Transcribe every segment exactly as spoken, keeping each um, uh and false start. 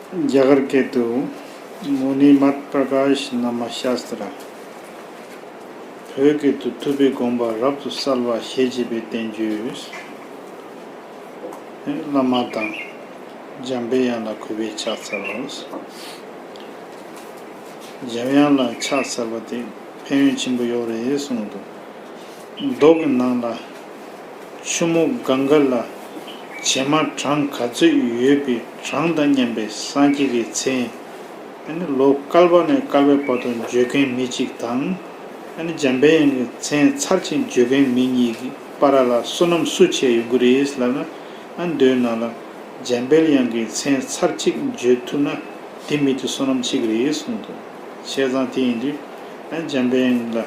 རྒྱ་གར་སྐད་དུ། མུ་ནི་མད་པྲ་ཀཱ་ཤ་ན་མ་ཤཱ་སྟྲ། བོད་སྐད་དུ། ཐུབ་པའི་དགོངས་པ་རབ་ཏུ་གསལ་བ་ཞེས་བྱ་བའི་བསྟན་བཅོས། བླ་མ་དང་འཇམ་པའི་དབྱངས་ལ་གུས་པས་ཕྱག་འཚལ་ལོ། འཇམ་དབྱངས་ལ་ཕྱག་འཚལ་བ་དེ་ཕན་ཡོན་ཆེན་པོ་ཡོད་རེད་གསུངས་འདུག་མདོ་གི་ནང་ལ། ཆུ་མོ་གངྒཱ་ལ། བྱེ་མ་གྲངས་ག་ཚོད་ཡོད་པའི་གྲངས་དང་མཉམ་པའི་སངས་རྒྱས་ཀྱི་མཚན། ཨ་ནི་ལོ་བསྐལ་པ་ནས་བསྐལ་པའི་བར་དུ་བརྗོད་མཁན་མི་གཅིག་དང་། ཨ་ནི་འཇམ་པའི་དབྱངས་ཀྱི་མཚན་ཚར་གཅིག་བརྗོད་མཁན་མི་གཉིས་ཀྱི་བར་ལ་བསོད་ནམས་སུ་ཆེ་ཡོང་གི་རེད་ལབ་ན། ཨ་ནི་མདོའི་ནང་ལ། འཇམ་དཔལ་དབྱངས་ཀྱི་མཚན་ཚར་གཅིག་བརྗོད་ཐུབ་ན། དེ་མི་དེ་བསོད་ནམས་ཆེ་གི་རེད་གསུངས་འདུག་བྱས་ཙང་དེ་ཡིན་དུས། ཨ་ནི་འཇམ་དཔལ་དབྱངས་ལ་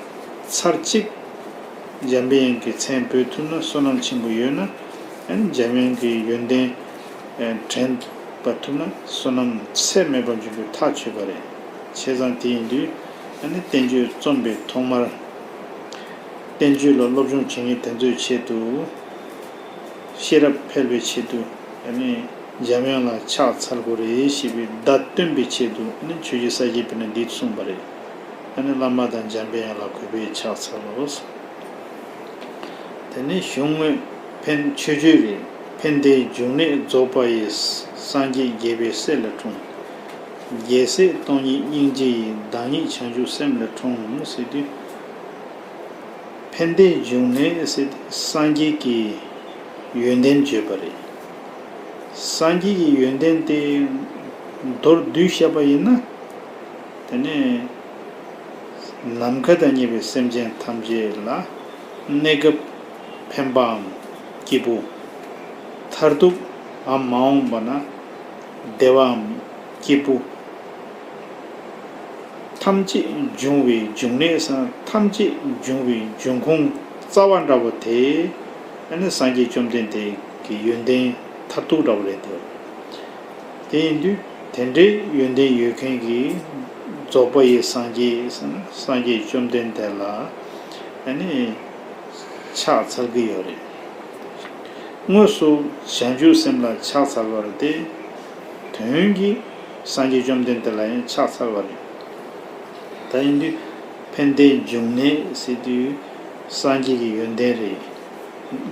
ཚར་གཅིག་འཇམ་པའི་དབྱངས་ཀྱི་མཚན་འབོད་ཐུབ་ན་བསོད་ནམས་ཆེན་པོ་ཡོད་ན། ཨ་ནི་འཇམ་དབྱངས་ཀྱི་ཡོན་ཏན་དྲན་པ་ཐུབ་ན་བསོད་ནམས་ཚད་མེད་པ་འབྱུང་རྒྱུ་ཐག་ཆོད་པ་རེད། བྱས་ཙང་དེ་ཡིན་དུས། ཨ་ནི་བསྟན་བཅོས་རྩོམ་པའི་ཐོག་མར། བསྟན་བཅོས་ལ་སློབ་སྦྱོང་བྱེད་མཁན་དེ་ཚོའི་ཆེད་དུ། ཤེས་རབ་འཕེལ་བའི་ཆེད་དུ། ཨ་ནི་འཇམ་དབྱངས་ལ་ཕྱག་འཚལ་དགོས་རེད་ཞེས་པའི་བརྡ་སྟོན་པའི་ཆེད་དུ། ཨ་ནི་ཆོས་རྗེ་ས་སྐྱའི་དཔེར་ན་འདི་གསུངས་པ་རེད། ཨ་ནི་བླ་མ་དང་འཇམ་པའི་དབྱངས་ལ་གུས་པས་ཕྱག་འཚལ་ལོ། དེ་ནས་གཞུང་དངོས་ཕན་མཆོད་བརྗོད་རེད། ཕན་བདེའི་འབྱུང་གནས་རྫོགས་པ་ཡི། སངས་རྒྱས་དགྱེས་པའི་སྲས་ལས་འཁྲུངས། རྒྱལ་སྲས་སྟོང་ཉིད་སྙིང་རྗེ་ཡི། བདག་ཉིད་བྱང་ཆུབ་སེམས་ལས་འཁྲུངས་ཟེར་དུས། ཕན་བདེའི་འབྱུང་གནས་ཟེར་དུས་སངས་རྒྱས་ཀྱི་ཡོན་ཏན་བརྗོད་པ་རེད། སངས་རྒྱས་ཀྱི་ཡོན་ཏན་དེ་མདོར་བསྡུས་བཤད་པ་ཡིན་ན། དེ་ནས་ནམ་མཁའ་དང་མཉམ་པའི་སེམས་ཅན་ཐམས་ཅད་ལ་གནས་སྐབས་ཕན་པའམ་སྐྱིད་པོ། མཐར་ཐུག་འམ་མ་འོངས་པ་ན་བདེ་བའམ་སྐྱིད་པོ་ཐམས་ཅད་འབྱུང་བའི་འབྱུང་གནས་སམ་ཐམས་ཅད་འབྱུང་བའི་འབྱུང་ཁུངས་རྩ་བ་འདྲ་བོ་དེ། ཨ་ནི་སངས་རྒྱས་བཅོམ་ལྡན་འདས་ཀྱི་ཡོན་ཏན་མཐར་ཐུག་འདྲ་བོ་རེད་དེ། དེ་ཡིན་དུས་དེ་འདྲའི་ཡོན་ཏན་ཡོད་མཁན་གྱི་རྫོགས་པ་ཡི་སངས་རྒྱས་ཟེར་ན་སངས་རྒྱས་བཅོམ་ལྡན་འདས་ལ་ཨ་ནི་ཕྱག་འཚལ་གྱི་ཡོད་རེད། དངོས་སུ་བྱང་ཆུབ་སེམས་ལ་ཕྱག་འཚལ་བ་རེད་དེ། དོན་གྱིས་སངས་རྒྱས་བཅོམ་ལྡན་འདས་ལ་ཡང་ཕྱག་འཚལ་བ་རེད། ད་ཡིན་དུས་ཕན་བདེའི་འབྱུང་གནས་ཟེར་དུས་སངས་རྒྱས་ཀྱི་ཡོན་ཏན་རེད།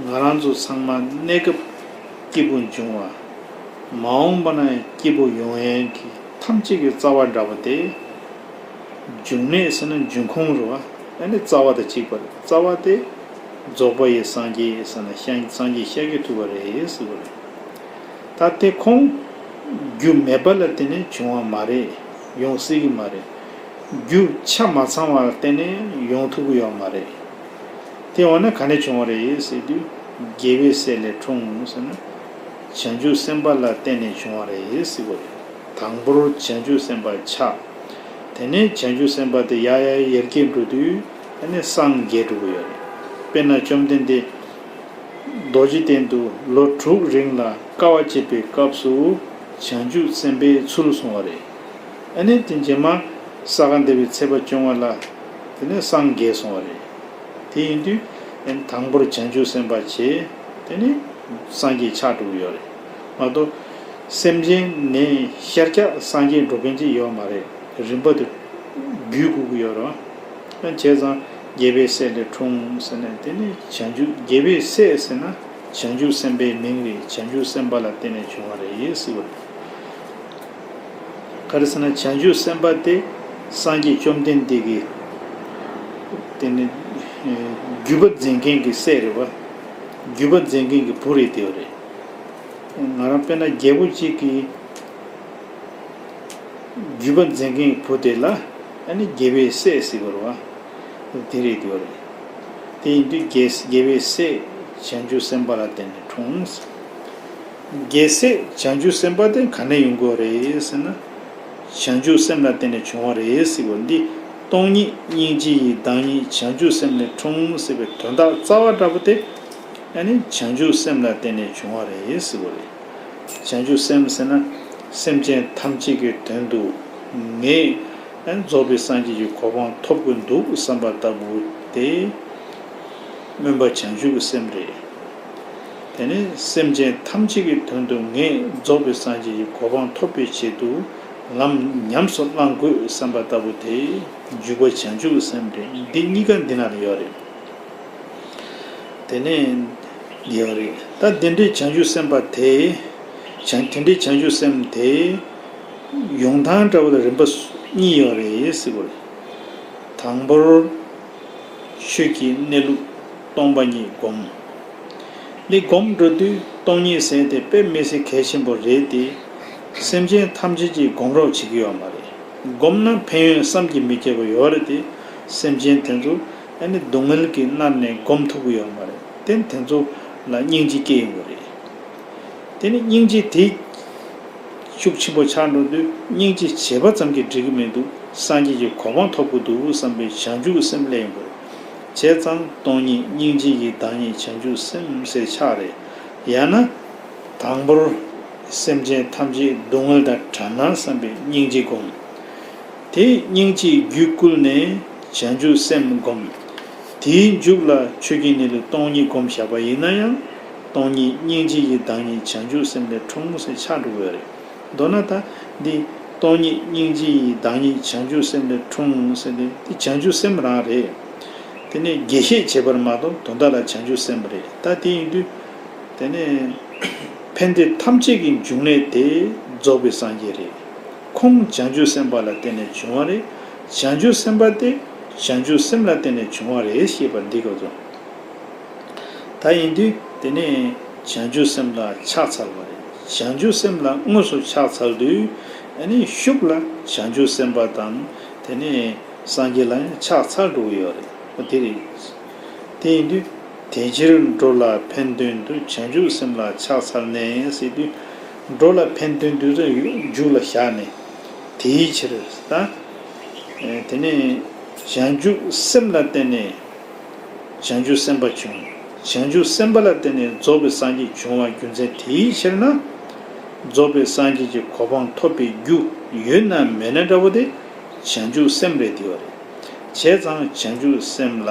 ང་རང་ཚོ་ཚང་མ་གནས་སྐབས་སྐྱིད་པོ་འབྱུང་བ། མ་འོངས་པ་ན་ཡང་སྐྱིད་པོ་ཡོང་ཡན་གྱི་ཐམས་ཅད་ཀྱི་རྩ་བ་འདྲ་བ་དེ། འབྱུང་གནས་ཟེར་ན་འབྱུང་ཁུངས་རེད་བ། ཨ་ནི་རྩ་བ་དང་གཅིག་པ་རེད། རྩ་བ་དེ་རྫོགས་པ་ཡི་སངས་རྒྱས་ཟེར་ན་སངས་རྒྱས་ཤཱཀྱ་ཐུབ་པ་རེད་ཟེར་བ་རེད། ད་དེ་ཁོང་རྒྱུ་མེད་པ་ལ་བརྟེན་ནས་བྱུང་བ་མ་རེད། ཡོང་སྲིད་ཀྱི་མ་རེད། རྒྱུ་ཆ་མ་ཚང་བ་ལ་བརྟེན་ནས་ཡོང་ཐུབ་ཀྱི་ཡོད་མ་རེད། དེ་འོ་ན་ག་ནས་བྱུང་བ་རེད་ཟེར་དུས། དགྱེས་པའི་སྲས་ལས་འཁྲུངས་ཟེར་ན། བྱང་ཆུབ་སེམས་དཔའ་ལ་བརྟེན་ནས་བྱུང་བ་རེད་ཟེར་བ་རེད། དང་པོར་བྱང་ཆུབ་སེམས་དཔའ་ཆགས། དེ་ནས་བྱང་ཆུབ་སེམས་དཔའ་དེ་ཡར་ཡར་ཡར་རྒྱས་འགྲོ་དུས་ཨ་ནི་སངས་རྒྱས་འགྲོ་གི་ཡོད་རེད། དཔེར་ན་བཅོམ་ལྡན་འདས་རྡོ་རྗེ་གདན་དུ་ལོ་དྲུག་རིང་ལ་དཀའ་བ་སྤྱད་པའི་སྐབས་སུ་བྱང་ཆུབ་སེམས་དཔའི་ཚུལ་བཟུང་བ་རེད། ཨ་ནི་དེ་རྗེས་མ་ས་ག་ཟླ་བའི་ཚེས་པ་བཅོ་ལྔ་ལ་དེ་ནས་སངས་རྒྱས་སོང་བ་རེད། དེ་ཡིན་དུས་ཨ་ནི་དང་པོར་བྱང་ཆུབ་སེམས་དཔའ་བྱས། དེ་ནས་སངས་རྒྱས་ཆགས་འགྲོ་གི་ཡོད་རེད་མ་གཏོགས། སེམས་ཅན་ནས་ཤར་རྒྱག་སངས་རྒྱས་འགྲོ་མཁན་ཅིག་ཡོད་མ་རེད། རིམ་པ་དུ་བརྒྱུད་དགོས་ཀྱི་ཡོད་རེད། ཨ་བྱས་ཙང་དགྱེས་པའི་སྲས་ལས་འཁྲུངས་ཟེར་ནས་དེ་ནི་བྱང་ཆུབ་དགྱེས་པའི་སྲས་ཟེར་ན་བྱང་ཆུབ་སེམས་དཔའི་མིང་རེད། བྱང་ཆུབ་སེམས་དཔའ་ལ་བརྟེན་ནས་བྱུང་བ་རེད་ཟེར་བ་རེད། ག་རེ་ཟེར་ན་བྱང་ཆུབ་སེམས་དཔའ་དེ་སངས་རྒྱས་བཅོམ་ལྡན་འདས་ཀྱི་དེ་ནི་བརྒྱུད་པ་འཛིན་མཁན་གྱི་སྲས་རེད་བ། བརྒྱུད་པ་འཛིན་མཁན་གྱི་བུ་རེད་དེ་བ་རེད། ང་རང་དཔེར་ན་རྒྱལ་པོ་གཅིག་གིས་བརྒྱུད་པ་འཛིན་མཁན་གྱི་བུ་དེ་ལ་ཨ་ནི་དགྱེས་པའི་སྲས་ཟེར་དགོས་རེད་བ། དེ་རེད་དེ་བ་རེད། དེ་ཡིན་དུས་དགྱེས་དགྱེས་པའི་སྲས་བྱང་ཆུབ་སེམས་དཔའ་ལ་བརྟེན་ནས་འཁྲུངས། རྒྱལ་སྲས་བྱང་ཆུབ་སེམས་དཔའ་དེ་ག་ནས་ཡོང་དགོས་རེད་ཟེར་ན། བྱང་ཆུབ་སེམས་ལ་བརྟེན་ནས་བྱུང་བ་རེད་ཟེར་བ་འདི། སྟོང་ཉིད་སྙིང་རྗེ་ཡི། བདག་ཉིད་བྱང་ཆུབ་སེམས་ལས་འཁྲུངས་ཟེར་བའི་དོན་དག་རྩ་བ་འདྲ་པོ་དེ། ཨ་ནི་བྱང་ཆུབ་སེམས་ལ་བརྟེན་ནས་བྱུང་བ་རེད་ཟེར་བ་རེད། བྱང་ཆུབ་སེམས་ཟེར་ན། སེམས་ཅན་ཐམས་ཅད་ཀྱི་དོན་དུ་ངས་ཨ་ནི་རྫོགས་པའི་སངས་རྒྱས་ཀྱི་གོ་འཕང་ཐོབ་དགོས་འདུག་བསམ་པ་ལྟ་བུ་དེ་སྨོན་པ་བྱང་ཆུབ་ཀྱི་སེམས་རེད། ད་ དེ་ནས་སེམས་ཅན་ཐམས་ཅད་ཀྱི་དོན་དུ་ངས་རྫོགས་པའི་སངས་རྒྱས་ཀྱི་གོ་འཕང་ཐོབ་པའི་ཆེད་དུ་ལམ་ཉམས་སུ་བླང་དགོས་བསམ་པ་ལྟ་བུ་དེ་འཇུག་པ་བྱང་ཆུབ་ཀྱི་སེམས་རེད། འདི་གཉིས་ཀ་འདི་ན་ལ་ཡོད་རེད། དེ་ནས་འདི་ཡོད་རེད། ད་དེ་འདྲའི་བྱང་ཆུབ་སེམས་དཔའ་དེ། བྱང་དེ་འདྲའི་བྱང་ཆུབ་སེམས་དེ་ཡོང་སྟངས་འདྲ་བོ་ལ་རིམ་པ་གཉིས་ཡོད་རེད་ཟེར་བ་རེད། དང་པོར། ཆོས་ཀྱི་གནས་ལུགས་སྟོང་པ་ཉིད་སྒོམ། འདི་སྒོམ་འགྲོ་དུས་སྟོང་ཉིད་ཟེར་དེ་དཔེ་མི་སྲིད་གལ་ཆེན་པོ་རེད་དེ། སེམས་ཅན་ཐམས་ཅད་ཀྱིས་སྒོམ་རོགས་བྱེད་ཀྱི་ཡོད་མ་རེད། སྒོམ་ན་ཕན་ཡོན་བསམ་གྱིས་མི་ཁྱབ་པ་ཡོད་རེད་དེ། སེམས་ཅན་དེ་ཚོ་ཨ་ནི་སྡུག་བསྔལ་གྱིས་མནར་ནས་སྒོམ་ཐུབ་ཀྱི་ཡོད་མ་རེད་དེ། དེ་ཚོ་ལ་སྙིང་རྗེ་སྐྱེ་ཡོང་གི་རེད། དེ་ནི་སྙིང་རྗེ་དེ་ཤུགས་ཆེན་པོ་ཆགས་འགྲོ་དུས་སྙིང་རྗེ་བྱས་པ་ཙམ་གྱིས་འགྲིག་གི་མི་འདུག་སངས་རྒྱས་ཀྱི་གོ་འཕང་ཐོབ་དགོས་འདུག་བསམ་པའི་བྱང་ཆུབ་ཀྱི་སེམས་སླེབས་ཡོང་དགོས། བྱས་ཙང་སྟོང་ཉིད་སྙིང་རྗེ་ཡི་བདག་ཉིད་བྱང་ཆུབ་སེམས་ཟེར་ཆགས་རེད། ཡང་ན། དང་པོར། སེམས་ཅན་ཐམས་ཅད་སྡུག་བསྔལ་དང་བྲལ་ན་བསམ་པའི་སྙིང་རྗེ་སྒོམ། དེས་སྙིང་རྗེས་རྒྱུད་བསྐུལ་ནས་བྱང་ཆུབ་སེམས་བསྒོམ། དེའི་མཇུག་ལ་ཆོས་ཀྱི་གནས་ལུགས་སྟོང་ཉིད་བསྒོམ་བཞག་པ་ཡིན་ན་ཡང་། སྟོང་ཉིད་སྙིང་རྗེ་ཡི་བདག་ཉིད་བྱང་ཆུབ་སེམས་ལས་འཁྲུངས་ཟེར་ཆགས་འགྲོ་གི་ཡོད་རེད། མདོར་ན་ད་འདི་སྟོང་ཉིད་སྙིང་རྗེ་ཡི་བདག་ཉིད་བྱང་ཆུབ་སེམས་ལས་འཁྲུངས་ཟེར་ཏེ་འདི་བྱང་ཆུབ་སེམས་རང་རེད། དེ་ནས་རྒྱས་བཤད་བྱས་པར་མ་གཏོགས་དོན་དག་ལ་བྱང་ཆུབ་སེམས་རེད། ད་དེ་ཡིན་དུས། དེ་ནས་ཕན་བདེ་ཐམས་ཅད་ཀྱི་འབྱུང་གནས་དེ་རྫོགས་པའི་སངས་རྒྱས་རེད། ཁོང་བྱང་ཆུབ་སེམས་དཔའ་ལ་བརྟེན་ནས་བྱུང་བ་རེད། བྱང་ཆུབ་སེམས་དཔའ་དེ་བྱང་ཆུབ་སེམས་ལ་བརྟེན་ནས་བྱུང་བ་རེད་ཞེས་པ་འདི་གོ་ཚོ། ད་ཡིན་དུས་དེ་ནས་བྱང་ཆུབ་སེམས་ལ་ཕྱག་འཚལ་བ་རེད། བྱང་ཆུབ་སེམས་ལ་དངོས་སུ་ཕྱག་འཚལ་དུས་ཨ་ནི་ཤུགས་ལ་བྱང་ཆུབ་སེམས་དཔའ་དང་དེ་ནས་སངས་རྒྱས་ལ་ཡང་ཕྱག་འཚལ་འགྲོ་གི་ཡོད་རེད། འོ་དེ་རེད། དེ་ཡིན་དུས། དེ་ཕྱིར་འགྲོ་ལ་ཕན་དོན་དུ་བྱང་ཆུབ་སེམས་ལ་ཕྱག་འཚལ་ནས་ཟེར་དུས། འགྲོ་ལ་ཕན་དོན་དུ་ཟེར་མཇུག་ལ་བཞག་ནས། དེའི་ཕྱིར་ད། དེ་ནས་བྱང་ཆུབ་སེམས་ལ་བརྟེན་ནས་བྱང་ཆུབ་སེམས་དཔའ་བྱུང་། བྱང་ཆུབ་སེམས་དཔའ་ལ་བརྟེན་ནས་རྫོགས་པའི་སངས་རྒྱས་བྱུང་བ་རྒྱུ་མཚན་དེའི་ཕྱིར་ན། རྫོགས་པའི་སངས་རྒྱས་ཀྱི་གོ་འཕང་ཐོབ་པའི་རྒྱུ་ཡོད་ན་མེད་ན་འདྲ་བོ་དེ་བྱང་ཆུབ་སེམས་རེད་དེ་བ་རེད། བྱས་ཙང་བྱང་ཆུབ་སེམས་ལ་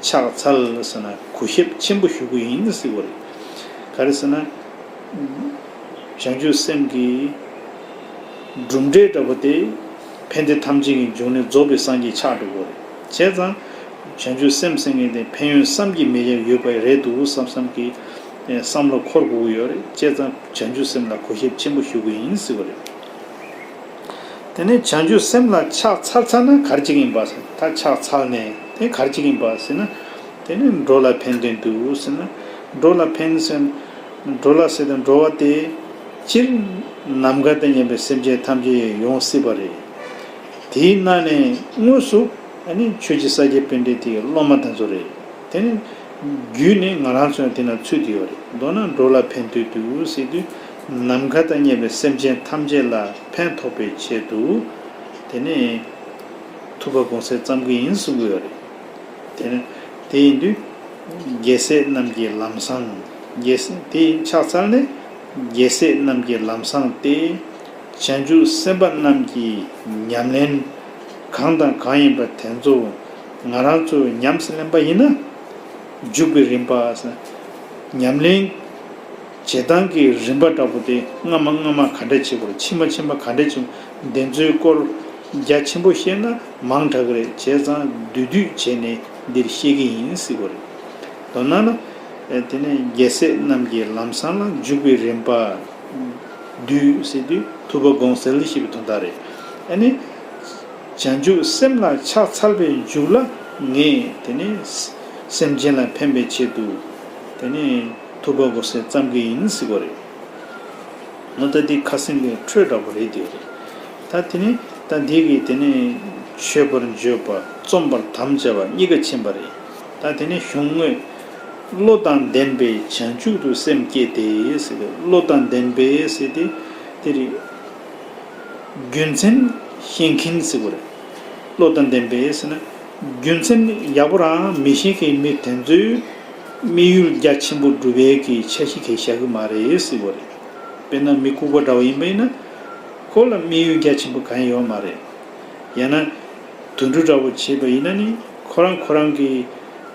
ཕྱག་འཚལ་ཟེར་ན་གུས་ཞབས་ཆེན་པོ་ཞུ་གི་ཡིན་ཟེར་བ་རེད། ག་རེ་ཟེར་ན། བྱང་ཆུབ་སེམས་ཀྱི་གྲུབ་འབྲས་འདྲ་བོ་དེ་ཕན་བདེ་ཐམས་ཅད་ཀྱི་འབྱུང་གནས་རྫོགས་པའི་སངས་རྒྱས་ཆགས་འགྲོ་གི་རེད། བྱས་ཙང་བྱང་ཆུབ་སེམས་ཟེར་མཁན་དེ་ཕན་ཡོན་བསམ་གྱིས་མི་ཁྱབ་ཡོད་པ་རེད་འདུག་བསམ་བསམ་གྱི་བསམ་བློ་འཁོར་དགོས་ཀྱི་ཡོད་རེད། བྱས་ཙང་བྱང་ཆུབ་སེམས་ལ་གུས་ཞབས་ཆེན་པོ་ཞུ་གི་ཡིན་ཟེར་བ་རེད། དེ་ནས་བྱང་ཆུབ་སེམས་ལ་ཕྱག་འཚལ་ཚར་ན་ག་རེ་བྱེད་ཀྱི་ཡིན་པ་ཟེར་ན། ད་ཕྱག་འཚལ་ནས་དེ་ག་རེ་བྱེད་ཀྱི་ཡིན་པ་ཟེར་ན། དེ་ནས་འགྲོ་ལ་ཕན་དོན་དུ་ཟེར་ན། འགྲོ་ལ་ཕན་ཟེར་ན། འགྲོ་ལ་ཟེར་དང་འགྲོ་བ་དེ་སྤྱིར་ནམ་མཁའ་དང་མཉམ་པའི་སེམས་ཅན་ཐམས་ཅད་ཡོང་སྲིད་པ་རེད། དེའི་ནང་ནས་དངོས་སུ་ཨ་ནི་ཆོས་ཀྱི་ས་སྐྱ་པཎྜི་ཏའི་སློབ་མ་དེ་ཚོ་རེད། དེ་ནི་བརྒྱུད་ནས་ང་རང་ཚོ་ཡང་དེ་ན་ཚུད་དེ་ཡོད་རེད། མདོར་ན་འགྲོ་ལ་ཕན་དོན་དུ་ཟེར་དུས་ནམ་མཁའ་དང་མཉམ་པའི་སེམས་ཅན་ཐམས་ཅད་ལ་ཕན་ཐོགས་པའི་ཆེད་དུ་དེ་ནི་ཐུབ་པ་དགོངས་གསལ་བརྩམ་གྱི་ཡིན་གསུང་གི་ཡོད་རེད། དེ་ནི་དེ་ཡིན་དུས་རྒྱལ་སྲས་རྣམས་ཀྱི་ལམ་བཟང་། རྒྱལ་སྲས་དེ་ཕྱག་འཚལ་ནས་རྒྱལ་སྲས་རྣམས་ཀྱི་ལམ་བཟང་སྟེ། བྱང་ཆུབ་སེམས་དཔའ་རྣམས་ཀྱི་ཉམས་ལེན་གང་དང་གང་ཡིན་པ་དེ་ཚོ་ང་རང་ཚོས་ཉམས་སུ་ལེན་པ་ཡིན་ན། འཇུག་པའི་རིམ་པ། ཉམས་ལེན་བྱེད་སྟངས་ཀྱི་རིམ་པ་འདྲ་པོ་དེ་སྔ་མ་སྔ་མ་ག་འདྲ་བྱེད་དགོས་རེད། ཕྱི་མ་ཕྱི་མ་ག་འདྲ་བྱེད། དེ་ཚོའི་སྐོར་རྒྱ་ཆེན་པོ་བཤད་ན་མང་དྲགས་ཀྱི་རེད། བྱས་ཙང་བསྡུས་བསྡུས་བྱས་ནས་འདིར་བཤད་ཀྱི་ཡིན་ཟེར་དགོས་རེད། མདོར་ན་ལ། དེ་ནས་རྒྱལ་སྲས་རྣམས་ཀྱི་ལམ་བཟང་ལ་འཇུག་པའི་རིམ་པ། བསྡུས་ཟེར་དུས་ཐུབ་པ་དགོངས་གསལ་ཞེས་པའི་དོན་དག་རེད། ཨ་ནི། བྱང་ཆུབ་སེམས་ལ་ཕྱག་འཚལ་བའི་མཇུག་ལ་ངས་དེ་ནས་སེམས་ཅན་ལ་ཕན་པའི་ཆེད་དུ་དེ་ནས་ཐུབ་པ་དགོངས་གསལ་བརྩམ་གྱི་ཡིན་ཟེར་བ་རེད། ང་ད་འདི་ཁ་སེམས་ཀྱི་འཕྲོས་འདྲ་པོ་རེད་དེ་རེད། ད་དེ་ནས་ད་འདི་གི་དེ་ནས་མཆོད་པར་བརྗོད་པ་རྩོམ་པར་དམ་བཅའ་བ་གཉིས་ཀ་ཕྱིན་པ་རེད། ད་དེ་ནས་གཞུང་དངོས། བློ་དང་ལྡན་པས་བྱང་ཆུབ་ཏུ་སེམས་བསྐྱེད་དེ་ཟེར་ཏེ། བློ་དང་ལྡན་པས་ཟེར་ཏེ་དེ་རེད། རྒྱུ་མཚན་ཤེས་མཁན་ཟེར་བ་རེད། བློ་དང་ལྡན་པས་ཟེར་ན། རྒྱུ་མཚན་ཡག་པོ་རང་མི་ཤེས་མཁན་མི་དེ་ཚོས་དམིགས་ཡུལ་རྒྱ་ཆེན་པོ་སྒྲུབ་ཡས་ཀྱི་འཆར་གཞི་གང་ཡང་བཞག་གི་མ་རེད་ཟེར་བ་རེད། དཔེར་ན་མི་ལྐུགས་པ་འདྲ་བོ་ཡིན་པ་ཡིན་ན། ཁོ་ལ་དམིགས་ཡུལ་རྒྱ་ཆེན་པོ་གང་ཡང་ཡོད་མ་རེད། ཡང་ན། དུད་འགྲོ་འདྲ་བོ་བྱས་པ་ཡིན་ན་ནི་ཁོ་རང་ཁོ་རང་གི་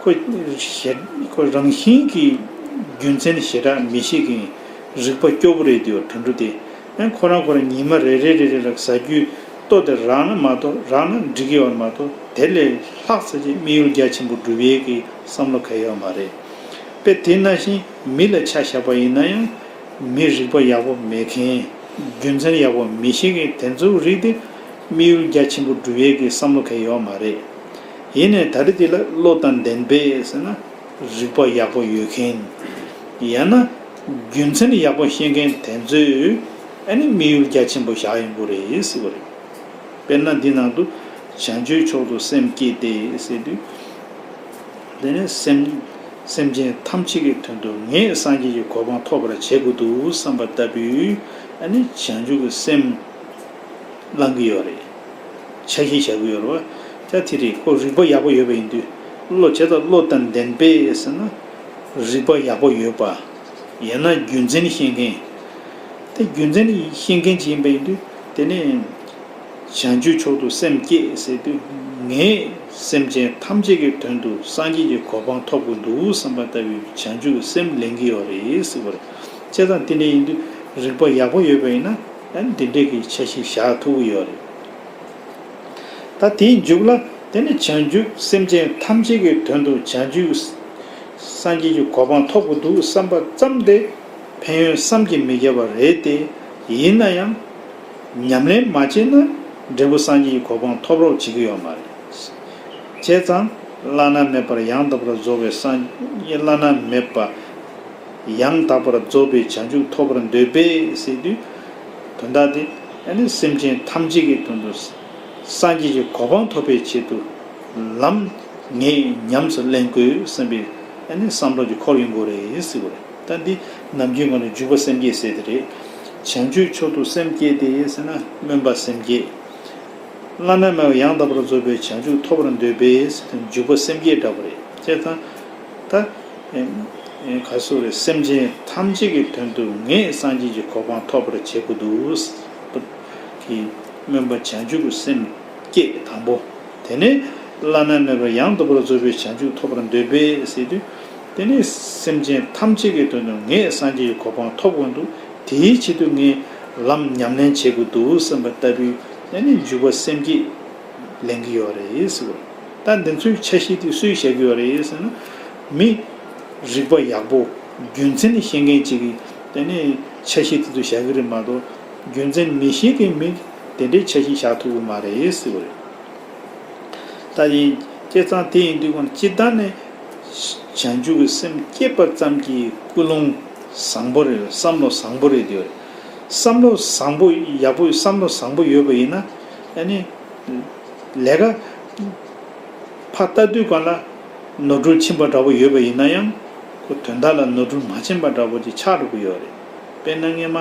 ཁོ་ཞེ་ཁོ་རང་བཞིན་གྱིས་ རྒྱུ་མཚན་ཞེ་དྲག་མི་ཤེས་མཁན་རིག་པ་སྐྱོ་པོ་རེད་དེ། དུད་འགྲོ་དེ་ཨ་ཁོ་རང་ཁོ་རང་ཉི་མ་རེ་རེ་རེ་རེ་ལ་ཟ་རྒྱུའི་ལྟོ་དེ་རག་ན་མ་གཏོགས། རག་ན་འགྲིག་གི་ཡོད་མ་གཏོགས། དེ་ལས་ལྷག་ཙམ་ཅིག་དམིགས་ཡུལ་རྒྱ་ཆེན་པོ་འགྲུབ་ཡས་ཀྱི་བསམ་བློ་གང་ཡོད་མ་རེད། དཔེ་དེ་ནང་བཞིན་མི་ལ་ཆ་བཞག་པ་ཡིན་ན་ཡང་། མི་རིག་པ་ཡག་པོ་མེད་མཁན། རྒྱུ་མཚན་ཡག་པོ་མི་ཤེས་མཁན་དེ་ཚོའི་རིགས་དེ་དམིགས་ཡུལ་རྒྱ་ཆེན་པོ་འགྲུབ་ཡས་ཀྱི་བསམ་བློ་གང་ཡོད་མ་རེད། ཡིན་ནའི་ད་རེས་དེ་ལ་བློ་དང་ལྡན་པས་ཟེར་ན། རིག་པ་ཡག་པོ་ཡོད་མཁན། ཡང་ན་རྒྱུ་མཚན་ཡག་པོ་ཤེས་མཁན་དེ་ཚོས་ཨ་ནི་དམིགས་ཡུལ་རྒྱ་ཆེན་པོ་བཞག་ཡོང་གི་རེད་ཟེར་བ་རེད། དཔེར་ན་འདི་ནང་དུ་བྱང་ཆུབ་མཆོག་ཏུ་སེམས་བསྐྱེད་དེ་ཟེར་དུས། དེ་ནས་སེམས་སེམས་ཅན་ཐམས་ཅད་ཀྱི་དོན་དུ་ངས་སངས་རྒྱས་ཀྱི་གོ་འཕང་ཐོབ་པར་བྱེད་དགོས་འདུག་བསམ་པ་ལྟ་བུའི་ཨ་ནི་བྱང་ཆུབ་ཀྱི་སེམས་བླང་གི་ཡོད་རེད། འཆར་གཞི་བཞག་གི་ཡོད་རེད་བ། ད་དེ་རེད། ཁོ་རིག་པ་ཡག་པོ་ཡོད་པ་ཡིན་དུས། བློ་བྱས་ཙང་བློ་དང་ལྡན་པས་ཟེར་ན། རིག་པ་ཡག་པོ་ཡོད་པ། ཡང་ན་རྒྱུ་མཚན་ཤེས་མཁན། དེ་རྒྱུ་མཚན་ཤེས་མཁན་ཅིག་ཡིན་པ་ཡིན་དུས། དེ་ནས་བྱང་ཆུབ་མཆོག་ཏུ་སེམས་བསྐྱེད་ཟེར་དུས། ངས་སེམས་ཅན་ཐམས་ཅད་ཀྱི་དོན་དུ་སངས་རྒྱས་ཀྱི་གོ་འཕང་ཐོབ་དགོས་འདུག་བསམ་པ་ལྟ་བུའི་བྱང་ཆུབ་ཀྱི་སེམས་ལེན་གྱི་ཡོད་རེད་ཟེར་བ་རེད། བྱས་ཙང་དེ་འདྲ་ཡིན་དུས་རིག་པ་ཡག་པོ་ཡོད་པ་ཡིན་ན། ཨ་ནི་འདི་འདྲས་ཀྱི་འཆར་གཞི་བཞག་ཐུབ་ཀྱི་ཡོད་རེད། ད་དེའི་མཇུག་ལ། དེ་ནི་བྱང་ཆུབ་སེམས་ཅན་ཐམས་ཅད་ཀྱི་དོན་དུ་བྱང་ཆུབ་སངས་རྒྱས་ཀྱི་གོ་འཕང་ཐོབ་དགོས་འདུག་བསམ་པ་ཙམ་དེ་ཕན་ཡོན་བསམ་གྱིས་མི་ཁྱབ་པ་རེད་དེ། ཡིན་ན་ཡང་ཉམས་ལེན་མ་བྱས་ན་འབྲས་བུ་སངས་རྒྱས་ཀྱི་གོ་འཕང་ཐོབ་རོགས་བྱེད་ཀྱི་ཡོད་མ་རེད། བྱས་ཙང་བླ་ན་མེད་པར་ཡང་དག་པར་རྫོགས་པའི་སངས་རྒྱས། བླ་ན་མེད་པ་ཡང་དག་པར་རྫོགས་པའི་བྱང་ཆུབ་ཐོབ་པར་འདོད་པས་ཟེར་དུས། དོན་དག་དེ་ཨ་ནི་སེམས་ཅན་ཐམས་ཅད་ཀྱི་དོན་དུ་སངས་རྒྱས་ཀྱི་གོ་འཕང་ཐོབ་པའི་ཆེད་དུ་ལམ་ངས་ཉམས་སུ་ལེན་དགོས་བསམ་པའི་ཨ་ནི་བསམ་བློ་ཅིག་འཁོར་ཡོང་གི་རེད་ཟེར་བ་རེད། ད་འདི་ནམ་རྒྱུན་ངོ་ནས་འཇུག་པ་སེམས་བསྐྱེད་ཟེར་དེ་རེད། བྱང་ཆུབ་མཆོག་ཏུ་སེམས་བསྐྱེད་དེ་ཟེར་ན་སྨོན་པ་སེམས་བསྐྱེད། བླ་ན་མེད་པ་ཡང་དག་པར་རྫོགས་པའི་བྱང་ཆུབ་ཐོབ་པར་འདོད་པས་ཟེར་དུས་འཇུག་པ་སེམས་བསྐྱེད་འདྲ་པོ་རེད། བྱས་ཙང་ད། ཨེ་ཨེ་ག་སོ་རེད། སེམས་ཅན་ཐམས་ཅད་ཀྱི་དོན་དུ་ངས་སངས་རྒྱས་ཀྱི་གོ་འཕང་ཐོབ་པར་བྱེད་དགོས་འདུག་གི་སྨོན་པ་བྱང་ཆུབ་ཀྱི་སེམས་བསྐྱེད་དང་པོ། དེ་ནས་བླ་ན་མེད་པ་ཡང་དག་པར་རྫོགས་པའི་བྱང་ཆུབ་ཐོབ་པར་འདོད་པས་ཟེར་དུས། དེ་ནས་སེམས་ཅན་ཐམས་ཅད་ཀྱི་དོན་དུ་ངས་སངས་རྒྱས་ཀྱི་གོ་འཕང་ཐོབ་དགོས་འདུག་དེའི་ཆེད་དུ་ངས་ལམ་ཉམས་ལེན་བྱེད་དགོས་འདུག་བསམ་པ་ལྟ་བུའི་ཨ་ནི་འཇུག་པ་སེམས་བསྐྱེད་ལེན་གྱི་ཡོད་རེད་ཟེར་བ་རེད། ད་འདི་ཚོའི་འཆར་གཞི་དེ་སུས་བཞག་གི་ཡོད་རེད་ཟེར་ན། མི་རིག་པ་ཡག་པོ་རྒྱུ་མཚན་ཤེས་མཁན་ཅིག་གིས་དེ་ནས་འཆར་གཞི་དེ་ཚོ་བཞག་གི་རེད་མ་གཏོགས། རྒྱུ་མཚན་མི་ཤེས་མཁན་མི་དེ་འདྲའི་འཆར་གཞི་བཞག་ཐུབ་ཀྱི་མ་རེད་ཟེར་བ་རེད། ད་ཡིན། བྱས་ཙང་དེ་ཡིན་དུས་ཀྱང་སྤྱིར་བཏང་ནས་བྱང་ཆུབ་ཀྱི་སེམས་བསྐྱེད་པ་ཙམ་གྱིས་ཀུན་སློང་བཟང་པོ་རེད། བསམ་བློ་བཟང་པོ་རེད་དེ། བསམ་བློ་བཟང་པོ་ཡག་པོ། བསམ་བློ་བཟང་པོ་ཡོད་པ་ཡིན་ན། ཨ་ནི་ལས་ཀ་ཕར་ལྟ་དུས་སྒང་ལ་ནོར་འཁྲུལ་ཕྱིན་པ་འདྲ་པོ་ཡོད་པ་ཡིན་ན་ཡང་། ཁོ་དོན་དག་ལ་ནོར་འཁྲུལ་མ་ཕྱིན་པ་འདྲ་པོ་ཅིག་ཆགས་འགྲོ་གི་ཡོད་རེད། དཔེར་ན་སྔས་མ་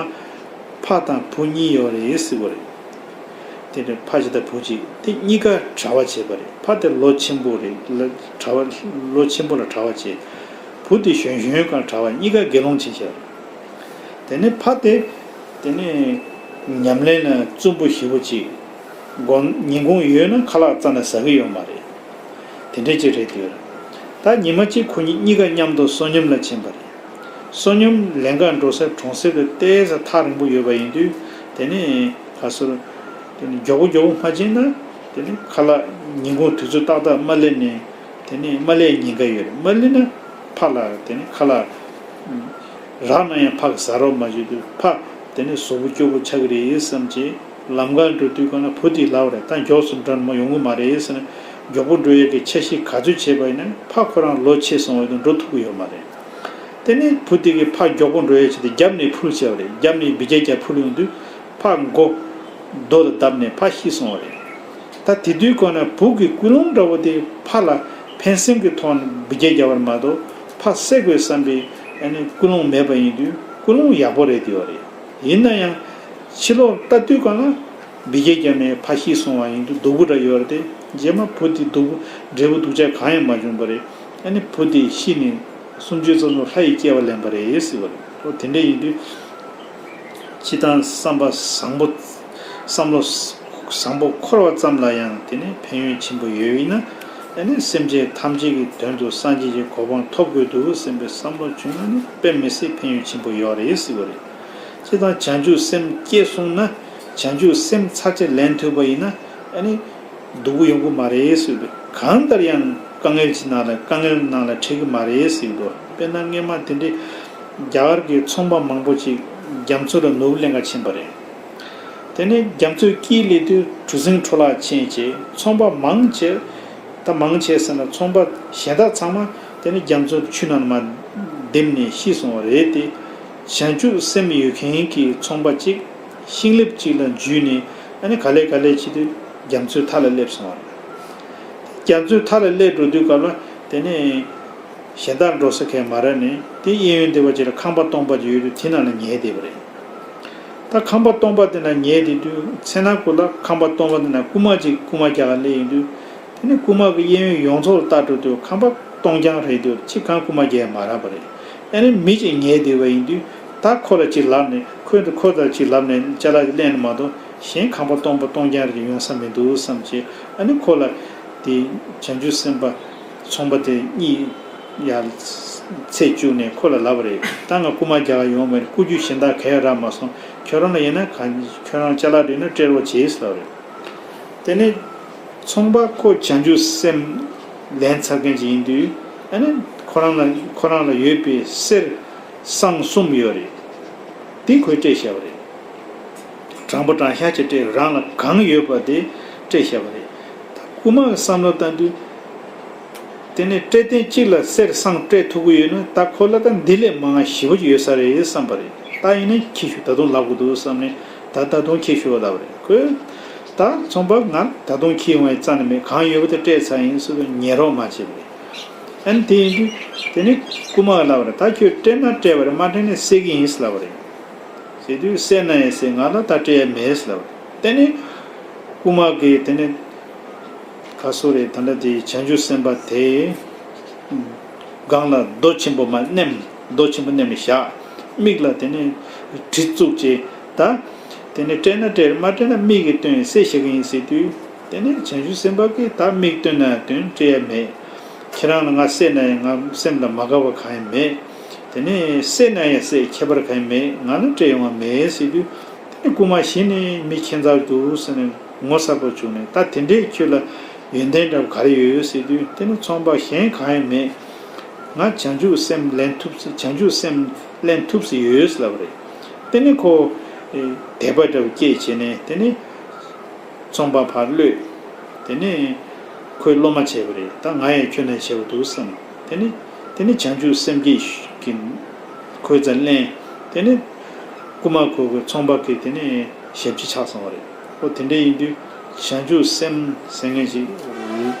ཕ་དང་བུ་གཉིས་ཡོད་རེད་ཟེར་བ་རེད། དེ་ནས་ཕ་གཅིག་དང་བུ་གཅིག་དེ་གཉིས་ཀ་གྲྭ་པ་བྱས་པ་རེད། ཕ་དེ་ལོ་ཆེན་པོ་རེད། ལ་གྲྭ་པ། ལོ་ཆེན་པོ་ལ་གྲྭ་པ་བྱས། བུ་དེ་གཞོན་གཞོན་སྒང་གྲྭ་པ། གཉིས་ཀ་དགེ་སློང་བྱས་བྱས་པ་རེད། དེ་ནས་ཕ་དེ། དེ་ནས་ཉམས་ལེན་ལ་བཙུན་པོ་ཞེ་པོ་ཅིག་དགོང་། ཉིན་གུང་ཡོལ་ན་ཁ་ལག་རྩ་ནས་ཟ་གི་ཡོད་མ་རེད། དེ་འདྲས་ཅིག་རེད་དེ། ད་ཉི་མ་གཅིག་ཁོ་གཉིས་གཉིས་ཀ་མཉམ་དུ་བསོད་སྙོམས་ལ་ཕྱིན་པ་རེད། བསོད་སྙོམས་ལེན་གར་འགྲོ་སའི་གྲོང་གསེབ་དེ་ཏོག་ཙམ་ཐག་རིང་པོ་ཡོད་པ་ཡིན་དུས། དེ་ནས་ག་སོ་རུ། དེ་ནས་མགྱོགས་པོ་མགྱོགས་པོ་མ་ཕྱིན་ན། དེ་ནས་ཁ་ལག་ཉིན་གུང་དུས་ཚོད་ཏག་ཏག་མ་སླེབས་ནས། དེ་ནས་མ་སླེབས་ཉེན་ཁ་ཡོད་རེད། མ་སླེབས་ན་ཕ་ལ་དེ་ནས་ཁ་ལག་རག་ན་ཡང་ཕ་གིས་ཟ་རོགས་མ་བྱེད་དུས། ཕ་དེ་ནས་གཟུགས་པོ་སྐྱོ་པོ་ཆགས་ཀྱི་རེད་བསམ་བྱས། ལམ་ཁར་འགྲོ་དུས་སྒང་ལ་བུ་དེས་ལབ་པ་རེད། ད་མགྱོགས་སུ་འགྲོ་ན་མ་ཡོང་གི་མ་རེད་ཟེར་ནས། མགྱོགས་པོ་འགྲོ་ཡས་ཀྱི་འཆར་གཞི་ག་ཚོད་བྱས་པ་ཡིན་ན། ཕ་ཁོ་རང་ལོ་ཆེ་སོང་བའི་དུས་འགྲོ་ཐུབ་ཀྱི་ཡོད་མ་རེད། དེ་ནས་བུ་དེ་གིས་ཕ་མགྱོགས་པོ་འགྲོ་ཡས་ཆེད་དུ་རྒྱབ་ནས་ཕུལ་བྱས་པ་རེད། རྒྱབ་ནས་འབུད་རྒྱག་རྒྱག་ཕུལ་ཡོང་དུས། ཕ་མགོ་རྡོ་ལ་བརྡབས་ནས་ཕ་ཤི་སོང་བ་རེད། ད་དེ་དུས་སྒང་ལ་བུ་གི་ཀུན་སློང་འདྲ་པོ་དེ་ཕ་ལ་ཕན་སེམས་ཀྱི་ཐོག་ནས་འབུད་རྒྱག་རྒྱག་པ་མ་གཏོགས། ཕ་བསད་དགོས་བསམ་པའི་ཨ་ནི་ཀུན་སློང་མེད་པ་ཡིན་དུས། ཀུན་སློང་ཡག་པོ་རེད་དེ་བ་རེད། ཡིན་ན་ཡང་ཕྱི་ལོགས་ལྟ་དུས་སྒང་ལ་འབུད་རྒྱག་བརྒྱབ་ནས་ཕ་ཤི་སོང་བ་ཡིན་དུས་སྡུག་པོ་འདྲ་ཡོད་རེད་དེ། རྗེས་མ་བུ་དེ་སྡུག་པོ། འབྲས་བུ་སྡུག་ཅག་གང་ཡང་མ་བྱུང་བ་རེད། ཨ་ནི་བུ་དེ་ཤི་ནས་སུམ་ཅུ་རྩ་གསུམ་ལྷ་ཡི་སྐྱེ་བ་ལེན་པ་རེད་ཟེར་བ་རེད། འོ་དེ་འདྲ་ཡིན་དུས། སྤྱིར་བཏང་བསམ་པ་བཟང་པོ། བསམ་བློ་བཟང་པོ་འཁོར་བ་ཙམ་ལ་ཡང་དེ་ནི་ཕན་ཡོན་ཆེན་པོ་ཡོད་ཡིན་ན། ཨ་ནི་སེམས་ཅན་ཐམས་ཅད་ཀྱི་དོན་དུ་སངས་རྒྱས་ཀྱི་གོ་འཕང་ཐོབ་དགོས་འདུག་བསམ་པའི་བསམ་བློ་བྱུང་ན་ནི་དཔེ་མི་སྲིད་ཕན་ཡོན་ཆེན་པོ་ཡོད་རེད་ཟེར་བ་རེད། སྤྱིར་བཏང་བྱང་ཆུབ་སེམས་སྐྱེས་སོང་ན་བྱང་ཆུབ་སེམས་ཚར་གཅིག་ལེན་ཐུབ་པ་ཡིན་ན་ཨ་ནི་སྡུག་པོ་ཡོང་གི་མ་རེད་ཟེར་བ་རེད། གང་ལྟར་ཡང་དཀའ་ངལ་གྱི་ནང་ལ་དཀའ་ངལ་ནང་ལ་འཕྲད་ཀྱི་མ་རེད་ཟེར་གྱི་འདུག་དཔེར་ན་སྔས་མ་དེ་འདྲའི་རྒྱ་གར་གྱི་ཚོང་པ་མང་པོ་ཅིག་རྒྱ་མཚོ་ལ་ནོར་བུ་ལེན་ག་ཕྱིན་པ་རེད། དེ་ནས་རྒྱ་མཚོའི་དཀྱིལ་སླེབས་དུས་གྲུ་གཟིངས་འཕྲོ་བརླག་ཕྱིན་བྱས་ཚོང་པ་མང་ཆེ། ད་མང་ཆེ་ཟེར་ན་ཚོང་པ་གཞན་དག་ཚང་མ་དེ་ནས་རྒྱ་མཚོའི་ཆུ་ནང་མར་ལྡེམ་ནས་ཤི་སོང་བ་རེད་དེ། བྱང་ཆུབ་སེམས་ཡོད་མཁན་གྱི་ཚོང་པ་གཅིག་ཤིང་ལེབ་གཅིག་ལ་འཇུས་ནས་ཨ་ནི་ག་ལེ་ག་ལེ་བྱེད་དུས་རྒྱ་མཚོའི་མཐའ་ལ་སླེབས་སོང་བ་རེད། རྒྱ་མཚོའི་མཐའ་ལ་སླེབས་འགྲོ་དུས་སྐབས་ལ་དེ་ནས། གཞན་དག་འགྲོ་ས་གང་མ་རག་ནས་དེ་གཡས་གཡོན་སྡེ་བ་ཅིག་ལ་ཁང་པ་སྟོང་པ་ཅིག་ཡོད་དུས་དེ་ནང་ལ་ཉལ་བསྡད་པ་རེད། ད་ཁང་པ་སྟོང་པ་དེ་ནང་ཉལ་བསྡད་དུས་མཚན་ནག་གུ་ལ་ཁང་པ་སྟོང་པ་དེ་ནང་རྐུན་མ་ཅིག་རྐུན་མ་རྒྱག་ག་སླེབས་ཡོང་དུས་དེ་ནས་རྐུན་མ་གི་གཡས་གཡོན་ཡོངས་རྫོགས་ལ་བལྟ་འགྲོ་དུས་ཁང་པ་སྟོང་རྐྱང་རེད་འདུག་གཅིག་ཀྱང་རྐུན་མ་རྒྱག་མ་རག་པ་རེད། ཨ་ནི་མི་ཅིག་ཉལ་བསྡད་པ་ཡིན་དུས་ད་ཁོ་ལ་ཅིག་ལབ་ནས་ཁོས་ཁོ་ལ་ཅིག་ལབ་ནས་ཅ་ལག་ཅིག་ལེན་ནས་མ་གཏོགས་གཞན་ཁང་པ་སྟོང་པ་སྟོང་རྐྱང་རེ་ཡོང་ས་མི་འདུག་བསམ་བྱས་ཨ་ནི་ཁོ་ལ་དེ་བྱང་ཆུབ་སེམས་དཔའ། ཚོང་པ་དེ་གཉིད་ཡར་ཚད་བཅུག་ནས་ཁོ་ལ་ལབ་པ་རེད། ད་ང་རྐུན་མ་རྒྱག་ཡོང་མེད། རྐུ་རྒྱུ་གཞན་དག་ག་ཡང་རག་མ་སོང་། ཁྱོད་རང་ལ་ཡིན་ན་གང་ཁྱོད་རང་ཅ་ལག་འདྲ་ཡོད་ན་སྤྲད་རོགས་བྱེད་ཟེར་ལབ་པ་རེད། དེ་ནས་ཚོང་པ་ཁོ་བྱང་ཆུབ་སེམས་ལེན་ཚར་མཁན་ཅིག་ཡིན་དུས་ཨ་ནི་ཁོ་རང་ལ་ཁོ་རང་ལ་ཡོད་པའི་གསེར་སྲང་གསུམ་ཡོད་རེད། དེ་ཁོས་སྤྲད་བཞག་པ་རེད། དྲང་པོ་དྲང་བཞག་ཅིག་སྤྲད་རང་ལ་གང་ཡོད་པ་དེ་སྤྲད་བཞག་པ་རེད། ད་རྐུན་མ་གི་བསམ་བློ་བཏང་དུས། དེ་ནས་སྤྲད་ཐེངས་གཅིག་ལ་གསེར་སྲང་སྤྲད་ཐུབ་ཀྱི་ཡོད་ན་ད་ཁོ་ལ་ད་འདི་ལས་མང་བ་ཞེ་པོ་ཅིག་ཡོད་ས་རེད་བསམ་པ་རེད། ད་ཡིན་ན་ཁྱི་ཤོག་ད་དུང་ལབ་དགོས་འདུག་བསམ་ནས་ད་ད་དུང་ཁྱི་ཤོག་ལབ་པ་རེད། ཁོས་ད་ཚོང་པ་ང་ད་དུང་ཁྱི་ཡོང་བའི་རྩ་ནས་མེད། གང་ཡོད་པ་དེ་སྤྲད་ཚར་ཡིན་ཟེར་དུས་ཉན་རོགས་མ་བྱས་པ་རེད། ཨ་ནི་དེ་ཡིན་དུས་དེ་ནི་རྐུན་མ་ལབ་པ་རེད། ད་ཁྱོད་སྤྲད་ན་སྤྲད་པ་རེད། མ་སྤྲད་ན་བསད་ཀྱི་ཡིན་ལབ་པ་རེད། ཟེར་དུས་བསད་ན་ཡང་བསད། ང་ལ་ད་སྤྲད་ཡ་མེད་ལབ་པ་རེད། དེ་ནི་རྐུན་མ་གིས་དེ་ནི་ག་སོ་རེད། ད་ལྟ་དེ་བྱང་ཆུབ་སེམས་དཔའ་དེ་སྒང་ལ་རྡོ་ཆེན་པོ་མར་མནན། རྡོ་ཆེན་པོ་མནན་ནས་བཞག་མིག་ལ་དེ་ནི་གྲི་བཙུགས་བྱས་ད། དེ་ནི་སྤྲད་ན་སྤྲད། མ་སྤྲད་ན་མིག་གིས་སྟོན་བསད་བཞག་གི་ཡིན་ཟེར་དུས། དེ་ནས་བྱང་ཆུབ་སེམས་དཔའ་གིས་ད་མིག་སྟོན་ན་སྟོན། སྤྲད་ཡ་མེད། ཁྱེད་རང་ལ་ང་བསད་ན་ཡང་ང་སེམས་ལ་མ་དགའ་བ་གང་ཡང་མེད། དེ་ནས་བསད་ན་ཡང་བསད། ཁྱད་པར་གང་ཡང་མེད། ང་ལ་སྤྲད་ཡོང་བ་མེད་ཟེར་དུས། དེ་ནས་རྐུན་མ་གཞི་ནས་མི་ཁྱད་མཚར་འདུག་ཟེར་ནས་ངོ་གསར་པ་བྱུང་ནས། ད་དེ་འདྲས་ཁྱོད་ལ་ཡོན་ཏན་འདྲ་བོ་ག་རེ་ཡོད་ཟེར་དུས། དེ་ནས་ཚོང་པ་གཞན་གང་ཡང་མེད། ང་བྱང་ཆུབ་སེམས་ལེན་ཐུབ། བྱང་ཆུབ་སེམས་ལེན་ཐུབ་ས་ཡོད་ཟེར་ལབ་པ་རེད། དེ་ནས་ཁོ་དད་པ་འདྲ་བོ་སྐྱེས་བྱས་ནས་དེ་ནས། ཚོང་པ་ཕར་གློད། དེ་ནས་ཁོས་སློབ་མ་བྱས་པ་རེད། ད་ང་ཡང་ཁྱོད་ན་བྱས་པ་འདུག་བསམ། དེ་ནས་དེ་ནས་བྱང་ཆུབ་སེམས་བསྐྱེད་ཀྱི་ཁོའི་རྩར་ལེན། དེ་ནས་རྐུན་མ་ཁོ་གི་ཚོང་པ་གི་དེ་ནས་ཞབས་ཕྱི་ཆགས་སོང་བ་རེད། ཨོ་དེ་འདྲ་ཡིན་དུས་བྱང་ཆུབ་སེམས་ཟེར་མཁན་ཞིག་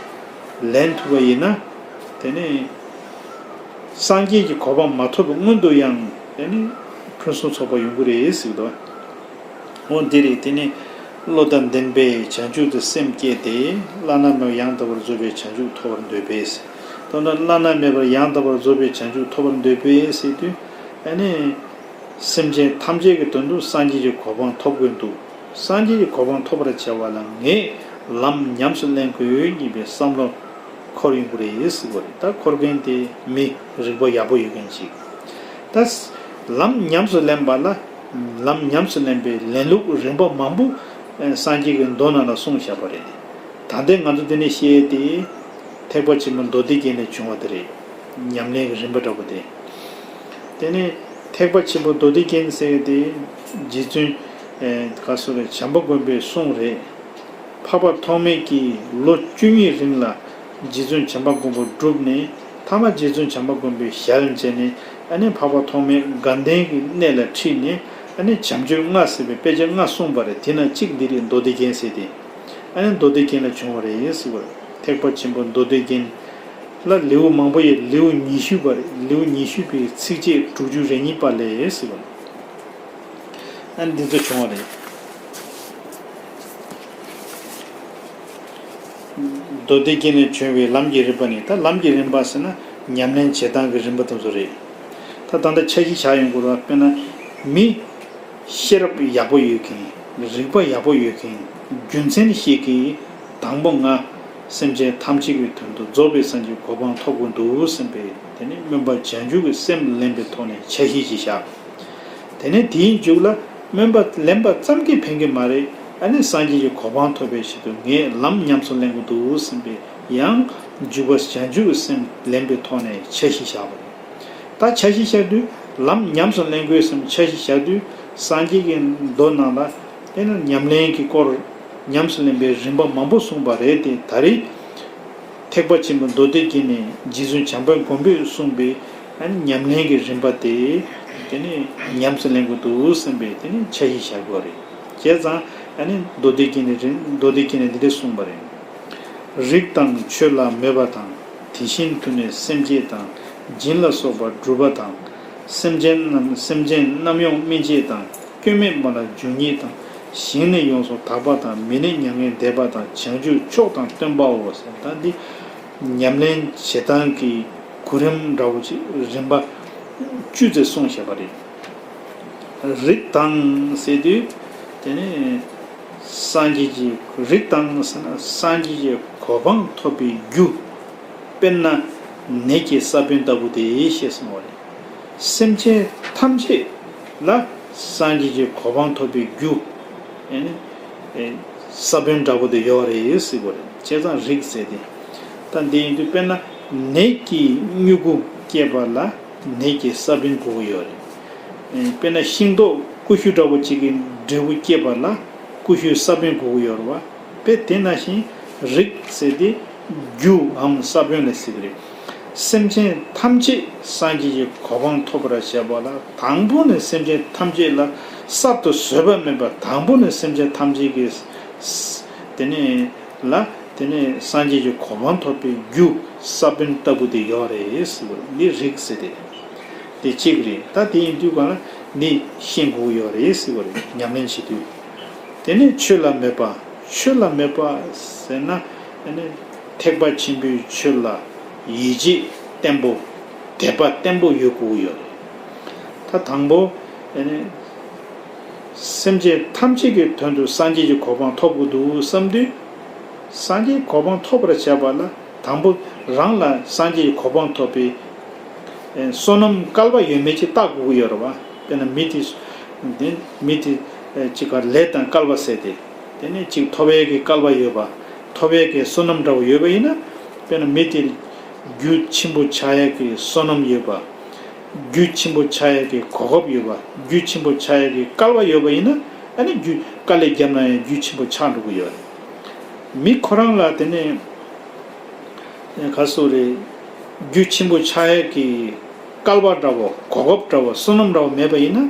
ལེན་ཐུབ་པ་ཡིན་ན། དེ་ནས་སངས་རྒྱས་ཀྱི་གོ་འཕང་མ་ཐོབ་པའི་སྔོན་དུ་ཡང་དེ་ནས་ཕུན་སུམ་ཚོགས་པ་ཡོང་གི་རེད་ཟེར་གི་འདུག་འོ་འདི་རེད། དེ་ནི་བློ་དང་ལྡན་པས་བྱང་ཆུབ་ཏུ་སེམས་བསྐྱེད་དེ། བླ་ན་མེད་པ་ཡང་དག་པར་རྫོགས་པའི་བྱང་ཆུབ་ཐོབ་པར་འདོད་པས། ད་ནི་བླ་ན་མེད་པ་ཡང་དག་པར་རྫོགས་པའི་བྱང་ཆུབ་ཐོབ་པར་འདོད་པས་ཟེར་དུས། ཨ་ནི་སེམས་ཅན་ཐམས་ཅད་ཀྱི་དོན་དུ་སངས་རྒྱས་ཀྱི་གོ་འཕང་ཐོབ་དགོས་འདུག་སངས་རྒྱས་ཀྱི་གོ་འཕང་ཐོབ་པར་བྱ་བ་ལ་ངས་ལམ་ཉམས་སུ་ལེན་དགོས་སྙམ་པའི་བསམ་བློ་འཁོར་ཡོང་གི་རེད་ཟེར་བ་རེད། ད་འཁོར་མཁན་དེ་མི་རིག་པ་ཡག་པོ་ཡོད་མཁན་ཞིག་ད་ལམ་ཉམས་སུ་ལེན་པ་ལ། ལམ་ཉམས་སུ་ལེན་པའི་ལེན་ལུགས་རིམ་པ་མང་པོ་སངས་རྒྱས་ཀྱི་མདོ་ནང་ལ་གསུངས་བཞག་པ་རེད། ད་ལྟའི་ང་ཚོ་འདི་ནས་བཤད་དེ་ཐེག་པ་ཆེན་པོ་མདོ་སྡེ་རྒྱན་ནས་བྱུང་བ་དེ་རེད། ཉམས་ལེན་གྱི་རིམ་པ་འདྲ་པོ་དེ། དེ་ནས་ཐེག་པ་ཆེན་པོ་མདོ་སྡེ་རྒྱན་ཟེར་དེ་རྗེ་བཙུན་ག་སོ་རེད། བྱམས་པ་མགོན་པོའི་གསུང་རེད། འཕགས་པ་ཐོགས་མེད་ཀྱིས་ལོ་བཅུ་གཉིས་རིང་ལ་རྗེ་བཙུན་བྱམས་པ་མགོན་པོ་བསྒྲུབས་ནས། མཐའ་མ་རྗེ་བཙུན་བྱམས་པ་མགོན་པོའི་ཞལ་མཇལ་ནས། ཨ་ནི་འཕགས་པ་ཐོགས་མེད་དགའ་ལྡན་གྱི་གནས་ལ་ཁྲིད་ནས། ཨ་ནི་བྱམས་ཆོས་ལྔ་ཟེར་བའི་དཔེ་ཆ་ལྔ་གསུངས་པ་རེད། དེ་ནང་གཅིག་འདི་རེད། མདོ་སྡེ་རྒྱན་ཟེར་དེ། ཨ་ནི་མདོ་སྡེ་རྒྱན་ལ་བྱུང་བ་རེད་ཟེར་བ་རེད། ཐེག་པ་ཆེན་པོ་མདོ་སྡེ་རྒྱན་ལ་ལེའུ་མང་པོ་ཡོད། ལེའུ་ཉི་ཤུ་པ་རེད། ལེའུ་ཉི་ཤུ་པའི་ཚིགས་བཅད་དྲུག་ཅུ་རེ་གཉིས་པ་ལས་ཟེར་བ་རེད། ཨ་ནི་འདི་ཚོ་བྱུང་བ་རེད། མདོ་སྡེ་རྒྱན་ནས་བྱུང་བའི་ལམ་གྱི་རིམ་པ་ནི། ད་ལམ་གྱི་རིམ་པ་ཟེར་ན་ཉམས་ལེན་བྱེད་སྟངས་ཀྱི་རིམ་པ་དེ་ཚོ་རེད། ད་ད་ལྟ་འཆར་གཞི་བཞག་ཡོང་དགོས་རེད་བ། དཔེར་ན་མི་ཤེས་རབ་ཡག་པོ་ཡོད་མཁན། རིག་པ་ཡག་པོ་ཡོད་མཁན། རྒྱུ་མཚན་ཤེས་མཁན། དང་པོ་ང་ སེམས་ཅན་ཐམས་ཅད་ཀྱི་དོན་དུ་རྫོགས་པའི་སངས་རྒྱས་གོ་འཕང་ཐོབ་དགོས་འདུག་བསམ་པའི་དེ་ནི་སྨོན་པ་བྱང་ཆུབ་ཀྱི་སེམས་ལེན་པའི་ཐོག་ནས་འཆར་གཞི་ཞིག་བཞག་དེ་ནས་དེའི་མཇུག་ལ་སྨོན་པ་ལེན་པ་ཙམ་གྱིས་ཕན་གྱི་མ་རེད། ཨ་ནི་སངས་རྒྱས་ཀྱི་གོ་འཕང་ཐོབ་པའི་ཆེད་དུ་ངས་ལམ་ཉམས་སུ་ལེན་དགོས་འདུག་བསམ་པའི་ཡང་འཇུག་པ་བྱང་ཆུབ་ཀྱི་སེམས་ལེན་པའི་ཐོག་ནས་འཆར་གཞི་བཞག་པ་རེད། ད་འཆར་གཞི་བཞག་དུས་ལམ་ཉམས་སུ་ལེན་དགོས་བསམ་འཆར་གཞི་བཞག་དུས་སངས་རྒྱས་ཀྱི་མདོ་ནང་ལ་དེ་ནི་ཉམས་ལེན་གྱི་སྐོར་ཉམས་སུ་ལེན་པའི་རིམ་པ་མང་པོ་གསུངས་པ་རེད་དེ་ད་རེས། ཐེག་པ་ཆེན་པོ་མདོ་སྡེ་རྒྱན་ནས་རྗེ་བཙུན་བྱམས་པ་མགོན་པོས་གསུངས་པའི་ཨ་ནི་ཉམས་ལེན་གྱི་རིམ་པ་དེ་དེ་ནི་ཉམས་སུ་ལེན་དགོས་འདུག་བསམ་པའི་དེ་ནི་འཆར་གཞི་བཞག་དགོས་རེད། བྱས་ཙང་ཨ་ནི་མདོ་སྡེ་རྒྱན་ནས་རིམ་མདོ་སྡེ་རྒྱན་ནས་འདི་འདྲ་གསུངས་པ་རེད། རིགས་དང་ཆོས་ལ་མོས་པ་དང་། དེ་བཞིན་དུ་ནི་སེམས་བསྐྱེད་དང་། སྦྱིན་ལ་སོགས་པ་སྒྲུབ་པ་དང་། སེམས་ཅན་རྣམས་སེམས་ཅན་རྣམས་ཡོངས་སྨིན་བྱེད་དང་། སྐྱོན་མེད་པ་ལ་འཇུག་ཉིད་དང་། ཞིང་ནི་ཡོངས་སུ་དག་པ་དང་། མི་ནི་མྱ་ངན་འདས་པ་དང་། བྱང་ཆུབ་མཆོག་དང་བསྟུན་པའོ་ཟེར། ད་འདི་ཉམས་ལེན་བྱེད་སྟངས་ཀྱི་གོ་རིམ་འདྲ་བོ་ཅིག་རིམ་པ་བཅུ་ཙམ་གསུངས་བཞག་པ་རེད། རིགས་དང་ཟེར་དུས་དེ་ནི་སངས་རྒྱས་ཀྱི་རིགས་དང་ཟེར་ན་སངས་རྒྱས་ཀྱི་གོ་འཕང་ཐོབ་པའི་རྒྱུ། དཔེར་ན་ནས་ཀྱི་ས་བོན་ལྟ་བུ་དེ་ཞེས་གསུངས་པ་རེད། སེམས་ཅན་ཐམས་ཅད་ལ་སངས་རྒྱས་ཀྱི་གོ་འཕང་ཐོབ་པའི་རྒྱུ། ཨེ་ནི་ཨེ་ས་བོན་འདྲ་བོ་དེ་ཡོད་རེད་ཟེར་བ་རེད། བྱས་ཙང་རིགས་ཟེར་ཏེ། ད་འདི་ཡིན་དུས་དཔེར་ན་ནས་ཀྱི་མྱུ་གུ་སྐྱེས་པ་ལ་ནས་ཀྱི་ས་བོན་དགོས་ཀྱི་ཡོད་རེད། ཨེ་དཔེར་ན་ཤིང་ཏོག་ཀུ་ཤུ་འདྲ་བོ་གཅིག་གི་འབྲས་བུ་སྐྱེས་པ་ལ་ཀུ་ཤུའི་ས་བོན་དགོས་ཀྱི་ཡོད་རེད་བ། དཔེ་དེ་ནང་བཞིན་རིགས་ཟེར་ཏེ། རྒྱུའམ་ས་བོན་ལ་ཟེར་གྱི་རེད། སེམས་ཅན་ཐམས་ཅད་སངས་རྒྱས་ཀྱི་གོ་འཕང་ཐོབ་པར་བྱེད་པ་ལ་དང་པོ་ནས་སེམས་ཅན་ཐམས་ཅད་ལ་གསར་དུ་བཟོས་པ་མིན་པར་དང་པོ་ནས་སེམས་ཅན་ཐམས་ཅད་ཀྱི་དེ་ནས་ལ་དེ་ནས་སངས་རྒྱས་ཀྱི་གོ་འཕང་ཐོབ་པའི་རྒྱུ་ས་བོན་ལྟ་བུ་དེ་ཡོད་རེད་ཟེར་བ་འདི་རིགས་ཟེར་ཏེ། དེ་གཅིག་རེད། ད་དེ་ཡིན་དུས་གང་ལ་འདི་ཤེས་དགོས་ཡོད་རེད་ཟེར་བ་རེད། ཉམས་ལེན་བྱེད་དུས། དེ་ནས་ཆོས་ལ་མོས་པ། ཆོས་ལ་མོས་པ་ཟེར་ན་ཨ་ནི་ཐེག་པ་ཆེན་པོའི་ཆོས་ལ་ཡིད་ཆེས་བརྟན་པོ། དད་པ་བརྟན་པོ་ཡོད་དགོས་ཡོད་རེད། ད་དང་པོ་ཨ་ནི་སེམས་ཅན་ཐམས་ཅད་ཀྱི་དོན་དུ་སངས་རྒྱས་ཀྱི་གོ་འཕང་ཐོབ་དགོས་འདུག་བསམ་དུས། སངས་རྒྱས་གོ་འཕང་ཐོབ་པར་བྱ་བ་ལ་དང་པོ་རང་ལ་སངས་རྒྱས་ཀྱི་གོ་འཕང་ཐོབ་པའི་ཨེ་བསོད་ནམས་བསྐལ་པ་ཡོད་མེད་ཅིག་བརྟག་དགོས་ཀྱི་ཡོད་རེད་བ། དཔེར་ན་མི་དེ་དེ་མི་དེ་ཨེ་གཅིག་ག་ལས་དང་བསྐལ་པ་ཟེར་ཏེ། དེ་ནས་གཅིག་ཐོབ་ཡས་ཀྱི་བསྐལ་པ་ཡོད་པ། ཐོབ་ཡས་ཀྱི་བསོད་ནམས་འདྲ་བོ་ཡོད་པ་ཡིན་ན། དཔེར་ན་མི་དེ་རྒྱུ་ཆེན་པོ་ཆགས་ཡས་ཀྱི་བསོད་ནམས་ཡོད་པ། རྒྱུ་ཆེན་པོ་ཆགས་ཡས་ཀྱི་གོ་སྐབས་ཡོད་པ། རྒྱུ་ཆེན་པོ་ཆགས་ཡས་ཀྱི་བསྐལ་པ་ཡོད་པ་ཡིན་ན། ཨ་ནི་རྒྱུ་དཀའ་ལས་བརྒྱབ་ན་ཡང་རྒྱུ་ཆེན་པོ་ཆགས་འགྲོ་གི་ཡོད་རེད། མི་ཁོ་རང་ལ་དེ་ནས་ག་སོ་རེད། རྒྱུ་ཆེན་པོ་ཆགས་ཡས་ཀྱི་བསྐལ་པ་འདྲ་བོ་གོ་སྐབས་འདྲ་བོ་བསོད་ནམས་འདྲ་བོ་མེད་པ་ཡིན་ན་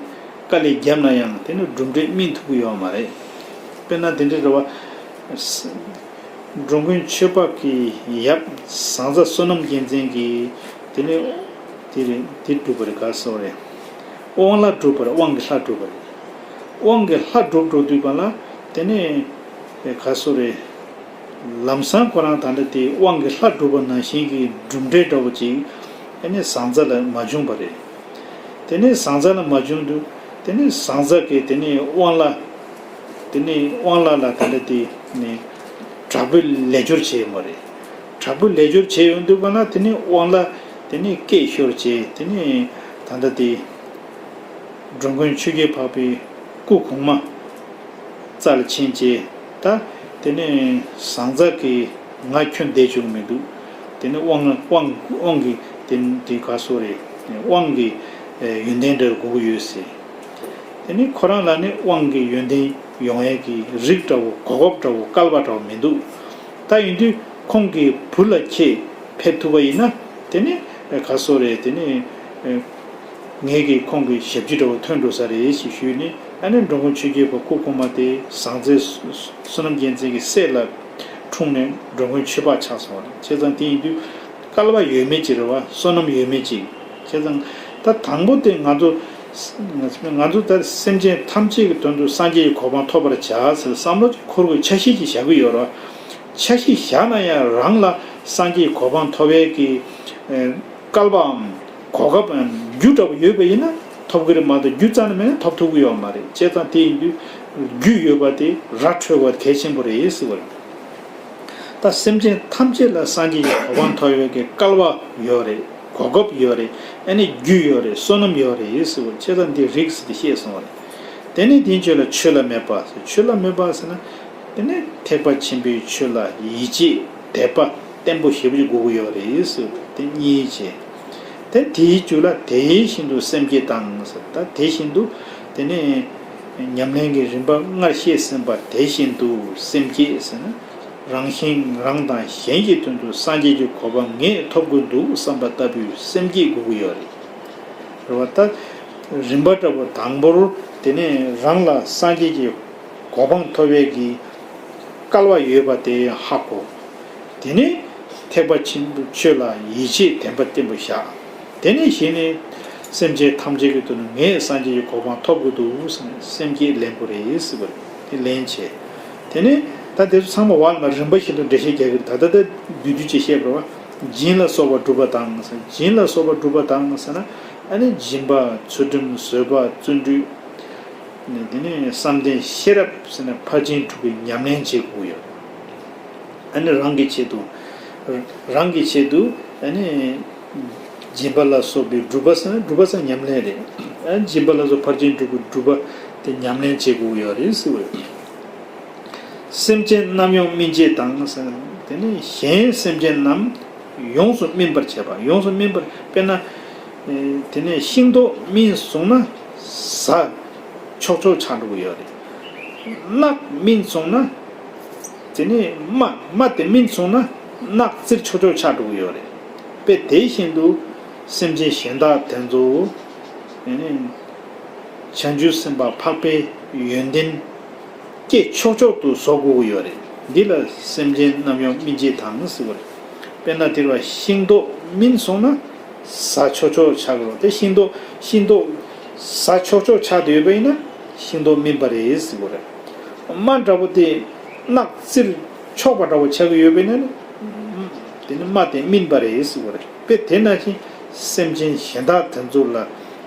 དཀའ་ལས་བརྒྱབ་ན་ཡང་དེ་ནི་གྲུབ་འབྲས་སྨིན་ཐུབ་ཀྱི་ཡོད་མ་རེད། དཔེར་ན་དེ་འདྲའི་རེད་བ། འགྲོ་མགོན་ཆོས་འཕགས་ཀྱི་ཡབ་ཟང་ཟ་བསོད་ནམས་རྒྱལ་མཚན་གྱིས་དེ་ནི་དེ་རེད་དེ་སྒྲུབ་པ་རེད་ག་སོ་རེད། དབང་ལྷ་སྒྲུབ་པ་རེད། དབང་གི་ལྷ་སྒྲུབ་པ་རེད། དབང་གི་ལྷ་སྒྲུབ་འགྲོ་དུས་གང་ལ་དེ་ནི་ག་སོ་རེད། ལམ་སང་ཁོ་རང་ད་ལྟ་དེ་དབང་གི་ལྷ་སྒྲུབ་པ་ནང་བཞིན་གྱི་གྲུབ་འབྲས་འདྲ་བོ་ཅིག་ཨ་ནི་ཟང་ཟ་ལ་མ་བྱུང་བ་རེད། དེ་ནས་ཟང་ཟ་ལ་མ་བྱུང་དུས་དེ་ནས་ཟང་ཟ་གིས་དེ་ནས་དབང་ལྷ། དེ་ནས་དབང་ལྷ་ལ་ད་ལྟ་དེ་ནས་དྲག་པོའི་ལས་སྦྱོར་བྱས་ཡོང་བ་རེད། དྲག་པོའི་ལས་སྦྱོར་བྱས་ཡོང་དུས་གང་ལ་དེ་ནས་དབང་ལྷ་དེ་ནས་སྐད་ཤོར་བྱས་དེ་ནས་ད་ལྟ་དེ། འགྲོ་མགོན་ཆོས་རྒྱལ་འཕགས་པའི་སྐུ་གོང་མ་རྩ་ལ་ཕྱིན་བྱས་ད་དེ་ནས་ཟང་ཟ་གིས་ང་ཁྱོད་བསྡད་བཅུག་མི་འདུག་དེ་ནས་དབང་དབང་དབང་གི་དེ་དེ་ག་སོ་རེད། དབང་གི་ཡོན་ཏན་འདྲ་དགོས་ཀྱི་ཡོད་ཟེར། དེ་ནས་ཁོ་རང་ལ་ནི་དབང་གི་ཡོན་ཏན་ཡོང་ཡས་ཀྱི་རིགས་འདྲ་བོ་གོ་སྐབས་འདྲ་བོ་བསྐལ་པ་འདྲ་བོ་མི་འདུག་ད་ཡིན་དུས་ཁོང་གི་བུ་ལ་ཁྱེད་ཕེབས་ཐུབ་པ་ཡིན་ན་དེ་ནི་ག་སོ་རེད། དེ་ནི་ངས་ཀྱིས་ཁོང་གི་ཞབས་ཕྱི་འདྲ་བོ་ཐོན་འགྲོ་ས་རེད་ཞེས་ཞུས་ནས་ཨ་ནི་འགྲོ་མགོན་ཆོས་རྒྱལ་འཕགས་པའི་སྐུ་གོང་མ་དེ་ཟང་ཟའི་བསོད་ནམས་རྒྱལ་མཚན་གྱི་སྲས་ལ་འཁྲུངས་ནས་འགྲོ་མགོན་ཆོས་འཕགས་ཆགས་སོང་བ་རེད། བྱས་ཙང་དེ་ཡིན་དུས་བསྐལ་པ་ཡོད་མེད་ཅིག་རེད་བ། བསོད་ནམས་ཡོད་མེད་ཅིག་བྱས་ཙང་ད་དང་པོ་དེ་ང་ཚོ་ང་ཚོ་ད་སེམས་ཅན་ཐམས་ཅད་ཀྱི་དོན་དུ་སངས་རྒྱས་ཀྱི་གོ་འཕང་ཐོབ་པར་བྱ་ཟེར་བསམ་བློ་ཅིག་འཁོར་དགོས། འཆར་གཞི་ཅིག་བཞག་གི་ཡོད་རེད་བ། འཆར་གཞི་བཞག་ན་ཡང་རང་ལ་སངས་རྒྱས་གོ་འཕང་ཐོབ་ཡས་ཀྱི་བསྐལ་པའམ་གོ་སྐབས་རྒྱུ་འདྲ་བོ་ཡོད་པ་ཡིན་ན་ཐོབ་ཀྱི་རེད་མ་གཏོགས་རྒྱུ་རྩ་ནས་མེད་ན་ཐོབ་ཐུབ་ཀྱི་ཡོད་མ་རེད། བྱས་ཙང་དེ་ཡིན་དུས་རྒྱུ་ཡོད་པ་དེ་ར་འཕྲོད་པ་གལ་ཆེན་པོ་རེད་ཟེར་བ་རེད། ད་ ད་སེམས་ཅན་ཐམས་ཅད་ལ་སངས་རྒྱས་ཀྱི་གོ་འཕང་ཐོབ་ཡས་ཀྱི་སྐལ་བ་ཡོད་རེད། གོ་སྐབས་ཡོད་རེད། ཨ་ནི་རྒྱུ་ཡོད་རེད། བསོད་ནམས་ཡོད་རེད་ཟེར་བ། བྱས་ཙང་འདི་རིགས་ཟེར་ཏེ་བཤད་སོང་བ་རེད། དེ་ནས་དེའི་རྗེས་ལ་ཆོས་ལ་མོས་པ་ཟེར། ཆོས་ལ་མོས་པ་ཟེར་ན། དེ་ནས་ཐེག་པ་ཆེན་པོའི་ཆོས་ལ་ཡིད་ཆེས་དད་པ་བརྟན་པོ་ཞེ་པོ་ཅིག་དགོས་ཀྱི་ཡོད་རེད་ཟེར་བ་དེ་གཉིས་བྱས། དེ་དེའི་མཇུག་ལ་དེ་བཞིན་དུ་སེམས་བསྐྱེད་དང་ཟེར། ད་དེ་བཞིན་དུ་དེ་ནས་ཉམས་ལེན་གྱི་རིམ་པ་སྔར་བཤད་ཟིན་པ་དེ་བཞིན་དུ་སེམས་བསྐྱེད་ཟེར་ན། རང་བཞིན་རང་དང་གཞན་གྱི་དོན་དུ་སངས་རྒྱས་ཀྱི་གོ་འཕང་ངས་ཐོབ་དགོས་འདུག་བསམ་པ་ལྟ་བུའི་སེམས་བསྐྱེད་དགོས་ཀྱི་ཡོད་རེད། རེད་བ། ད་རིམ་པ་འདྲ་པོ་དང་པོར་དེ་ནས་རང་ལ་སངས་རྒྱས་ཀྱི་གོ་འཕང་ཐོབ་པའི་གི་སྐལ་བ་ཡོད་པ་དེ་ཧ་གོ། དེ་ནས་ཐེག་པ་ཆེན་པོའི་ཆོས་ལ་ཡིད་ཆེས་དད་པ་བརྟན་པོ་བཞག། དེ་ནས་གཞི་ནས་སེམས་ཅན་ཐམས་ཅད་ཀྱི་དོན་དུ་ངས་སངས་རྒྱས་ཀྱི་གོ་འཕང་ཐོབ་དགོས་འདུག་ཟེར་ནས་སེམས་བསྐྱེད་ལེན་དགོས་རེད་ཟེར་བ་རེད། དེ་ལེན་བྱས། དེ་ནས་ད་དེ་ཚོ་ཚང་མ་བར་ལ་རིམ་པ་བཞིན་དུ་འགྲེལ་བཤད་རྒྱག་གི་རེད། ད་ལྟ་ད་བསྡུས་བསྡུས་ཅིག་བཤད་པ་རེད་བ། སྦྱིན་ལ་སོགས་པ་སྒྲུབ་པ་དང་ཟེར། སྦྱིན་ལ་སོགས་པ་སྒྲུབ་པ་དང་ཟེར་ན། ཨ་ནི་སྦྱིན་པ། ཚུལ་ཁྲིམས། བཟོད་པ། བརྩོན་འགྲུས། ནས་དེ་ནས་བསམ་གཏན་ཤེས་རབ་ཟེར་ན་ཕར་ཕྱིན་དྲུག་གི་ཉམས་ལེན་བྱེད་དགོས་ཡོད། ཨ་ནི་རང་གི་ཆེད་དུ། རང་གི་ཆེད་དུ་ཨ་ནི་སྦྱིན་པ་ལ་སོགས་པའི་སྒྲུབ་པ་ཟེར་ན་སྒྲུབ་པ་ཟེར་ན་ཉམས་ལེན་རེད། ཨ་ནི་སྦྱིན་པ་ལ་སོགས་ཕར་ཕྱིན་དྲུག་གི་སྒྲུབ་པ་དེ་ཉམས་ལེན་བྱེད་དགོས་ཡོད་རེད་ཟེར་བ་ཡོད། སེམས་ཅན་རྣམས་ཡོངས་སྨིན་བྱེད་དང་ཟེར་ན། དེ་ནས་གཞན་སེམས་ཅན་རྣམས་ཡོངས་སུ་སྨིན་པར་བྱེད་པ། ཡོངས་སུ་སྨིན་པར། དཔེར་ན། ཨེ། དེ་ནས་ཤིང་ཏོག་སྨིན་སོང་ན་ཟ་ཆོག་ཆོག་ཆགས་འགྲོ་གི་ཡོད་རེད། རྣག་སྨིན་སོང་ན། དེ་ནས་རྨ། རྨ་དེ་སྨིན་སོང་ན་རྣག་བཙིར་ཆོག་ཆོག་ཆགས་འགྲོ་གི་ཡོད་རེད། དཔེ་དེ་བཞིན་དུ་སེམས་ཅན་གཞན་དག་དེ་ཚོ། དེ་ནས་བྱང་ཆུབ་སེམས་དཔའ་འཕགས་པའི་ཡོན་ཏན་སྐྱེ་ཆོག་ཆོག་ཏུ་བཟོ་དགོས་ཀྱི་ཡོད་རེད། འདི་ལ་སེམས་ཅན་རྣམས་ཡོངས་སྨིན་བྱེད་དང་ཟེར་བ་རེད། དཔེར་ན་དེ་རུ་ཤིང་ཏོག་སྨིན་སོང་ན་ཟ་ཆོག་ཆོག་ཆགས་ཀྱི་རེད། དེ་ཤིང་ཏོག་ཤིང་ཏོག་ཟ་ཆོག་ཆོག་ཆགས་བསྡད་ཡོད་པ་ཡིན་ན་ཤིང་ཏོག་སྨིན་པ་རེད་ཟེར་བ་རེད། རྨ་འདྲ་པོ་དེ་རྣག་བཙིར་ཆོག་པ་འདྲ་པོ་ཆགས་ཀྱི་ཡོད་པ་ཡིན་ན་དེ་ནི་རྨ་དེ་སྨིན་པ་རེད་ཟེར་བ་རེད། དཔེ་དེ་ནང་བཞིན་སེམས་ཅན་གཞན་དག་དེ་ཚོ་ལ་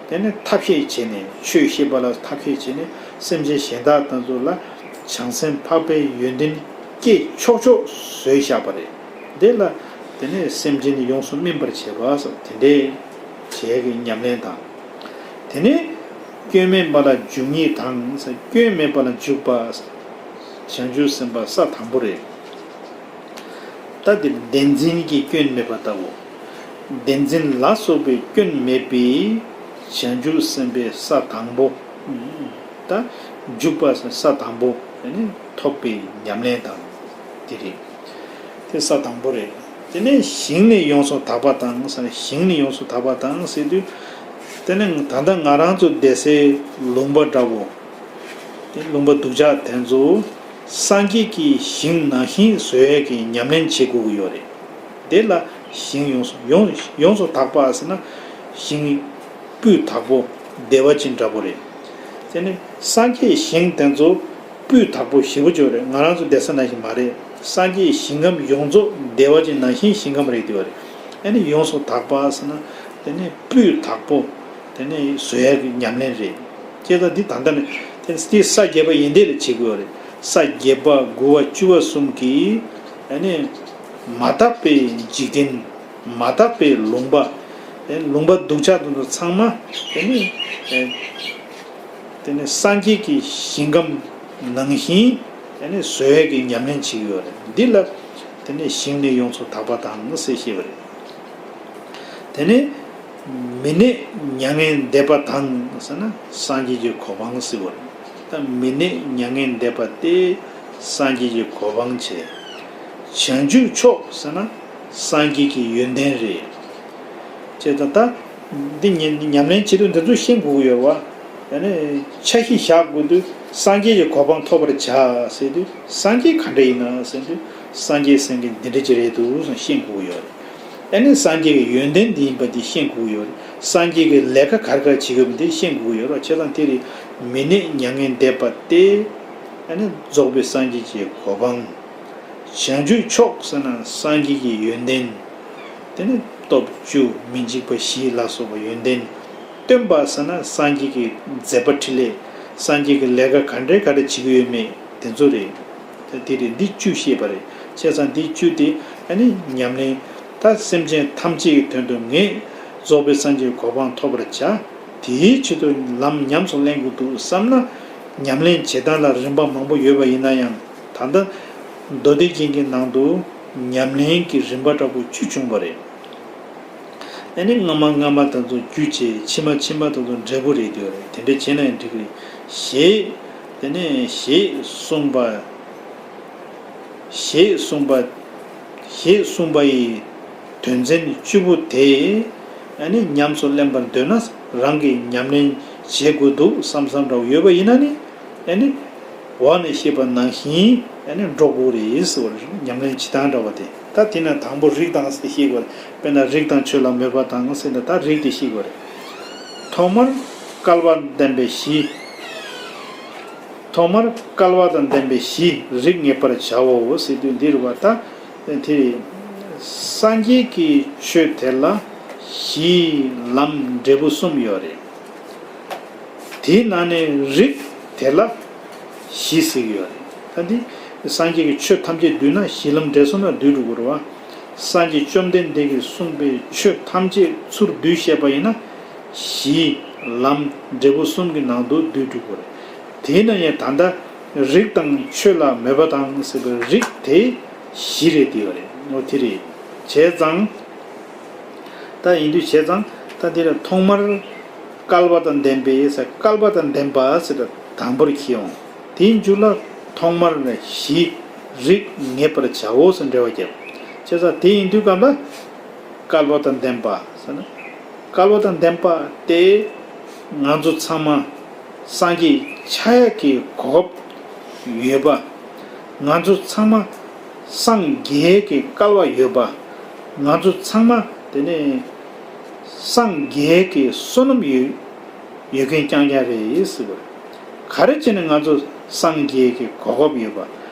དེ་ནི་ཐབས་ཤེས་བྱས་ནས། ཆོས་བཤད་པ་ལ་ཐབས་ཤེས་བྱས་ནས་སེམས་ཅན་གཞན་དག་དེ་ཚོ་ལ་བྱང་སེམས་འཕགས་པའི་ཡོན་ཏན་སྐྱེ་ཆོག་ཆོག་བཟོས་བཞག་པ་རེད། དེ་ལ་དེ་ནས་སེམས་ཅན་ནི་ཡོངས་སུ་སྨིན་པར་བྱེད་པ་ཟེར། དེ་འདྲའི་བྱས་ཀྱི་ཉམས་ལེན་དང་། དེ་ནས་སྐྱོན་མེད་པ་ལ་འཇུག་ཉིད་དང་ཟེར། སྐྱོན་མེད་པ་ལ་འཇུག་པ་བྱང་ཆུབ་སེམས་དཔའ་ས་དང་པོ་རེད། ད་འདིར་བདེན་འཛིན་གྱི་སྐྱོན་མེད་པ་ལྟ་བུ། བདེན་འཛིན་ལ་སོགས་པའི་སྐྱོན་མེད་པའི་བྱང་ཆུབ་སེམས་དཔའི་ས་དང་པོ། ད་འཇུག་པ་ས་དང་པོ་ནི་ཐོབ་པའི་ཉམས་ལེན་དང་དེ་རེད། དེ་ས་དང་པོ་རེད། དེ་ནས་ཞིང་ནི་ཡོངས་སུ་དག་པ་དང་ཟེར། ཞིང་ནི་ཡོངས་སུ་དག་པ་དང་ཟེར་དུས། དེ་ནི་ད་ལྟ་ང་རང་ཚོ་བསྡད་སའི་ལུང་པ་འདྲ་བོ། དེ་ལུང་པ་སྡུག་ཅག་དེ་ཚོ་སངས་རྒྱས་ཀྱི་ཞིང་ནང་བཞིན་བཟོ་ཡས་ཀྱི་ཉམས་ལེན་བྱེད་དགོས་ཀྱི་ཡོད་རེད། དེ་ལ་ཞིང་ཡོངས་སུ་ཡོངས་ཡོངས་སུ་དག་པ་ཟེར་ན་ཞིང་སྤུས་དག་པོ་བདེ་བ་ཅན་འདྲ་པོ་རེད། དེ་ནི་སངས་རྒྱས་ཞིང་དེ་ཚོ་སྤུས་དག་པོ་ཞེ་པོ་ཅིག་རེད། ང་རང་ཚོ་བསྡད་ས་ནང་བཞིན་མ་རེད། སངས་རྒྱས་ཞིང་ཁམས་ཡོངས་རྫོགས་བདེ་བ་ཅན་ནང་བཞིན་ཞིང་ཁམས་རེད་བསྡད་པ་རེད། ཨ་ནི་ཡོངས་སུ་དག་པ་ཟེར་ན་དེ་ནི་སྤུས་དག་པོ། དེ་ནས་བཟོ་ཡག་གི་ཉམས་ལེན་རེད། བྱས་ཙང་འདི་ད་ལྟ་ནས་དེ་དེ་ས་བརྒྱད་པ་ཡོན་ཏན་ལ་བྱེད་དགོས་རེད། ས་བརྒྱད་པ་དགུ་པ་བཅུ་པ་གསུམ་གྱིས་ཨ་ནི་མ་དག་པའི་འཇིག་རྟེན། མ་དག་པའི་ལུང་པ། དེ་ལུང་པ་སྡུག་ཅག་དེ་ཚོ་ཚང་མ་དེ་ནི་དེ་ནི་སངས་རྒྱས་ཀྱི་ཞིང་ཁམས་ནང་བཞིན་དེ་ནི་བཟོ་ཡག་གི་ཉམས་ལེན་བྱེད་ཀྱི་ཡོད་རེད། འདི་ལ་དེ་ནི་ཞིང་ནི་ཡོངས་སུ་དག་པ་དང་ཟེར་ཤེས་པ་རེད། དེ་ནས་མི་གནས་མྱ་ངན་འདས་པ་དང་ཟེར་ན་སངས་རྒྱས་ཀྱི་གོ་འཕང་ཟེར་བ་རེད། ད་མི་གནས་མྱ་ངན་འདས་པ་སྟེ་སངས་རྒྱས་ཀྱི་གོ་འཕང་བྱས། བྱང་ཆུབ་མཆོག་ཟེར་ན་སངས་རྒྱས་ཀྱི་ཡོན་ཏན་རེད། ཅེས་ད་ད་འདི་ཉམས་ཉམས་ལེན་བྱེད་དུས་འདི་ཚོ་ཤེས་དགོས་ཀྱི་ཡོད་པ། ཡང་ན་འཆར་གཞི་བཞག་དགོས་དུས་སངས་རྒྱས་ཀྱི་གོ་འཕང་ཐོབ་པར་བྱ་ཟེར་དུས་སངས་རྒྱས་ག་འདྲ་ཡིན་ན་ཟེར་དུས་སངས་རྒྱས་སེང་གེ་འདི་འདྲ་ཅིག་རེད་འདུག་ཟེར་ཤེས་དགོས་ཀྱི་ཡོད་རེད། ཨ་ནི་སངས་རྒྱས་ཀྱི་ཡོན་ཏན་འདི་ཡིན་པ་འདི་ཤེས་དགོས་ཀྱི་ཡོད་རེད། སངས་རྒྱས་ཀྱི་ལས་ཀ་ག་རེ་ག་རེ་བྱེད་དགོས་པ་འདི་ཤེས་དགོས་ཀྱི་ཡོད་རེད། བྱས་ཙང་དེ་རེད། མི་གནས་མྱ་ངན་འདས་པ་སྟེ། ཨ་ནི་རྫོགས་པའི་སངས་རྒྱས་ཀྱི་གོ་འཕང་། བྱང་ཆུབ་མཆོག་ཟེར་ན་སངས་རྒྱས་ཀྱི་ཡོན་ཏན། དེ་ནི་སྟོབས་བཅུ་མི་འཇིགས་པ་བཞི་ལ་སོགས་པ་ཡོན་ཏན། སྟོན་པ་ཟེར་ན་སངས་རྒྱས་ཀྱི་མཛད་པ་འཕྲིན་ལས། སངས་རྒྱས་ཀྱི་ལས་ཀ་ག་འདྲའི་ག་འདྲ་བྱེད་ཀྱི་ཡོད་མེད་དེ་ཚོ་རེད། དེ་རེད། འདི་བཅུ་བཤད་པ་རེད། བྱས་ཙང་འདི་བཅུ་དེ་ཨ་ནི་ཉམས་ལེན། ད་སེམས་ཅན་ཐམས་ཅད་ཀྱི་དོན་དུ་ངས་རྫོགས་པའི་སངས་རྒྱས་ཀྱི་གོ་འཕང་ཐོབ་པར་བྱ། དེའི་ཆེད་དུ་ལམ་ཉམས་སུ་ལེན་དགོས་འདུག་བསམ་ན། ཉམས་ལེན་བྱེད་སྟངས་ལ་རིམ་པ་མང་པོ་ཡོད་པ་ཡིན་ན་ཡང་། ད་ལྟ་མདོ་སྡེ་རྒྱན་གྱི་ནང་དུ་ཉམས་ལེན་གྱི་རིམ་པ་འདྲ་པོ་བཅུ་བྱུང་བ་རེད། ཨ་ནི་སྔ་མ་སྔ་མ་དེ་ཚོ་རྒྱུ་བྱས། ཕྱི་མ་ཕྱི་མ་དེ་ཚོ་འབྲས་བུ་རེད་འདོད་རེད། དེ་འདྲ་བྱས་ན་ཡང་འགྲིག་གི་རེད། ཞེས་དེ་ནས་ཞེས་གསུངས་པ། ཞེས་གསུངས་པ། ཞེས་གསུངས་པ་ཡི་དོན་ཚན་བཅུ་པོ་དེ་ཨ་ནི་ཉམས་སུ་ལེན་པར་འདོད་ན། རང་གིས་ཉམས་ལེན་བྱེད་དགོས་འདུག་བསམ་བསམ་འདྲ་བོ་ཡོད་པ་ཡིན་ན་ནི། ཨ་ནི་འོག་ནས་བཤད་པ་ནང་བཞིན་ཨ་ནི་འགྲོ་དགོས་རེད་ཟེར་བ་རེད། ཉམས་ལེན་བྱེད་སྟངས་འདྲ་བ་དེ། ད་དེ་ན་དང་པོ་རིགས་དང་ཟེར་ཤེས་དགོས་རེད། དཔེར་ན་རིགས་དང་ཆོས་ལ་མོས་པ་དང་ཟེར་ན། ད་རིགས་དེ་ཤེས་དགོས་རེད། ཐོག་མར་སྐལ་བ་ལྡན་པའི་གཞི། ཐོག་མར་སྐལ་བ་དང་ལྡན་པའི་གཞི་རིགས་ངེས་པར་བྱའོ་ཟེར་དུས་འདིར་བ། ད་དེ་སངས་རྒྱས་ཀྱི་ཆོས་དེ་ལ་གཞི་ལམ་འབྲས་བུ་གསུམ་ཡོད་རེད། དེའི་ནང་ནས་རིགས་དེ་ལ་གཞི་ཟེར་གྱི་ཡོད་རེད། ད་འདི་སངས་རྒྱས་ཀྱི་ཆོས་ཐམས་ཅད་བསྡུས་ན་གཞི་ལམ་འབྲས་གསུམ་ལ་བསྡུས་འགྲོ་དགོས་རེད་བ། སངས་རྒྱས་བཅོམ་ལྡན་འདས་ཀྱིས་གསུངས་པའི་ཆོས་ཐམས་ཅད་ཚུར་བསྡུས་བཤད་པ་ཡིན་ན། གཞི་ལམ་འབྲས་བུ་གསུམ་གྱི་ནང་དུ་བསྡུས་འགྲོ་དགོས་རེད། དེས་ན་ཡང་ད་ལྟ་རིགས་དང་ཆོས་ལ་མོས་པ་དང་ཟེར་བའི་རིགས་དེ་གཞི་རེད་དེ་ཡོད་རེད། འོ་དེ་རེད། བྱས་ཙང་། ད་ཡིན་དུས་བྱས་ཙང་། ད་འདི་ལ་ཐོག་མར་སྐལ་བ་དང་ལྡན་པའི་ཟེར། སྐལ་བ་དང་ལྡན་པ་ཟེར་དང་པོར་འཁྱེར་ཡོང་། དེའི་མཇུག་ལ་ཐོག་མར་གཞི་རིགས་ངེས་པར་བྱའོ་ཟེར་འགྲེལ་བ་བརྒྱབ། བྱས་ཙང་དེ་ཡིན་དུས་སྐབས་ལ། སྐལ་བ་དང་ལྡན་པ་ཟེར་ན། སྐལ་བ་དང་ལྡན་པ་དེ་ང་ཚོ་ཚང་མ་སངས་རྒྱས་ཆགས་ཡག་གི་གོ་སྐབས་ཡོད་པ། ང་ཚོ་ཚང་མ་སངས་རྒྱས་ཀྱི་སྐལ་བ་ཡོད་པ། ང་ཚོ་ཚང་མ་དེ་ནས་སངས་རྒྱས་ཀྱི་བསོད་ནམས་ཡོད། ཡོད་མཁན་རྐྱང་རྐྱང་རེད་ཟེར་བ། ག་རེ་བྱས་ནས་ང་ཚོ་སངས་རྒྱས་ཀྱི་གོ་སྐབས་ཡོད་པ།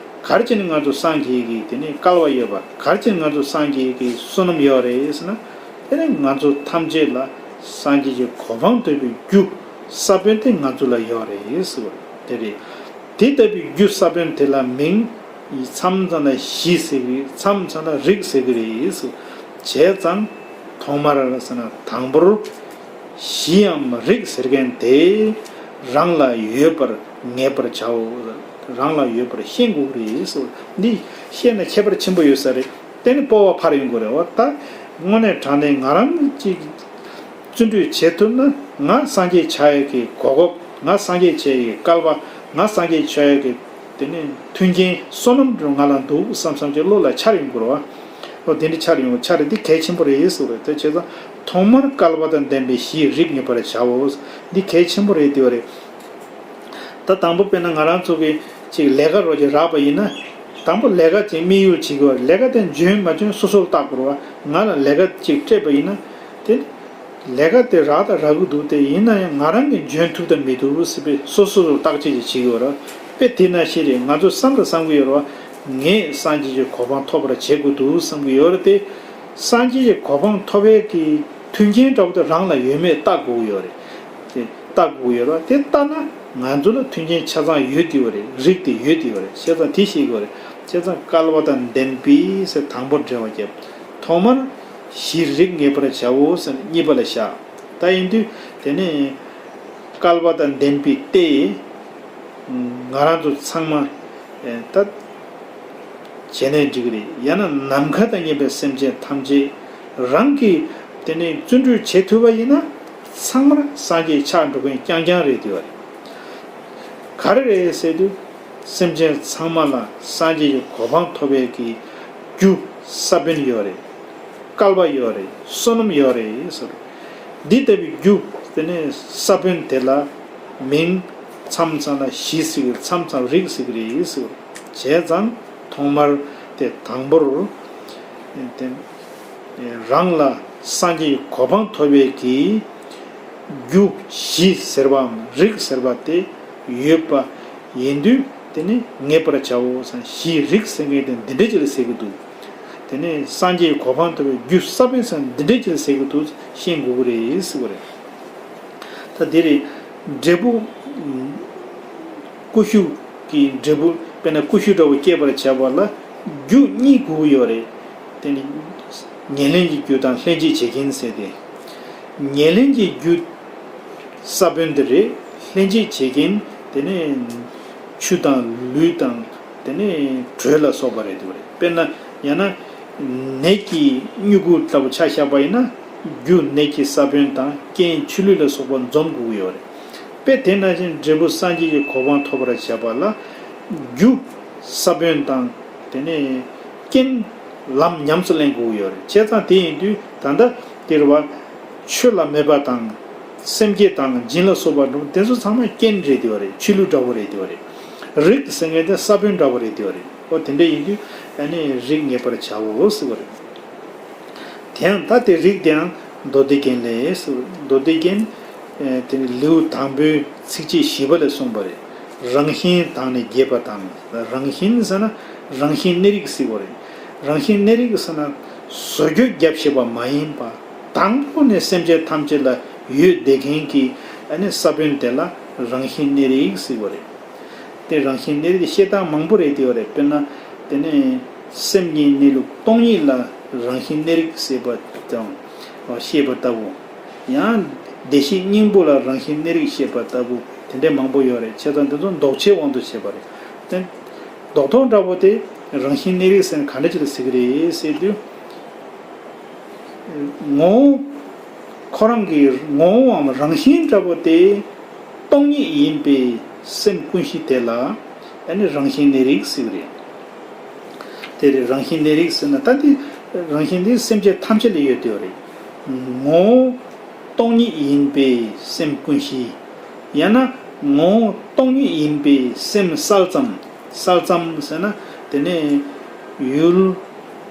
ག་རེ་བྱས་ནས་ང་ཚོ་སངས་རྒྱས་ཀྱི་དེ་ནས་སྐལ་བ་ཡོད་པ། ག་རེ་བྱས་ནས་ང་ཚོ་སངས་རྒྱས་ཀྱི་བསོད་ནམས་ཡོད་རེད་ཟེར་ན། དེ་ནས་ང་ཚོ་ཐམས་ཅད་ལ་སངས་རྒྱས་ཀྱི་གོ་འཕང་ཐོབ་པའི་རྒྱུ་ས་བོན་དེ་ང་ཚོ་ལ་ཡོད་རེད་ཟེར་བ་དེ་རེད། དེ་ལྟ་བུའི་རྒྱུ་ས་བོན་དེ་ལ་མིང་མཚམས་མཚམས་ལ་གཞི་ཟེར་གྱི་རེད། མཚམས་མཚམས་ལ་རིགས་ཟེར་གྱི་རེད་ཟེར། བྱས་ཙང་ཐོག་མར་ཟེར་ན་དང་པོར། གཞིའམ་རིགས་ཟེར་མཁན་དེ་རང་ལ་ཡོད་པར་ངེས་པར་བྱའོ། རང་ལ་ཡོད་པར་ཤེས་དགོས་ཀྱི་རེད་ཟེར། འདི་ཤེས་ན་ཁྱད་པར་ཆེན་པོ་ཡོད་ས་རེད། དེ་ནི་སྤོབས་པ་འཕར་ཡོང་གི་རེད་བ། ད་དངོས་གནས་དྲང་གནས་ང་རང་གཅིག་བརྩོན་འགྲུས་བྱེད་ཐུབ་ན། ང་སངས་རྒྱས་ཆགས་ཡས་ཀྱི་གོ་སྐབས། ང་སངས་རྒྱས་ཆགས་ཡས་ཀྱི་སྐལ་བ། ང་སངས་རྒྱས་ཆགས་ཡས་ཀྱི་དེ་ནས་མཐུན་རྐྱེན་བསོད་ནམས་ང་ལ་འདུག་བསམ་བསམ་གྱི་བློ་ལ་འཆར་ཡོང་དགོས་རེད་བ། ཨོ་དེ་འདྲ་འཆར་ཡོང་། འཆར་རེད། འདི་གལ་ཆེན་པོ་རེད་ཟེར་བ་རེད། དེ་བྱས་ཙང་ཐོག་མར་སྐལ་བ་དང་ལྡན་པའི་གཞི་རིགས་ངེས་པར་བྱའོ། འདི་གལ་ཆེན་པོ་རེད་དེ་བ་རེད། ད་དང་པོ་དཔེར་ན་ང་རང་ཚོ་གི་ཅིག་ལས་ཀ་རོགས་ཅིག་རག་པ་ཡིན་ན། དང་པོ་ལས་ཀ་ཅིག་དམིགས་ཡུལ་བྱེད་དགོས་པ་རེད། ལས་ཀ་དེ་འཇོན་མ་འཇོན་སོ་སོར་བལྟ་དགོས་རེད་བ། ང་ལ་ལས་ཀ་ཅིག་སྤྲད་པ་ཡིན་ན། དེ་ལས་ཀ་དེ་རག་དང་རག་གི་འདུག་དེ་ཡིན་ན་ཡང་ང་རང་གིས་འཇོན་ཐུབ་དང་མི་ཐུབ་ཟེར་བའི་སོ་སོ་སོར་བརྟག་དཔྱད་ཅིག་བྱེད་དགོས་རེད། དཔེ་དེ་ནང་བཞིན་རེད། ང་ཚོ་བསམ་དང་བསམ་གྱི་ཡོད་རེད་བ། ངས་སངས་རྒྱས་ཀྱི་གོ་འཕང་ཐོབ་པར་བྱེད་དགོས་འདུག་བསམ་གྱི་ཡོད་རེད་དེ། སངས་རྒྱས་ཀྱི་གོ་འཕང་ཐོབ་ཡས་ཀྱི་མཐུན་རྐྱེན་འདྲ་པོ་དེ་རང་ལ་ཡོད་མེད་བལྟ་དགོས་ཀྱི་ཡོད་རེད། དེ་བལྟ་དགོས་ཀྱི་ཡོད་རེད་བ། དེ་བལྟ་ན་ང་ཚོ་ལ་མཐུན་རྐྱེན་ཆ་ཚང་ཡོད་དེ་ཡོད་རེད། རིགས་དེ་ཡོད་དེ་ཡོད་རེད། བྱས་ཙང་དེ་ཤེས་དགོས་རེད། བྱས་ཙང་སྐལ་བ་དང་ལྡན་པའི་ཟེར་དང་པོར་འགྲེལ་བ་བརྒྱབ། ཐོག་མར་གཞི་རིགས་ངེས་པར་བྱའོ་ཟེར་གཉིས་པ་ལ་བཞག། ད་ཡིན་དུས་དེ་ནས་སྐལ་བ་དང་ལྡན་པའི་སྟེ། ང་རང་ཚོ་ཚང་མ་ཨེ་ད་བྱས་ནས་འགྲིག་གི་རེད། ཡང་ན་ནམ་མཁའ་དང་མཉམ་པའི་སེམས་ཅན་ཐམས་ཅད་རང་གིས་དེ་ནས་བརྩོན་འགྲུས་བྱེད་ཐུབ་པ་ཡིན་ན། ཚང་མར་སངས་རྒྱས་ཆགས་འགྲོ་མཁན་རྐྱང་རྐྱང་རེད་དེ་བ་རེད། ག་རེ་རེད་ཟེར་དུས། སེམས་ཅན་ཚང་མ་ལ་སངས་རྒྱས་ཀྱི་གོ་འཕང་ཐོབ་པའི་གི་རྒྱུ་ས་བོན་ཡོད་རེད། སྐལ་བ་ཡོད་རེད། བསོད་ནམས་ཡོད་རེད་ཟེར། འདི་ལྟ་བུའི་རྒྱུ་དེ་ནས་ས་བོན་དེ་ལ་མིང་མཚམས་མཚམས་ལ་གཞི་ཟེར་གི། མཚམས་མཚམས་རིགས་ཟེར་གི་རེད་ཟེར། བྱས་ཙང་ཐོག་མར་དེ་དང་པོར་དེ་རང་ལ་སངས་རྒྱས་ཀྱི་གོ་འཕང་ཐོབ་པའི་གི་རྒྱུ་གཞི་ཟེར་བའམ་རིགས་ཟེར་བ་དེ་ཡོད་པ་ཡིན་དུས། དེ་ནི་ངེས་པར་བྱའོ་ཟེར། གཞི་རིགས་ཟེར་མཁན་དེ་འདི་འདྲ་ཅིག་ལ་ཟེར་གི་འདུག་དེ་ནས་སངས་རྒྱས་ཀྱི་གོ་འཕང་ཐོབ་པའི་རྒྱུ་ས་བོན་ཟེར་འདི་འདྲ་ཅིག་ལ་ཟེར་གི་འདུག་ཤེས་དགོས་ཀྱི་རེད་ཟེར་བ་རེད། ད་འདི་རེད། འབྲས་བུ། ཀུ་ཤུ་གི་འབྲས་བུ། དཔེར་ན་ཀུ་ཤུ་འདྲ་བོ་སྐྱེད་པར་བྱ་བ་ལ། རྒྱུ་གཉིས་དགོས་ཀྱི་ཡོད་རེད། དེ་ནི་ཉེར་ལེན་གྱི་རྒྱུ་དང་ལྷན་སྐྱེས་བྱེད་རྐྱེན་ཟེར་ཏེ། ཉེར་ལེན་གྱི་རྒྱུ་ས་བོན་དེ་རེད། ལྷན་སྐྱེས་བྱེད་རྐྱེན་དེ་ནི་ཆུ་དང་ལུད་དང་དེ་ནི་དྲོད་ལ་སོགས་པ་རེད་འདུག་རེད། དཔེར་ན་ཡང་ན་ནས་ཀྱི་མྱུ་གུ་ལྟ་བུ་ཆ་བཞག་པ་ཡིན་ན། རྒྱུ་ནས་ཀྱི་ས་བོན་དང་རྐྱེན་ཆུ་ལུད་ལ་སོགས་པ་འཛོམས་དགོས་ཀྱི་ཡོད་རེད། དཔེ་དེ་ནང་བཞིན་འབྲས་བུ་སངས་རྒྱས་ཀྱི་གོ་འཕང་ཐོབ་པར་བྱེད་པ་ལ། རྒྱུ་ས་བོན་དང་དེ་ནས་རྐྱེན་ལམ་ཉམས་སུ་ལེན་དགོས་ཀྱི་ཡོད་རེད། བྱས་ཙང་དེ་ཡིན་དུས་ད་ལྟ་དེ་རེད་བ། ཆོས་ལ་མོས་པ་དང་། སེམས་བསྐྱེད་དང་སྦྱིན་ལ་སོགས་པ་འགྲུབ། དེ་ཚོ་ཚང་མ་རྐྱེན་རེད་དེ་བ་རེད། ཆུ་ལུད་འདྲ་བོ་རེད་དེ་བ་རེད། རིགས་ཟེར་མཁན་དེ་ས་བོན་འདྲ་བོ་རེད་དེ་བ་རེད། ཨོ་དེ་འདྲ་ཡིན་དུས་ཨ་ནི་རིགས་ངེས་པར་བྱའོ་ཟེར་བ་རེད། དེ་ཡང་ད་དེ་རིགས་དེའང་མདོ་སྡེ་རྒྱན་ལས་ཟེར་བ་རེད། མདོ་སྡེ་རྒྱན་དེ་ནི་ལེའུ་དང་པོའི་ཚིགས་བཅད་བཞི་པ་ལས་གསུངས་པ་རེད། རང་བཞིན་དང་ནི་རྒྱས་པ་དང་། རང་བཞིན་ཟེར་ན་རང་བཞིན་གནས་རིགས་ཟེར་བ་རེད། རང་བཞིན་གནས་རིགས་ཟེར་ན་བཟོ་བཅོས་བརྒྱབ་ཤེས་པ་མ་ཡིན་པ། དང་པོ་ནས་སེམས་ཅན་ཐམས་ཅད་ལ་ཡོད་བསྡད་མཁན་གྱི་ཨ་ནི་ས་བོན་དེ་ལ་རང་བཞིན་གནས་རིགས་ཟེར་བ་རེད། དེ་རང་བཞིན་གནས་རིགས་བཤད་སྟངས་མང་པོ་རེད་དེ་ཡོད་རེད། དཔེར་ན་དེ་ནས་སེམས་ཉིད་གནས་ལུགས་སྟོང་ཉིད་ལ་རང་བཞིན་གནས་རིགས་ཟེར་བ་དང་བཤད་པ་ལྟ་བུ། ཡང་བདེ་གཤེགས་སྙིང་པོ་ལ་རང་བཞིན་གནས་རིགས་བཤད་པ་ལྟ་བུ་དེ་འདྲས་མང་པོ་ཡོད་རེད། བྱས་ཙང་དེ་ཚོ་ལྡོག་ཆའི་དབང་དུ་བྱས་པ་རེད། དེ་རྡོག་རྡོག་འདྲ་བོ་དེ་རང་བཞིན་གནས་རིགས་ཟེར་ན་ག་འདྲ་ཅིག་ལ་ཟེར་གི་རེད་ཟེར་དུས། ངོ་བོ། ཁོ་རང་གི་ངོ་བོའམ་རང་བཞིན་འདྲ་པོ་དེ་སྟོང་ཉིད་ཡིན་པའི་སེམས་ཀུན་གཞི་དེ་ལ་ཨ་ནི་རང་བཞིན་གནས་རིགས་ཟེར་གི་རེད། དེ་རེད། རང་བཞིན་གནས་རིགས་ཟེར་ན་ད་དེ་རང་བཞིན་དེ་སེམས་ཅན་ཐམས་ཅད་ལ་ཡོད་དེ་ཡོད་རེད། ངོ་བོ་སྟོང་ཉིད་ཡིན་པའི་སེམས་ཀུན་གཞི། ཡང་ན་ངོ་བོ་སྟོང་ཉིད་ཡིན་པའི་སེམས་གསལ་ཙམ། གསལ་ཙམ་ཟེར་ན་དེ་ནས་ཡུལ།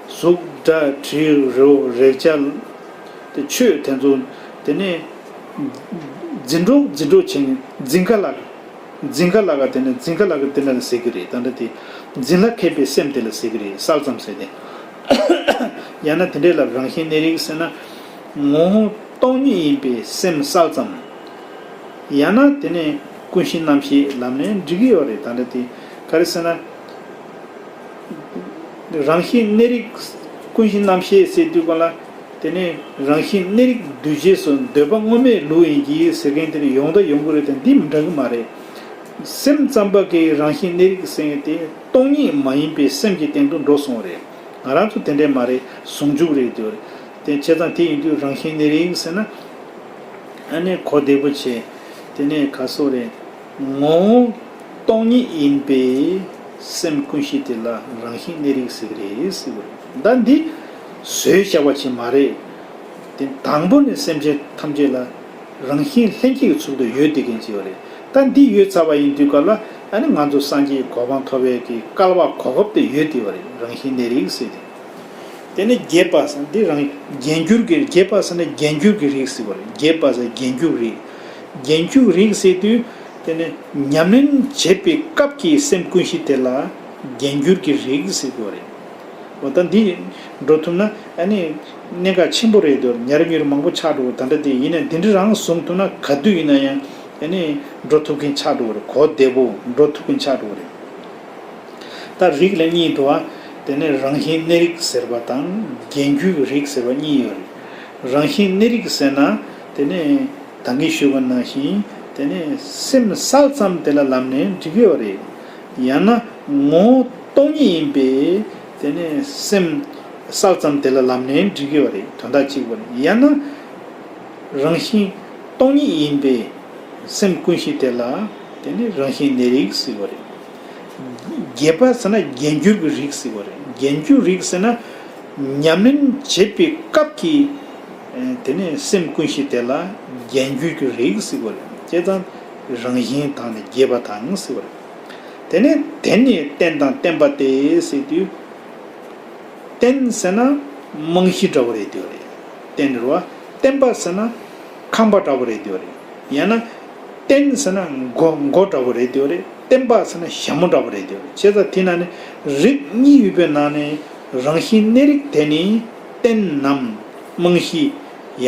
གཟུགས་སྒྲ་དྲི་རོ་རེག་བྱ། དེ་ཆོས་དེ་ཚོ་དེ་ནས་འཛིན་གྲོགས་འཛིན་གྲོགས་བྱེད་འཛིན་ཁ་ལ་འཛིན་ཁ་ལ་ག་དེ་ནས་འཛིན་ཁ་ལ་ག་དེ་ནས་ཟེར་གི་རེད། ད་ལྟ་དེ་འཛིན་ལ་མཁས་པའི་སེམས་དེ་ལ་ཟེར་གི་རེད། གསལ་ཙམ་ཟེར་ཏེ། ཡང་ན་དེ་འདྲས་ལ་རང་བཞིན་གནས་རིགས་ཟེར་ན་ངོ་བོ་སྟོང་ཉིད་ཡིན་པའི་སེམས་གསལ་ཙམ། ཡང་ན་དེ་ནས་ཀུན་གཞི་རྣམ་ཤེས་ལབ་ནས་འགྲིག་གི་ཡོད་རེད། ད་ལྟ་དེ་ག་རེ་ཟེར་ན། རང་བཞིན་གནས་རིགས་ཀུན་གཞི་རྣམ་ཤེས་ཟེར་དུས་ག་ལ། དེ་ནས་རང་བཞིན་གནས་རིགས་འདུ་བྱེད་སོགས་འདོད་པ་དངོས་མེད་ལུགས་ཡིན་གྱི་ཟེར་མཁན་དེ་ནི་ཡོང་ད་ཡོང་གི་རེད་དེ་འདི་མི་འདྲ་གི་མ་རེད། སེམས་ཙམ་པ་གི་རང་བཞིན་གནས་རིགས་ཟེར་མཁན་དེ་སྟོང་ཉིད་མ་ཡིན་པའི་སེམས་ཀྱི་སྟེང་དུ་འགྲོ་སོང་བ་རེད། ང་རང་ཚོ་དེ་འདྲས་མ་རེད། ཟུང་འཇུག་རེད་དེ་རེད། དེ་བྱས་ཙང་དེ་ཡིན་དུས་རང་བཞིན་གནས་རིགས་ཟེར་ན། ཨ་ནི་གོ་བདེ་པོ་བྱས། དེ་ནས་ག་སོགས་རེད། ངོ་བོ་སྟོང་ཉིད་ཡིན་པའི་སེམས་ཀུན་གཞི་དེ་ལ་རང་བཞིན་གནས་རིགས་ཟེར་གི་རེད་ཟེར་བ་རེད། ད་འདི་བཟོས་བཞག་པ་ཅིག་མ་རེད། དེ་དང་པོ་ནས་སེམས་ཅན་ཐམས་ཅད་ལ་རང་བཞིན་ལྷན་སྐྱེས་ཀྱི་ཚུལ་དུ་ཡོད་བསྡད་མཁན་ཅིག་ཡོད་རེད། ད་འདི་ཡོད་ཚར་བ་ཡིན་དུས་ག་ལ་ཨ་ནི་ང་ཚོ་སངས་རྒྱས་ཀྱི་གོ་འཕང་ཐོབ་པའི་གི་སྐལ་བ་གོ་སྐབས་དེ་ཡོད་བསྡད་པ་རེད། རང་བཞིན་གནས་རིགས་ཟེར་ཏེ། དེ་ནས་རྒྱས་པ་ཟེར་འདི་རང་རྒྱས་འགྱུར་གྱི་རྒྱས་པ་ཟེར་ན་རྒྱས་འགྱུར་གྱི་རིགས་ཟེར་བ་རེད། རྒྱས་པ་ཟེར་རྒྱས་འགྱུར་རིགས། རྒྱས་འགྱུར་རིགས་ཟེར་དུས་དེ་ནས་ཉམས་ལེན་བྱེད་པའི་སྐབས་ཀྱི་སེམས་ཀུན་གཞི་དེ་ལ་རྒྱས་འགྱུར་གྱི་རིགས་ཟེར་དགོས་རེད། འོ་ད་འདི་འགྲོ་ཐུབ་ན་ཨ་ནི་གནད་འགག་ཆེན་པོ་རེད་འདུག་ཉར་ཉུར་མང་པོ་ཆགས་འགྲོ་གི། ད་འདྲ་དེ་ཡིན་ན་འདི་འདྲ་རང་བཟུང་ཐུབ་ན་ག་དུས་ཡིན་ན་ཡང་ཨ་ནི་འགྲོ་ཐུབ་མཁན་ཆགས་འགྲོ་གི་རེད། གོ་བདེ་པོ་འགྲོ་ཐུབ་མཁན་ཆགས་འགྲོ་གི་རེད། ད་རིགས་ལ་གཉིས་འདུག་བ། དེ་ནས་རང་བཞིན་གནས་རིགས་ཟེར་བ་དང་རྒྱས་འགྱུར་གྱི་རིགས་ཟེར་བ་གཉིས་ཡོད་རེད། རང་བཞིན་གནས་རིགས་ཟེར་ན་དེ་ནས་ད་གིན་ཞུས་པ་ནང་བཞིན་དེ་ནས་སེམས་གསལ་ཙམ་དེ་ལ་ལབ་ནས་འགྲིག་གི་ཡོད་རེད། ཡང་ན་ངོ་བོ་སྟོང་ཉིད་ཡིན་པས་དེ་ནས་སེམས་གསལ་ཙམ་དེ་ལ་ལབ་ནས་འགྲིག་གི་ཡོད་རེད། དོན་དག་གཅིག་པ་རེད། ཡང་ན་རང་བཞིན་སྟོང་ཉིད་ཡིན་པས་སེམས་ཀུན་གཞི་དེ་ལ་དེ་ནས་རང་བཞིན་གནས་རིགས་ཟེར་བ་རེད། རྒྱས་པ་ཟེར་ན་རྒྱས་འགྱུར་གྱི་རིགས་ཟེར་བ་རེད། རྒྱས་འགྱུར་རིགས་ཟེར་ན་ཉམས་ལེན་བྱེད་པའི་སྐབས་ཀྱི་དེ་ནས་སེམས་ཀུན་གཞི་དེ་ལ་རྒྱས་འགྱུར་གྱི་རིགས་ཟེར་བ་རེད། བྱས་ཙང་རང་བཞིན་དང་ནི་རྒྱས་པ་དང་ཟེར་བ་རེད། དེ་ནས་དེ་ནི་རྟེན་དང་བརྟེན་པ་སྟེ་ཟེར་དུས། རྟེན་ཟེར་ན་རྨང་གཞི་འདྲ་བོ་རེད་དེ་རེད། རྟེན་རེད་བ། བརྟེན་པ་ཟེར་ན་ཁང་པ་འདྲ་བོ་རེད་དེ་རེད། ཡང་ན་རྟེན་ཟེར་ན་མགོ་མགོ་འདྲ་བོ་རེད་དེ་རེད། བརྟེན་པ་ཟེར་ན་ཞྭ་མོ་འདྲ་བོ་རེད་དེ་རེད། བྱས་ཙང་དེ་ན་ནི་རིགས་གཉིས་ཡོད་པའི་ནང་ནས་རང་བཞིན་གནས་རིགས་དེ་ནི་རྟེན་ནམ་རྨང་གཞི།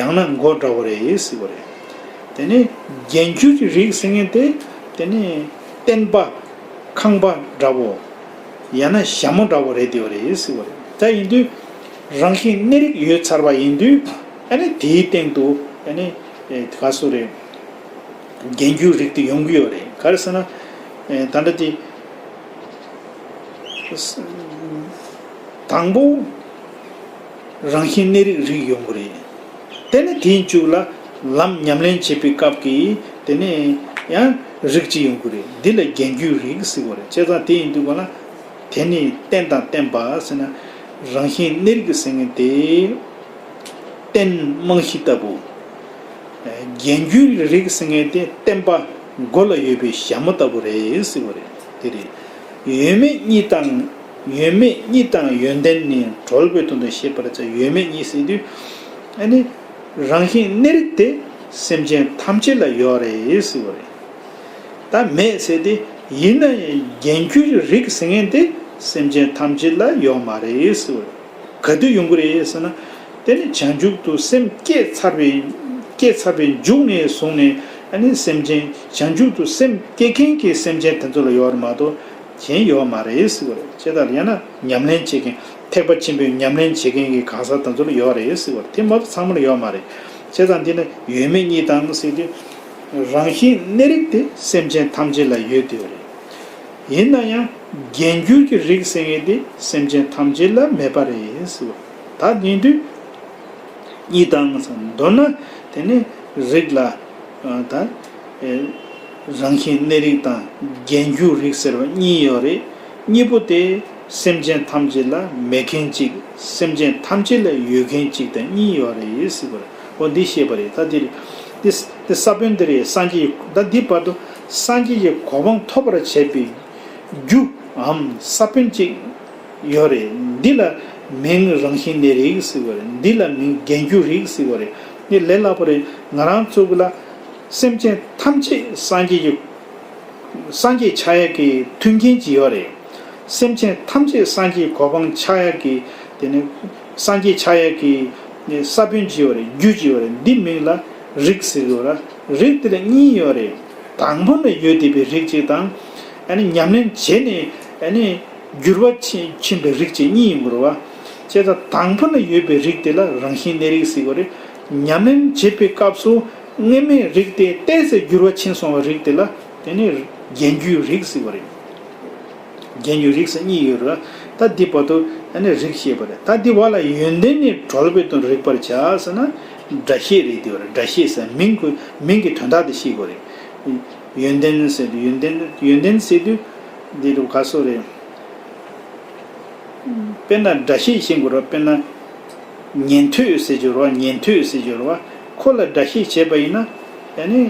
ཡང་ན་མགོ་འདྲ་བོ་རེད་ཟེར་བ་རེད། དེ་ནས་རྒྱས་འགྱུར་གྱི་རིགས་ཟེར་མཁན་དེ་དེ་ནས་བརྟེན་པ་ཁང་པ་འདྲ་བོ། ཡང་ན་ཞྭ་མོ་འདྲ་བོ་རེད་བསྡད་པ་རེད་ཟེར་བ་རེད། ད་ཡིན་དུས་རང་བཞིན་གནས་རིགས་ཡོད་ཚར་བ་ཡིན་དུས་ཨ་ནི་དེའི་སྟེང་དུ་ཨ་ནི་ག་སུ་རེད། རྒྱན་གྱི་རིགས་དེ་ཡོང་གི་ཡོད་རེད། ག་རེ་ཟེར་ན། ད་ལྟ་དེ། དང་པོ། རང་བཞིན་གནས་རིགས་རིགས་ཡོང་གི་རེད། དེ་ནས་དེའི་མཇུག་ལ་ལམ་ཉམས་ལེན་བྱེད་པའི་སྐབས་ཀྱི་དེ་ནས་ཡང་རིགས་གཅིག་ཡོང་གི་རེད། འདི་ལ་རྒྱན་གྱི་རིགས་ཟེར་བ་རེད། བྱས་ཙང་དེ་ཡིན་དུས་ག་ལ། དེ་ནི་རྟེན་དང་བརྟེན་པ་ཟེར་ན། རང་བཞིན་གནས་རིགས་ཟེར་མཁན་དེ། རྟེན་རྨང་གཞི་ལྟ་བུ། རྒྱན་གྱི་རིགས་ཟེར་མཁན་དེ་བརྟེན་པ་མགོ་ལ་ཡོད་པའི་ཞྭ་མོ་ལྟ་བུ་རེད་ཟེར་བ་རེད། དེ་རེད། ཡོད་མེད་གཉིས་དང་། ཡོད་མེད་གཉིས་དང་ཡོན་ཏན་ནི་གྲོལ་བའི་དོན་དུ་ཤེས་པར་བྱ། ཡོད་མེད་གཉིས་ཟེར་དུས། ཨ་ནི། རང་བཞིན་གནས་རིགས་དེ་སེམས་ཅན་ཐམས་ཅད་ལ་ཡོད་རེད་ཟེར་བ་རེད། ད་མེད་ཟེར་ཏེ། ཡིན་ན་ཡང་རྒྱན་གྱི་རིགས་ཟེར་མཁན་དེ་སེམས་ཅན་ཐམས་ཅད་ལ་ཡོད་མ་རེད་ཟེར་བ་རེད། ག་དུས་ཡོང་གི་རེད་ཟེར་ན། དེ་ནི་བྱང་ཆུབ་ཏུ་སེམས་བསྐྱེད་ཚར་བའི། བསྐྱེད་ཚར་བའི་མཇུག་ནས་བཟུང་ནས་ཨ་ནི་སེམས་ཅན། བྱང་ཆུབ་ཏུ་སེམས་བསྐྱེད་མཁན་གྱི་སེམས་ཅན་དེ་ཚོ་ལ་ཡོད་རེད་མ་གཏོགས་གཞན་ཡོད་མ་རེད་ཟེར་བ་རེད། ཇི་ལྟར་ཡང་ན་ཉམས་ལེན་བྱེད་མཁན། ཐེག་པ་ཆེན་པོའི་ཉམས་ལེན་བྱེད་མཁན་གྱི་གང་ཟག་དེ་ཚོ་ལ་ཡོད་རེད་ཟེར་བ་རེད། དེ་མ་གཏོགས་ཚང་མ་ལ་ཡོད་མ་རེད། བྱས་ཙང་འདི་ནི་ཡོད་མེད་གཉིས་དང་ཟེར་དུས། རང་བཞིན་གནས་རིགས་དེ་སེམས་ཅན་ཐམས་ཅད་ལ་ཡོད་དེ་རེད། ཡིན་ན་ཡང་རྒྱན་གྱི་རིགས་ཟེར་མཁན་དེ་སེམས་ཅན་ཐམས་ཅད་ལ་མེད་པ་རེད་ཟེར་བ། ད་ཡིན་དུས། གཉིས་དང་ཟེར། མདོར་ན་དེ་ནི་རིགས་ལ། ད། རང་བཞིན་གནས་རིགས་དང་རྒྱན་གྱི་རིགས་ཟེར་བ་གཉིས་ཡོད་རེད། གཉིས་པོ་དེ་སེམས་ཅན་ཐམས་ཅད་ལ་མེད་མཁན་གཅིག་སེམས་ཅན་ཐམས་ཅད་ལ་ཡོད་མཁན་གཅིག་དང་གཉིས་ཡོད་རེད་ཟེར་བ་རེད། འོ་འདི་ཤེས་པ་རེད། ད་འདི་རེད། འདི་འདི་ས་བོན་འདི་རེད། སངས་རྒྱས་ཀྱི། ད་འདི་བར་དུ་སངས་རྒྱས་ཀྱི་གོ་འཕང་ཐོབ་པར་བྱེད་པའི་རྒྱུའམ་ས་བོན་གཅིག་ཡོད་རེད། འདི་ལ་མིང་རང་བཞིན་གནས་རིགས་ཟེར་བ་རེད། འདི་ལ་མིང་རྒྱན་གྱི་རིགས་ཟེར་བ་རེད། འདི་ལས་སླ་པོ་རེད། ང་རང་ཚོ་གི་ལ་སེམས་ཅན་ཐམས་ཅད་སངས་རྒྱས་ཀྱི། སངས་རྒྱས་ཆགས་ཡག་གི་མཐུན་རྐྱེན་ཅིག་ཡོད་རེད། སེམས་ཅན་ཐམས་ཅད་སངས་རྒྱས་གོ་འཕང་ཆགས་ཡག་གི། དེ་ནི་སངས་རྒྱས་ཆགས་ཡག་གི་ས་བོན་ཅིག་ཡོད་རེད། རྒྱུ་ཅིག་ཡོད་རེད། འདི་མིང་ལ་རིགས་ཟེར་གྱི་ཡོད་རེད། རིགས་དེ་ལ་གཉིས་ཡོད་རེད། དང་པོ་ནས་ཡོད་བསྡད་པའི་རིགས་གཅིག་དང་། ཨ་ནི་ཉམས་ལེན་བྱས་ནས་ཨ་ནི། འགྱུར་བ་ཕྱིན་ཕྱིན་པའི་རིགས་བཅས་གཉིས་ཡིན་དགོས་རེད་བ། བྱས་ཙང་དང་པོ་ན་ཡོད་པའི་རིགས་དེ་ལ་རང་བཞིན་གནས་རིགས་ཟེར་དགོས་རེད། ཉམས་ལེན་བྱེད་པའི་སྐབས་སུ་སྔོན་མའི་རིགས་དེ་ཏོག་ཙམ་འགྱུར་བ་ཕྱིན་སོང་བའི་རིགས་དེ་ལ་དེ་ནི་རྒྱན་གྱི་རིགས་ཟེར་དགོས་རེད། རྒྱན་གྱི་རིགས་ཟེར་གཉིས་ཡོད་རེད་བ། ད་འདི་བར་དུ་ཨ་ནི་རིགས་ཤེས་པ་རེད། ད་འདི་བར་ལ་ཡོན་ཏན་ནི་གྲོལ་བའི་དོན་རིག་པར་བྱ་ཟེར་ན། སྒྲ་ཤེས་རེད། དེ་བར་སྒྲ་ཤེས་ཟེར་མིང་གི་མིང་གི་དོན་དག་དེ་ཤེས་དགོས་རེད། ཡོན་ཏན་ཟེར་དུས་ཡོན་ཏན་ཡོན་ཏན་ཟེར་དུས་འདི་རུ་ག་སོ་རེད། དཔེར་ན་སྒྲ་ཤེས་ཤེས་དགོས་རེད་བ། དཔེར་ན་ཉན་ཐོས་ཟེར་གྱི་རེད་བ། ཉན་ཐོས་ཟེར་གྱི་རེད་བ། ཁོ་ལ་སྒྲ་ཤེས་བྱས་པ་ཡིན་ན་ཨ་ནི་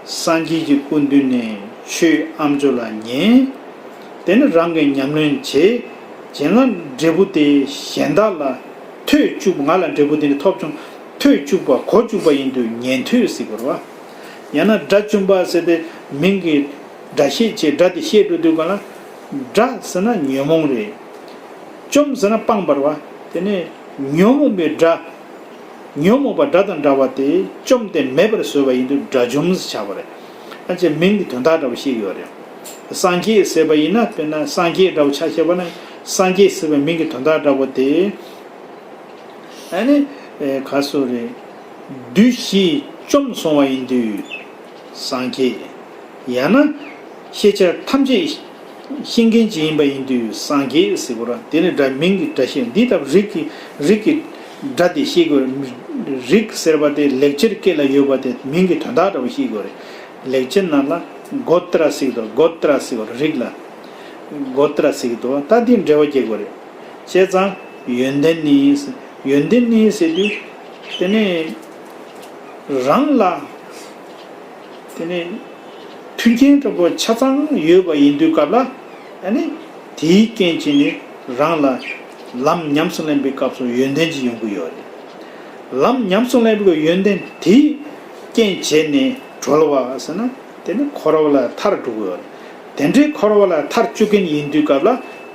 སངས་རྒྱས་ཀྱི་སྐུ་མདུན་ནས་ཆོས་ཨ་མཆོག་ལ་ཉན། དེ་ནི་རང་གིས་ཉམས་ལེན་བྱས། བྱས་ན་འབྲས་བུ་དེ་གཞན་དག་ལ་ཐོས་བཅུག་ང་ལ་འབྲས་བུ་དེ་ནི་ཐོབ་བྱུང་། ཐོས་བཅུག་པ་གོ་བཅུག་པ་ཡིན་དུས་ཉན་ཐོས་ཟེར་དགོས་རེད་བ། ཡང་ན་སྒྲ་བཅོམ་པ་ཟེར་ཏེ་མིང་གི་སྒྲ་ཤེས་བྱས། སྒྲ་དེ་ཤེས་འགྲོ་དུས་ག་ལ། སྒྲ་ཟེར་ན་ཉོན་མོངས་རེད། བཅོམ་ཟེར་ན་སྤངས་པ་རེད་བ། དེ་ནས་ཉོན་མོངས་པའི་སྒྲ། ཉོན་མོངས་པ་སྒྲ་དང་འདྲ་བ་དེ་བཅོམ་སྟེ་མེད་པར་བཟོས་པ་ཡིན་དུས་དགྲ་བཅོམ་ཟེར་བྱ་བ་རེད། ཨ་ཅེ་མིང་གི་དོན་དག་འདྲ་བོ་ཤེས་ཀྱི་ཡོད་རེད། སངས་རྒྱས་ཟེར་བ་ཡིན་ན་དཔེར་ན་སངས་རྒྱས་འདྲ་བོ་ཆ་བཞག་པ་ན་སངས་རྒྱས་ཟེར་བའི་མིང་གི་དོན་དག་འདྲ་བོ་དེ། ཨ་ནི། ཨེ། ག་སོ་རེད། བདུད་བཞི་བཅོམ་སོང་བ་ཡིན་དུས་སངས་རྒྱས། ཡང་ན་ཤེས་བྱ་ཐམས་ཅད་ཤེས་མཁན་ཅིག་ཡིན་པ་ཡིན་དུས་སངས་རྒྱས་ཟེར་དགོས་ར། དེ་ནི་སྒྲ་མིང་གི་སྒྲ་ཤེས། འདི་ལྟ་བུ་རིགས་ཀྱི་རིགས་ཀྱི་སྒྲ་དེ་ཤེས་དགོས། རིགས་ཟེར་བ་དེ་ལེགས་སྦྱར་སྐད་ལ་ཡོད་པ་དེ་མིང་གི་དོན་དག་འདྲ་བོ་ཤེས་དགོས་རེད། ལེགས་སྦྱར་ནང་ལ་གོ་ཏྲ་ཟེར་གི་འདུག་གོ་ཏྲ་ཟེར་བ་རིགས་ལ་གོ་ཏྲ་ཟེར་གི་འདུག་ད་འདི་འགྲེལ་བ་རྒྱག་དགོས་རེད། བྱས་ཙང་ཡོན་ཏན་ནི། ཡོན་ཏན་ནི་ཟེར་དུས་དེ་ནི་རང་ལ་དེ་ནི་མཐུན་རྐྱེན་འདྲ་པོ་ཆ་ཚང་ཡོད་པ་ཡིན་དུས་སྐབས་ལ་ཨ་ནི་དེའི་རྐྱེན་གྱིས་ནི་རང་ལ་ལམ་ཉམས་སུ་ལེན་པའི་སྐབས་སུ་ཡོན་ཏན་ཅིག་ཡོང་གི་ཡོད་རེད། ལམ་ཉམས་སུ་ལེན་པའི་ཡོན་ཏན་དེའི་རྐྱེན་བྱས་ནས་གྲོལ་བ་ཟེར་ན། དེ་ནི་འཁོར་བ་ལ་མཐར་འགྲོ་གི་ཡོད་རེད། དེ་འདྲའི་འཁོར་བ་ལ་མཐར་གཅོད་མཁན་ཡིན་དུས་སྐབས་ལ་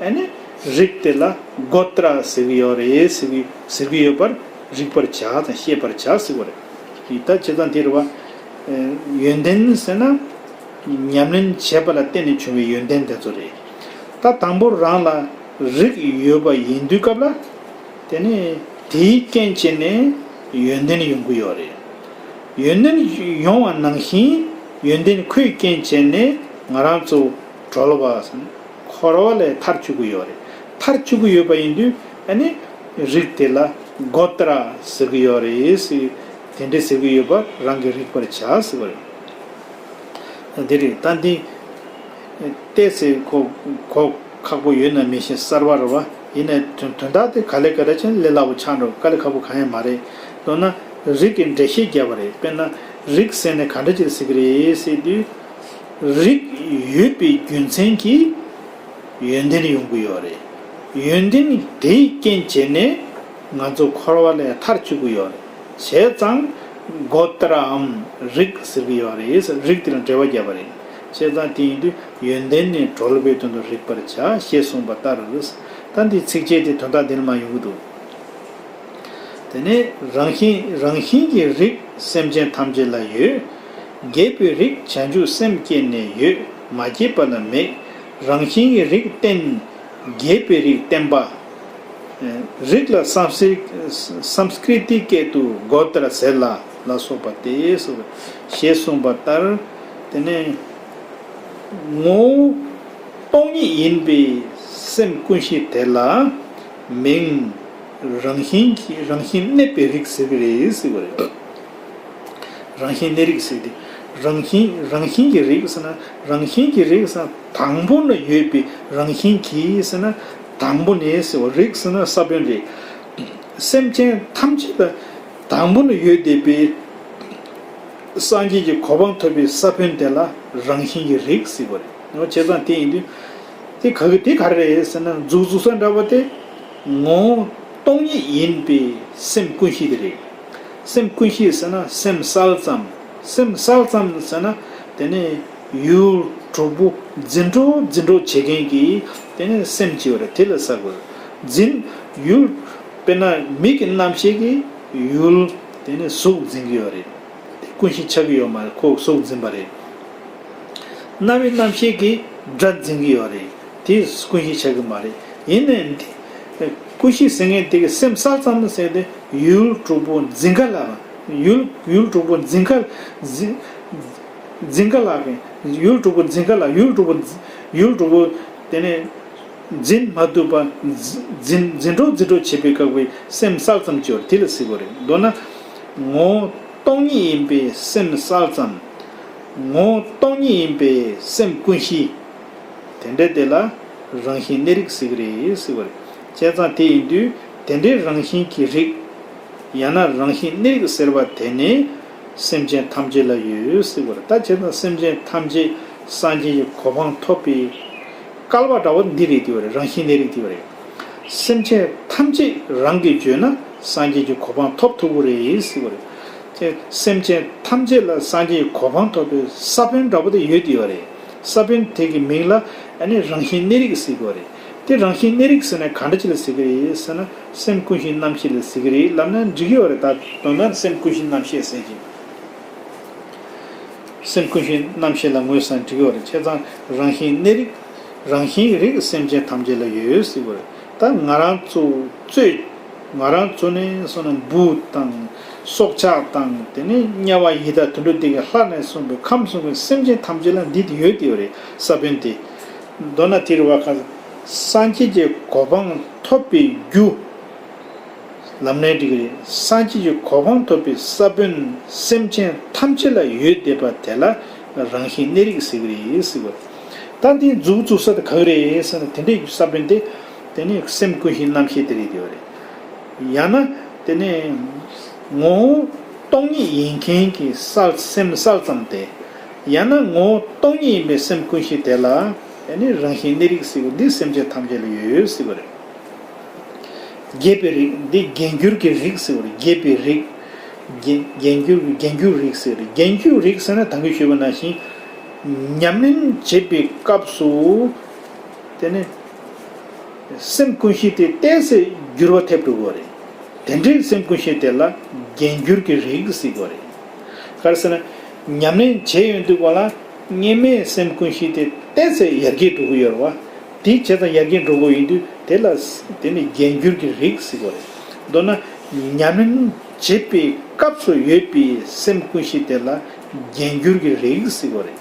ཨ་ནི་རིགས་དེ་ལ་གོ་ཏྲ་ཟེར་གི་ཡོད་རེད་ཟེར་གི་ཟེར་གི་ཡོད་པར་རིག་པར་བྱ་དང་ཤེས་པར་བྱ་ཟེར་བ་རེད། ད་བྱས་ཙང་དེ་རེད་བ། ཡོན་ཏན་ཟེར་ན་ཉམས་ལེན་བྱས་པ་ལ་བརྟེན་ནས་བྱུང་བའི་ཡོན་ཏན་དེ་ཚོ་རེད། ད་དང་པོ་རང་ལ་རིགས་ཡོད་པ་ཡིན་དུས་སྐབས་ལ། དེ་ནས་དེའི་རྐྱེན་བྱས་ནས་ཡོན་ཏན་ཡོང་གི་ཡོད་རེད། ཡོན་ཏན་ཡོང་བ་ནང་བཞིན་ཡོན་ཏན་ཁོའི་རྐྱེན་བྱས་ནས་ང་རང་ཚོ་གྲོལ་བ་འཁོར་བ་ལས་ཐར་བཅུག་གི་ཡོད་རེད། ཐར་བཅུག་གི་ཡོད་པ་ཡིན་དུས་ཨ་ནི་རིགས་དེ་ལ་གོ་ཏྲ་ཟེར་གི་ཡོད་རེད་ཟེར། དེ་འདྲ་ཟེར་གི་ཡོད་པ་རང་གིས་རིག་པར་བྱ་ཟེར་བ་རེད། འདི་རེད། ད་འདི་ཏོག་ཙམ་གོ་གོ་ཁག་པོ་ཡོད་ན་མི་ཤེས། གསར་པ་རེད་བ། ཡིན་ནའི་དོན་དོན་དག་དེ་ག་ལེ་ག་ལེ་བྱས་ན་ལས་སླ་པོ་ཆགས་འགྲོ། དཀའ་ལས་ཁག་པོ་གང་ཡང་མ་རེད། མདོར་ན་རིགས་ཀྱི་འགྲེལ་བཤད་བརྒྱབ་པ་རེད། དཔེར་ན་རིགས་ཟེར་ནས་ག་འདྲ་ཅིག་ཟེར་གི་རེད་ཟེར་དུས། རིགས་ཡོད་པའི་རྒྱུ་མཚན་གྱིས་ཡོན་ཏན་ཡོང་གི་ཡོད་རེད། ཡོན་ཏན་དེའི་རྐྱེན་བྱས་ནས་ང་ཚོ་འཁོར་བ་ལས་ཐར་བཅུག་གི་ཡོད་རེད། བྱས་ཙང་གོ་ཏྲའམ་རིགས་ཟེར་གི་ཡོད་རེད། རིགས་དེ་ལ་འགྲེལ་བ་བརྒྱབ་པ་རེད། བྱས་ཙང་དེ་ཡིན་དུས་ཡོན་ཏན་ནི་གྲོལ་བའི་དོན་དུ་རིག་པར་བྱ་ཞེས་གསུངས་པ་ལྟར། ད་འདི་ཚིགས་བཅད་དེ་དོན་དག་འདི་ནས་མར་ཡོང་གི་འདུག་དེ་ནས་རང་བཞིན་རང་བཞིན་གྱི་རིགས་སེམས་ཅན་ཐམས་ཅད་ལ་ཡོད། རྒྱས་པའི་རིགས་བྱང་ཆུབ་སེམས་བསྐྱེད་ནས་ཡོད། མ་སྐྱེས་པ་ལ་མེད། རང་བཞིན་གྱི་རིགས་བསྟན། རྒྱས་པའི་རིགས་བསྟན་པ། རིགས་ལ་སཾ་སྐྲྀ་སཾ་སྐྲྀ་ཏིའི་སྐད་དུ་གོ་ཏྲ་ཟེར་ལ་ལ་སོགས་པ་སྟེ། ཞེས་གསུངས་པ་ལྟར། དེ་ནས་ངོ་བོ་སྟོང་ཉིད་ཡིན་པའི་སེམས་ཀུན་གཞི་དེ་ལ་མིང་རང་བཞིན་གྱི་རང་བཞིན་གནས་པའི་རིགས་ཟེར་གྱི་རེད་ཟེར་བ་རེད། རང་བཞིན་གནས་རིགས་ཟེར་ཏེ། རང་བཞིན་རང་བཞིན་གྱི་རིགས་ཟེར་ན་རང་བཞིན་གྱི་རིགས་ཟེར་ན་དང་པོ་ནས་ཡོད་པའི། རང་བཞིན་གྱིས་ཟེར་ན་དང་པོ་ནས་ཟེར་བ། རིགས་ཟེར་ན་ས་བོན་རེད། སེམས་ཅན་ཐམས་ཅད་ལ་དང་པོ་ནས་ཡོད་བསྡད་པའི་སངས་རྒྱས་ཀྱི་གོ་འཕང་ཐོབ་པའི་ས་བོན་དེ་ལ་རང་བཞིན་གྱི་རིགས་ཟེར་བ་རེད། འོ་བྱས་ཙང་དེ་ཡིན་དུས་དེ་ག་གི་དེ་ག་རེ་རེད་ཟེར་ན། མཛུབ་མཛུབ་ས་འདྲ་བ་དེ་ངོ་བོ་སྟོང་ཉིད་ཡིན་པའི་སེམས་ཀུན་གཞི་དེ་རེད། སེམས་ཀུན་གཞི་ཟེར་ན་སེམས་གསལ་ཙམ། སེམས་གསལ་ཙམ་ཟེར་ན་དེ་ནས་ཡུལ་དྲུག་པོ་འཛིན་གྲོལ་འཛིན་གྲོལ་བྱེད་མཁན་གྱི་དེ་ནས་སེམས་ཅིག་ཡོད་རེད། དེ་ལ་ཟེར་དགོས། འཛིན་ཡུལ། དཔེར་ན་མིག་གི་རྣམ་ཤེས་ཀྱིས་ཡུལ་དེ་ནས་གཟུགས་འཛིན་གྱི་ཡོད་རེད། དེ་ཀུན་གཞི་ཆགས་ཀྱི་ཡོད་མ་རེད། ཁོ་གཟུགས་འཛིན་པ་རེད། རྣ་བའི་རྣམ་ཤེས་ཀྱིས་སྒྲ་འཛིན་གྱི་ཡོད་རེད། དེ་ཀུན་གཞི་ཆགས་ཀྱི་མ་རེད། ཡིན་ནའི་འདི་ཀུན་གཞི་ཟེར་མཁན་དེ་གི་སེམས་གསལ་ཙམ་ཟེར་ཏེ་ཡུལ་དྲུག་པོ་འཛིན་ག་ལ། ཡུལ་ཡུལ་དྲུག་པོ་འཛིན་ག་འཛིན་འཛིན་ག་ལ་གི་ཡུལ་དྲུག་པོ་འཛིན་ག་ལ། ཡུལ་དྲུག་པོ་འཛིན་ཡུལ་དྲུག་པོ་དེ་ནས་འཛིན་མ་ཐུབ་པ། འཛིན་འཛིན་གྲོལ་འཛིན་གྲོལ་བྱེད་པའི་སྐབས་ཀྱི་སེམས་གསལ་ཙམ་ཅིག་ཡོད་རེད། དེ་ལ་ཟེར་དགོས་རེད། མདོར་ན་ངོ་བོ་སྟོང་ཉིད་ཡིན་པའི་སེམས་གསལ་ཙམ། ངོ་བོ་སྟོང་ཉིད་ཡིན་པའི་སེམས་ཀུན་གཞི། དེ་འདྲ་དེ་ལ་རང་བཞིན་གནས་རིགས་ཟེར་གྱི་རེད་ཟེར་བ་རེད། བྱས་ཙང་དེ་ཡིན་དུས་དེ་འདྲའི་རང་བཞིན་གྱི་རིགས། ཡང་ན་རང་བཞིན་གནས་རིགས་ཟེར་བ་དེ་ནི་སེམས་ཅན་ཐམས་ཅད་ལ་ཡོད་ཟེར་བ་རེད། ད་བྱས་ཙང་སེམས་ཅན་ཐམས་ཅད་སངས་རྒྱས་ཀྱི་གོ་འཕང་ཐོབ་པའི་སྐལ་བ་འདྲ་བོ་འདི་རེད། དེ་བ་རེད། རང་བཞིན་གནས་རིགས་དེ་བ་རེད། སེམས་ཅན་ཐམས་ཅད་རང་གིས་བརྗོད་ན་སངས་རྒྱས་ཀྱི་གོ་འཕང་ཐོབ་ཐུབ་ཀྱི་རེད་ཟེར་བ་རེད། དེ་སེམས་ཅན་ཐམས་ཅད་ལ་སངས་རྒྱས་ཀྱི་གོ་འཕང་ཐོབ་པའི་ས་བོན་འདྲ་བོ་དེ་ཡོད་དེ་བ་རེད། ས་བོན་དེ་གི་མིང་ལ་ཨ་ནི་རང་བཞིན་གནས་རིགས་ཟེར་གྱི་བ་རེད། དེ་རང་བཞིན་གནས་རིགས་ཟེར་ན་ག་འདྲ་ཅིག་ལ་ཟེར་གྱི་རེད་ཟེར་ན། སེམས་ཀུན་གཞིའི་རྣམ་ཤེས་ལ་ཟེར་གྱི་རེད་ལབ་ན་འགྲིག་གི་ཡོད་རེད། ད་དོན་དག་སེམས་ཀུན་གཞིའི་རྣམ་ཤེས་ཟེར་གྱི། སེམས་ཀུན་གཞིའི་རྣམ་ཤེས་ལ་ངོས་བཟུང་འགྲིག་གི་ཡོད་རེད། བྱས་ཙང་རང་བཞིན་གནས་རིགས། རང་བཞིན་རིགས་སེམས་ཅན་ཐམས་ཅད་ལ་ཡོད་ཟེར་གྱི་ཡོད་རེད། ད་ང་རང་ཚོ་གཙོས། ང་རང་ཚོ་ནས་སོང་ན་འབུ་དང་། སྲོག་ཆགས་དང་། དེ་ནས་དམྱལ་བ་ཡི་དྭགས་དུད་འགྲོ་འདི་གི་ལྷ་ནས་བཟུང་བའི་ཁམས་གསུམ་གྱི་སེམས་ཅན་ཐམས་ཅད་ལ་འདི་དེ་ཡོད་དེ་ཡོད་རེད། ས་བོན་དེ། མདོར་ན་དེ་རེད་བ། ཁ་སངས་རྒྱས་ཀྱི་གོ་འཕང་ཐོབ་པའི་རྒྱུ། ལམ་སྣེ་འགྲིག་གི་རེད། སངས་རྒྱས་ཀྱི་གོ་འཕང་ཐོབ་པའི་ས་བོན་སེམས་ཅན་ཐམས་ཅད་ལ་ཡོད་བསྡད་པ་དེ་ལ་རང་བཞིན་གནས་རིགས་ཟེར་གྱི་རེད་ཟེར་བ་རེད། ད་འདི་མཛུབ་བཙུགས་ས་དེ་ག་གི་རེད་ཟེར་ན། དེ་འདྲའི་ས་བོན་དེ་དེ་ནི་སེམས་ཀུན་གཞིའི་རྣམ་ཤེས་དེ་རེད་དེ་བ་རེད། ཡང་ན་དེ་ནི་ངོ་བོ་སྟོང་ཉིད་ཡིན་མཁན་གྱི་གསལ་སེམས་གསལ་ཙམ་དེ། ཡང་ན་ངོ་བོ་སྟོང་ཉིད་ཡིན་པའི་སེམས་ཀུན་གཞི་དེ་ལ་དེ་ནི་རང་བཞིན་གནས་རིགས་ཟེར་བ་འདི་སེམས་ཅན་ཐམས་ཅད་ལ་ཡོད་ཟེར་བ་རེད། རྒྱས་པའི་རིགས། འདི་རྒྱས་འགྱུར་གྱི་རིགས་ཟེར་བ་རེད། རྒྱས་པའི་རིགས། རྒྱས་རྒྱས་འགྱུར་རྒྱས་འགྱུར་རིགས་ཟེར་བ་རེད། རྒྱས་འགྱུར་རིགས་ཟེར་ན་ད་གིན་ཞུས་པ་ནང་བཞིན་ཉམས་ལེན་བྱེད་པའི་སྐབས་སུ་དེ་ནི་སེམས་ཀུན་གཞི་དེ་ཏོག་ཙམ་འགྱུར་བ་ཐེབས་འགྲོ་གི་རེད། དེ་འདྲའི་སེམས་ཀུན་གཞི་དེ་ལ་རྒྱས་འགྱུར་གྱི་རིགས་ཟེར་གྱི་རེད། ག་རེ་ཟེར་ན། ཉམས་ལེན་བྱས་ཡོང་དུས་སྒང་ལ་སྔོན་མའི་སེམས་ཀུན་གཞི་དེ་ཏོག་ཙམ་ཡར་རྒྱས་འགྲོ་གི་ཡོད་རེད་བ། དེ་བྱས་ཙང་ཡར་རྒྱས་འགྲོ་དགོས་ཡིན་དུས་དེ་ལ་དེ་ནི་རྒྱན་གྱུར་གྱི་རིགས་ཟེར་དགོས་རེད། མདོར་ན་ཉམས་ལེན་བྱེད་པའི་སྐབས་སུ་ཡོད་པའི་སེམས་ཀུན་གཞི་དེ་ལ་རྒྱན་གྱུར་གྱི་རིགས་ཟེར་དགོས་རེད།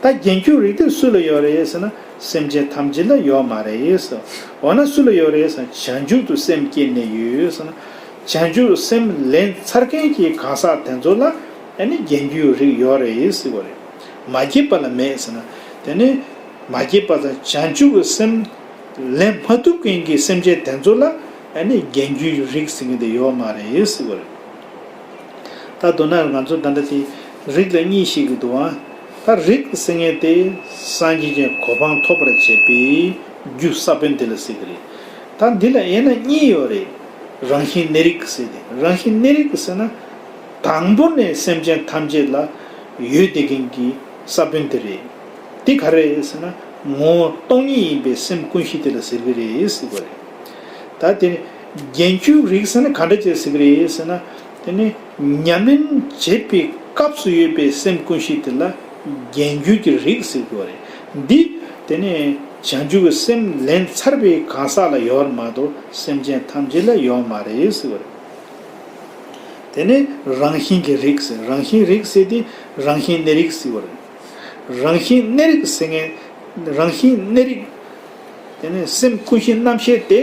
ད་རྒྱན་གྱུར་རིགས་དེ་སུ་ལ་ཡོད་རེད་ཟེར་ན། སེམས་ཅན་ཐམས་ཅད་ལ་ཡོད་མ་རེད་ཟེར། འོ་ན་སུ་ལ་ཡོད་རེད་ཟེར་ན། བྱང་ཆུབ་ཏུ་སེམས་བསྐྱེད་ནས་ཡོད་ཟེར་ན། བྱང་ཆུབ་སེམས་ལེན་ཚར་མཁན་གྱི་གང་ཟག་དེ་ཚོ་ལ་ཨ་ནི་རྒྱན་གྱུར་རིགས་ཡོད་རེད་ཟེར་བ་རེད། མ་སྐྱེས་པ་ལ་མེད་ཟེར་ན། དེ་ནི་མ་སྐྱེས་པ་དང་བྱང་ཆུབ་ཀྱི་སེམས་ལེན་མ་ཐུབ་མཁན་གྱི་སེམས་ཅན་དེ་ཚོ་ལ་ཨ་ནི་རྒྱན་གྱུར་རིགས་ཟེར་མཁན་དེ་ཡོད་མ་རེད་ཟེར་བ་རེད། ད་མདོར་ན་ང་ཚོ་ད་ལྟ་དེ་རིགས་ལ་གཉིས་ཤིག་གི་འདུག་ཨ། ད་རིགས་ཟེར་མཁན་དེ་སངས་རྒྱས་ཀྱི་གོ་འཕང་ཐོབ་པར་བྱེད་པའི་རྒྱུ་ས་བོན་དེ་ལ་ཟེར་གི་རེད། ད་འདི་ལ་དབྱེ་ན་གཉིས་ཡོད་རེད། རང་བཞིན་གནས་རིགས་ཟེར་ཏེ། རང་བཞིན་གནས་རིགས་ཟེར་ན་དང་པོ་ནས་སེམས་ཅན་ཐམས་ཅད་ལ་ཡོད་བསྡད་མཁན་གྱི་ས་བོན་དེ་རེད། འདི་ག་རེ་རེད་ཟེར་ན་ངོ་བོ་སྟོང་ཉིད་ཡིན་པའི་སེམས་ཀུན་གཞི་དེ་ལ་ཟེར་གི་རེད་ཟེར་བ་རེད། ད་དེ་ནི་རྒྱན་གྱུར་རིགས་ཟེར་ན་ག་འདྲ་ཅིག་ཟེར་གི་རེད་ཟེར་ན། དེ་ནི་ཉམས་ལེན་བྱེད་པའི་སྐབས་སུ་ཡོད་པའི་སེམས་ཀུན་གཞི་དེ་ལ་རྒྱན་གྱུར་གྱི་རིགས་ཟེར་གི་རེད། འདི་དེ་ནི་བྱང་ཆུབ་ཀྱི་སེམས་ལེན་ཚར་བའི་གང་ཟག་ལ་ཡོད་མ་གཏོགས་སེམས་ཅན་ཐམས་ཅད་ལ་ཡོད་མ་རེད་ཟེར་བ་རེད། དེ་ནི་རང་བཞིན་གྱི་རིགས་ཟེར། རང་བཞིན་རིགས་ཟེར་དེ་རང་བཞིན་གནས་རིགས་ཟེར་བ་རེད། རང་བཞིན་གནས་རིགས་ཟེར་མཁན། རང་བཞིན་གནས་རིགས། དེ་ནི་སེམས་ཀུན་གཞི་རྣམ་ཤེས་དེ་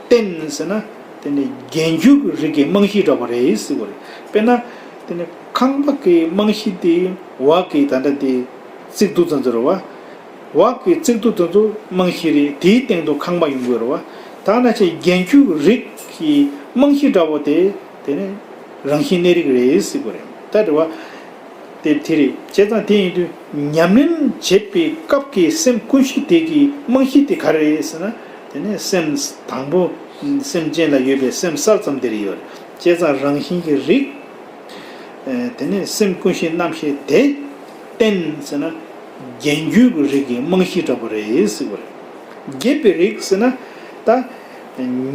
རྟེན་ཟེར་ན། དེ་ནི་རྒྱན་གྱུར་གྱི་རིགས་ཀྱི་རྨང་གཞི་འདྲ་པོ་རེད་ཟེར་བ་རེད། དཔེར་ན། དེ་ནི་ཁང་པ་གི་རྨང་གཞི་དེ་འོག་གི་ད་ལྟ་དེ་བརྩིགས་རྡོ་ཙམ་ཙམ་རེད་བ། འོག་གི་བརྩིགས་རྡོ་དེ་ཚོ་རྨང་གཞི་རེད། དེའི་སྟེང་དུ་ཁང་པ་ཡོང་གི་རེད་བ། ད་ན་ཆེ་རྒྱན་གྱུར་རིགས་ཀྱི་རྨང་གཞི་འདྲ་བོ་དེ་དེ་ནི་རང་བཞིན་གནས་རིགས་རེད་ཟེར་གི་རེད། ད་རེད་བ། དེ་དེ་རེད། བྱས་ཙང་དེ་ཡིན་དུས་ཉམས་ལེན་བྱེད་པའི་སྐབས་ཀྱི་སེམས་ཀུན་གཞི་དེ་གི་རྨང་གཞི་དེ་ག་རེ་རེད་ཟེར་ན། དེ་ནི་སེམས་དང་པོ་སེམས་ཅན་ལ་ཡོད་པའི་སེམས་གསར་ཙམ་དེ་རེད་ཡོད་རེད། བྱས་ཙང་རང་བཞིན་གྱི་རིགས། ཨེ། དེ་ནས་སེམས་ཀུན་གཞི་རྣམ་ཤེས་དེ་རྟེན་ཟེར་ན་རྒྱན་གྱུར་གྱི་རིགས་ཀྱི་རྨང་གཞི་འདྲ་པོ་རེད་ཟེར་བ་རེད། རྒྱས་པའི་རིགས་ཟེར་ན་ད་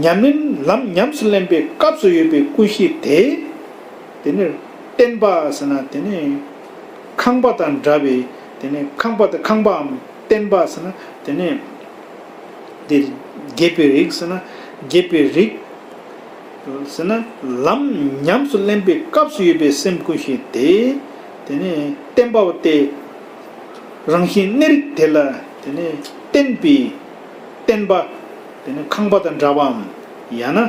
ཉམས་ལེན་ལམ་ཉམས་སུ་ལེན་པའི་སྐབས་སུ་ཡོད་པའི་ཀུན་གཞི་དེ། དེ་ནས་བརྟེན་པ་ཟེར་ན་དེ་ནས་ཁང་པ་དང་འདྲ་བའི། དེ་ནས་ཁང་པ་དང་ཁང་པའམ་བརྟེན་པ་ཟེར་ན་དེ་ནས། དེ་རྒྱས་པའི་རིགས་ཟེར་ན་རྒྱས་པའི་རིགས་ཟེར་ན་ལམ་ཉམས་སུ་ལེན་པའི་སྐབས་སུ་ཡོད་པའི་སེམས་ཀུན་གཞི་དེ། དེ་ནས་བརྟེན་པ་སྟེ། རང་བཞིན་གནས་རིགས་དེ་ལ་དེ་ནས་བརྟེན་པའི་བརྟེན་པ། དེ་ནས་ཁང་པ་དང་འདྲ་བའམ། ཡང་ན།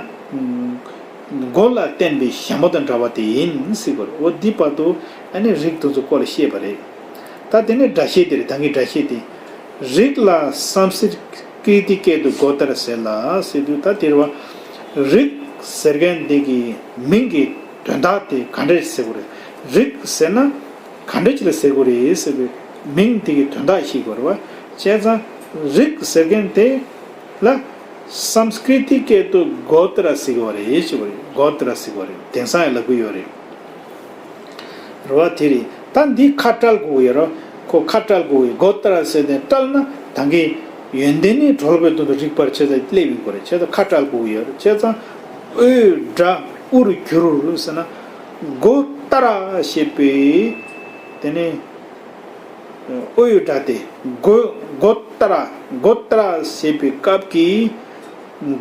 མགོ་ལ་བརྟེན་པའི་ཞྭ་མོ་དང་འདྲ་བ་དེ་ཡིན་ཟེར་བ་རེད། འོ་འདི་བར་དུ་ཨ་ནི་རིགས་དེ་ཚོ་སྐོར་ལ་བཤད་པ་རེད། ད་དེ་ནས་སྒྲ་བཤད་དེ་རེད། ད་གིན་སྒྲ་བཤད་དེ། རིགས་ལ་སཾ་སྐྲྀ་ཏི་སྐད་དུ་གོ་ཏྲ་ཟེར་ལ་ཟེར་དུས། ད་དེ་རེད་བ། རིགས་ཟེར་མཁན་དེ་གི་མིང་གི་དོན་དག་དེ་ག་འདྲས་ཟེར་བ་རེད། རིགས་ཟེར་ན། ག་འདྲ་ཅིག་ལ་ཟེར་དགོས་རེད་ཟེར་བའི་མིང་དེ་གི་དོན་དག་ཤེས་དགོས་རེད་བ། བྱས་ཙང་རིགས་ཟེར་མཁན་དེ་ལ་སཾ་སྐྲྀ་ཏི་སྐད་དུ་གོ་ཏྲ་ཟེར་གི་བ་རེད་ཞུ་བ་རེད། གོ་ཏྲ་ཟེར་གི་བ་རེད། དེང་སང་ཡང་ལབ་གི་ཡོད་རེད། རེད་བ། དེ་རེད། ད་འདི་ཁ་བཀྲལ་དགོས་ཀྱི་ཡོད་རེད། ཁོ་ཁ་བཀྲལ་དགོས་ཀྱི། གོ་ཏྲ་ཟེར་ནས་བཀྲལ་ན་ད་གིན་ཡོན་ཏན་ནི་གྲོལ་བའི་དོན་དུ་རིག་པར་བྱེད་ཟེར་སླེབས་ཡོང་གི་རེད། བྱས་ཙང་ཁ་བཀྲལ་དགོས་ཀྱི་ཡོད་རེད། བྱས་ཙང་འོས་སྒྲ་དབུར་གྱུར་ཟེར་ན། གོ་ཏྲ་ཞེས་པའི། དེ་ནས་འོས་སྒྲ་དེ། གོ་གོ་ཏྲ། གོ་ཏྲ་ཞེས་པའི་སྐབས་ཀྱི་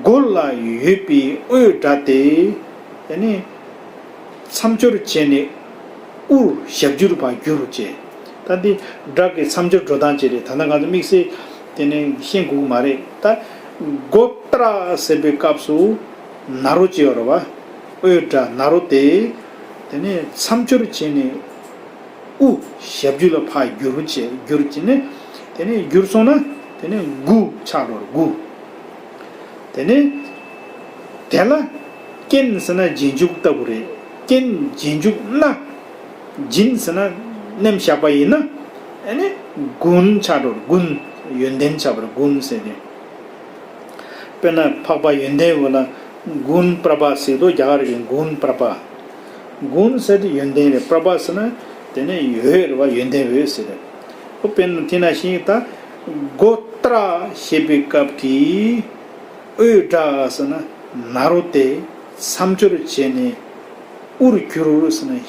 གོ་ལ་ཡོད་པའི་འོས་སྒྲ་དེ། དེ་ནས་མཚམས་སྦྱོར་བྱས་ནས་དབུར་ཞབས་ཀྱུར་ཕར་གྱུར་བྱས། ད་འདི་སྒྲ་གི་མཚམས་སྦྱོར་འགྲོ་སྟངས་བཅས་རེད། ད་ལྟ་ང་ཚོ་དམིགས་བསལ་དེ་ནས་ཤེས་དགོས་ཀྱི་མ་རེད། ད་གོ་ཏྲ་ཟེར་བའི་སྐབས་སུ་ན་རོ་ཅིག་ཡོད་རེད་བ། འོས་སྒྲ་ན་རོ་དེ། དེ་ནས་མཚམས་སྦྱོར་བྱས་ནས། དབུ་ཞབས་ཀྱུ་ལ་ཕར་བསྒྱུར་བྱས། བསྒྱུར་བྱས་ནས། དེ་ནས་བསྒྱུར་སོང་ན་དེ་ནས་དགུ་ཆགས་འགྲོ་རེད། དགུ། དེ་ནས་དེ་ལ་རྐྱེན་ཟེར་ན་རྗེས་འཇུག་ལྟ་བུ་རེད། རྐྱེན་རྗེས་འཇུག་ན། སྦྱིན་ཟེར་ན་མནན་བཞག་པ་ཡིན་ན། ཨ་ནི་གུན་ཆགས་འགྲོ་རེད། གུན། ཡོན་ཏན་ཆགས་པ་རེད། གུན་ཟེར་ནས། དཔེར་ན་འཕགས་པ་ཡོན་ཏན་འོད་ལ་གུན་པྲ་བྷ་ཟེར་དུས་རྒྱ་གར་གྱི་གུན་པྲ་བྷ། གུན་ཟེར་དེ་ཡོན་ཏན་རེད། པྲ་བྷ་ཟེར་ན་དེ་ནས་འོད་རེད་བ། ཡོན་ཏན་འོད་ཟེར་རེད། ཨོ་དཔེར་ན་དེ་ནང་བཞིན་ད་གོ་ཏྲ་ཞེས་པའི་སྐབས་ཀྱི་འོས་སྒྲ་ཟེར་ན་ན་རོ་དེ་མཚམས་སྦྱོར་བྱས་ནས་དབུར་གྱུར་ཟེར་ན་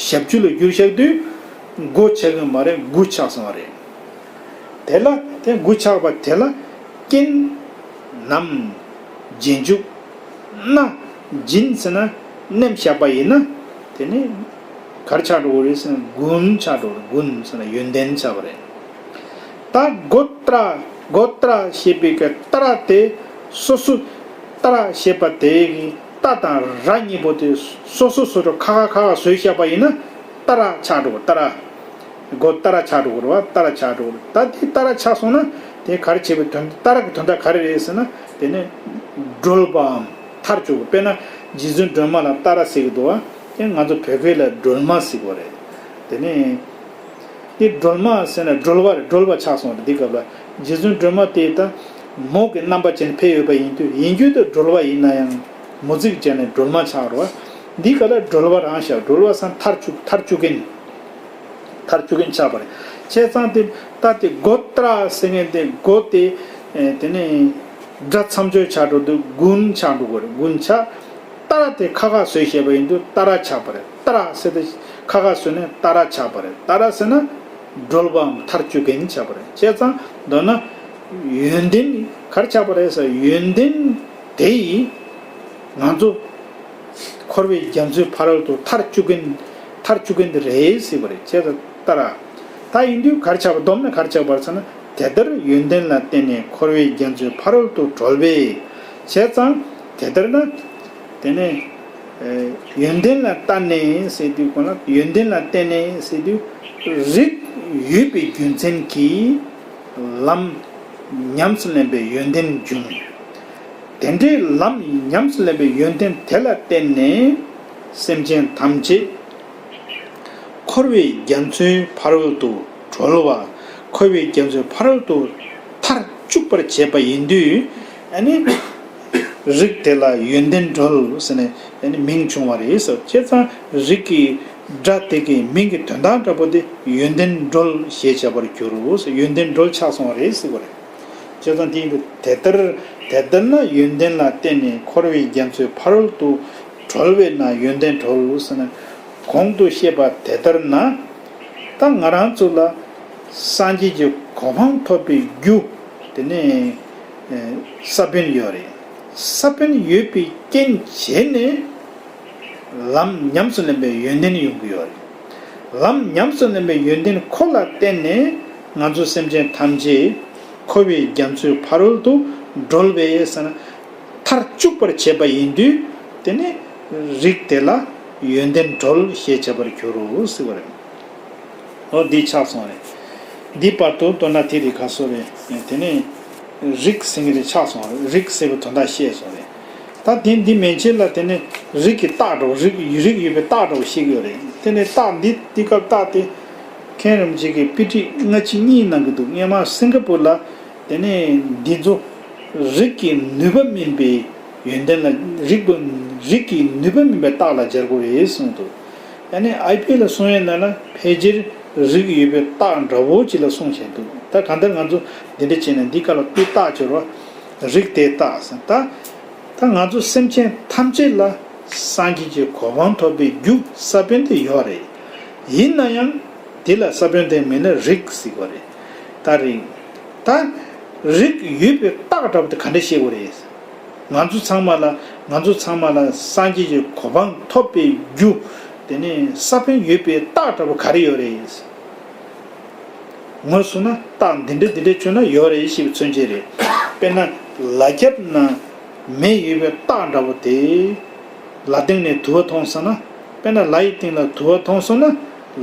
ཞབས་ཀྱུ་ལ་བསྒྱུར་བཞག་དུས་གོ་ཆགས་ཀྱི་མ་རེད། གུ་ཆགས་སོང་བ་རེད། དེ་ལ་དེ་དགུ་ཆགས་པ་དེ་ལ་རྐྱེན་ནམ་རྗེས་འཇུག་ན་སྦྱིན་ཟེར་ན་མནན་བཞག་པ་ཡིན་ན་དེ་ནི་ག་རེ་ཆགས་འགྲོ་གི་རེད་ཟེར་ན་དགུན་ཆགས་འགྲོ་གི་རེད། དགུན་ཟེར་ན་ཡོན་ཏན་ཆགས་པ་རེད། ད་གོ་ཏྲ་གོ་ཏྲ་ཞེས་པའི་གི་ཏྲ་དེ་སོ་སོ་ཏྲ་ཞེས་པ་དེ་གི་ཏ་དང་ར་གཉིས་པོ་དེ་སོ་སོ་སོ་སོ་ཁ་ཁ་ཁ་ཁ་བཟོས་བཞག་པ་ཡིན་ན་ཏ་ར་ཆགས་འགྲོ་གི་རེད། ཏ་ར། གོ་ཏ་ར་ཆགས་འགྲོ་གི་རེད་བ། ཏ་ར་ཆགས་འགྲོ་གི་རེད། ད་དེ་ཏ་ར་ཆགས་སོང་ན་དེ་ག་རེ་བྱེད་པའི་དོན། ཏ་ར་གི་དོན་དག་ག་རེ་རེད་ཟེར་ན་དེ་ནི་སྒྲོལ་བའམ་མཐར་གཅོད་པ། དཔེར་ན་རྗེ་བཙུན་སྒྲོལ་མ་ལ་ཏ་ར་ཟེར་གི་འདུག་བ། དེ་ང་ཚོ་བོད་སྐད་ལ་སྒྲོལ་མ་ཟེར་གི་རེད། དེ་ནི་དེ་སྒྲོལ་མ་ཟེར་ན་སྒྲོལ་བ་རེད། སྒྲོལ་བ་ཆགས་སོང་རེད། འདི་སྐབས་ལ་རྗེ་བཙུན་སྒྲོལ་མ་དེ་ད་མོ་གི་རྣམ་པ་ཅན་ཕེབས་ཡོད་པ་ཡིན་དུས་ཡིན་རྒྱུ་དེ་སྒྲོལ་བ་ཡིན་ན་ཡང་མོ་ཚིག་ཅན་ནས་སྒྲོལ་མ་ཆགས་རེད་བ། འདི་སྐབས་ལ་སྒྲོལ་བ་རང་ཤར། སྒྲོལ་བ་ཟེར་ན་མཐར་གཅོད་མཐར་གཅོད་མཁན། མཐར་གཅོད་མཁན་ཆགས་པ་རེད། བྱས་ཙང་དེ་ད་དེ་གོ་ཏྲ་ཟེར་མཁན་དེ་གོ་དེ་ཨེ་དེ་ནས་སྒྲ་མཚམས་སྦྱོར་ཆགས་འགྲོ་དུས་དགུན་ཆགས་འགྲོ་གི་རེད། དགུན་ཆགས། ཏ་ར་དེ་ཁ་ཁ་བཟོས་བཤད་པ་ཡིན་དུས་ཏ་ར་ཆགས་པ་རེད། ཏ་ར་ཟེར་དེ་ཁ་ཁ་བཟོས་ནས་ཏ་ར་ཆགས་པ་རེད། ཏ་ར་ཟེར་ན་སྒྲོལ་བའམ་མཐར་གཅོད་མཁན་ཆགས་པ་རེད། བྱས་ཙང་མདོར་ན་ཡོན་ཏན་ག་རེ་ཆགས་པ་རེད་ཟེར་ཡོན་ཏན་དེ་ཡིས་ང་ཚོ་འཁོར་བའི་རྒྱ་མཚོའི་ཕ་རོལ་ཏུ་མཐར་གཅོད་མཁན་མཐར་གཅོད་མཁན་དེ་རེད་ཟེར་བ་རེད། བྱས་ཙང་ཏ་ར། ད་ཡིན་དུས་ག་རེ་ཆགས་པ། བསྡོམས་ན་ག་རེ་ཆགས་པར་ཟེར་ན། དེ་ལྟར་ཡོན་ཏན་ལ་བརྟེན་ནས་འཁོར་བའི་རྒྱ་མཚོའི་ཕ་རོལ་ཏུ་གྲོལ་བས། བྱས་ཙང་དེ་ལྟར་ན་དེ་ནས་ཨེ་ཡོན་ཏན་ལ་བརྟེན་ནས་ཟེར་དུས་གོ་ན་ཡོན་ཏན་ལ་བརྟེན་ནས་ཟེར་དུས་རིགས་ཡོད་པའི་རྒྱུ་མཚན་གྱིས་ལམ་ཉམས་སུ་ལེན་པའི་ཡོན་ཏན་འབྱུང་། དེ་འདྲའི་ལམ་ཉམས་སུ་ལེན་པའི་ཡོན་ཏན་དེ་ལ་བརྟེན་ནས་སེམས་ཅན་ཐམས་ཅད་འཁོར་བའི་རྒྱ་མཚོའི་ཕ་རོལ་ཏུ་གྲོལ་བ། འཁོར་བའི་རྒྱ་མཚོའི་ཕ་རོལ་ཏུ་མཐར་གཅུག་པར་བྱེད་པ་ཡིན་དུས་ཨ་ནི་རིགས་དེ་ལ་ཡོན་ཏན་གྲོལ་ཟེར་ནས་ཨ་ནི་མིང་བྱུང་བ་རེད་ཟེར། བྱས་ཙང་རིགས་ཀྱི་སྒྲ་དེ་གི་མིང་གི་དོན་དག་འདྲ་པོ་དེ་ཡོན་ཏན་གྲོལ་ཞེས་བྱ་བར་འགྱུར་རོ་ཟེར། ཡོན་ཏན་གྲོལ་ཆགས་སོང་བ་རེད་ཟེར་བ་རེད། བྱས་ཙང་དེ་ཡིན་དུས་དེ་ལྟར་དེ་ལྟར་ན་ཡོན་ཏན་ལ་བརྟེན་ནས་འཁོར་བའི་རྒྱ་མཚོའི་ཕ་རོལ་ཏུ་གྲོལ་བས་ན་ཡོན་ཏན་གྲོལ་ཟེར་ན། གོང་དུ་བཤད་པ་དེ་ལྟར་ན། ད་ང་རང་ཚོ་ལ་སངས་རྒྱས་ཀྱི་གོ་འཕང་ཐོབ་པའི་རྒྱུ་དེ་ནས་ས་བོན་ཡོད་རེད། ས་བོན་ཡོད་པའི་རྐྱེན་བྱས་ནས། ལམ་ཉམས་སུ་ལེན་པའི་ཡོན་ཏན་ཡོང་གི་ཡོད་རེད། ལམ་ཉམས་སུ་ལེན་པའི་ཡོན་ཏན་ཁོ་ལ་བརྟེན་ནས་ང་ཚོ་སེམས་ཅན་ཐམས་ཅད་འཁོར་བའི་རྒྱ་མཚོའི་ཕ་རོལ་ཏུ་གྲོལ་བས་ཟེར་ན། མཐར་གཅུག་པར་བྱེད་པ་ཡིན་དུས་དེ་ནི་རིགས་དེ་ལ་ཡོན་ཏན་གྲོལ་ཞེས་བྱ་བར་འགྱུར་རོ་ཟེར་བ་རེད། འོ་འདི་ཆགས་སོང་རེད། འདི་བར་དུ་མདོར་ན་དེ་རིགས་ག་སོ་རེད། དེ་ནས་རིགས་ཟེར་གྱི་རེད་ཆགས་སོང་རེད། རིགས་ཟེར་བའི་དོན་དག་བཤད་སོང་རེད། ད་དེ་འདི་མན་ཆད་ལ་དེ་ནས་རིགས་ཀྱི་རྟགས་འདྲ་བོ་རིགས་རིགས་ཡོད་པའི་རྟགས་འདྲ་བོ་ཤེས་ཀྱི་ཡོད་རེད། དེ་ནས་རྟགས་འདི་འདི་སྐབས་རྟགས་དེ་མཁན་རིན་པོ་ཆེ་གིས་དཔེ་ཁྲིད་སྔ་ཕྱི་གཉིས་གནང་གི་འདུག་སྔོན་མ་སིང་ག་པུར་ལ་དེ་ནས་འདི་ཚོ་རིགས་ཀྱི་ནུས་པ་སྨིན་པའི་ཡོན་ཏན་ལ་རིགས་པ་རིགས་ཀྱི་ནུས་པ་སྨིན་པའི་རྟགས་ལ་སྦྱར་དགོས་རེད་གསུངས་འདུག་ཨ་ནི་ཨའི་པི་ལ་གསུང་ཡས་ནང་ལ་ཕལ་ཆེར་རིགས་ཡོད་པའི་རྟགས་འདྲ་བོ་ཅིག་ལ་གསུངས་བཞག་འདུག་ད་གང་ལྟར་ང་ཚོ་འདི་འདྲ་བྱས་ན་འདི་ག་ལ་དཔེ་རྟགས་སྦྱོར་བ་རིགས་དེ་རྟགས་ཟེར། ད་ད་ང་ཚོ་སེམས་ཅན་ཐམས་ཅད་ལ་སངས་རྒྱས་ཀྱི་གོ་འཕང་ཐོབ་པའི་རྒྱུ་ས་བོན་དེ་ཡོད་རེད། ཡིན་ན་ཡང་དེ་ལ་ས་བོན་དེ་མེད་ན་རིགས་ཟེར་དགོས་རེད། ད་རིགས་ད་རིགས་ཡོད་པའི་རྟགས་འདྲ་བོ་དེ་ག་འདྲ་ཤེས་དགོས་རེད། ང་ཚོ་ཚང་མ་ལ་ང་ཚོ་ཚང་མ་ལ་སངས་རྒྱས་ཀྱི་གོ་འཕང་ཐོབ་པའི་རྒྱུ་དེ་ནི་ས་བོན་ཡོད་པའི་རྟགས་འདྲ་བོ་ག་རེ་ཡོད་རེད། ངོས་བཟུང་ན་རྟགས་འདི་འདྲ་འདི་འདྲ་བྱུང་ན་ཡོད་རེད་ཞེས་པའི་མཚོན་བྱེད་རེད། དཔེར་ན་ལ་རྒྱབ་ན་མེ་ཡོད་པའི་རྟགས་འདྲ་བོ་དེ་ལ་སྟེང་ནས་དུ་བ་མཐོང་སོང་ན། དཔེར་ན་ལ་ཡི་སྟེང་ལ་དུ་བ་མཐོང་སོང་ན་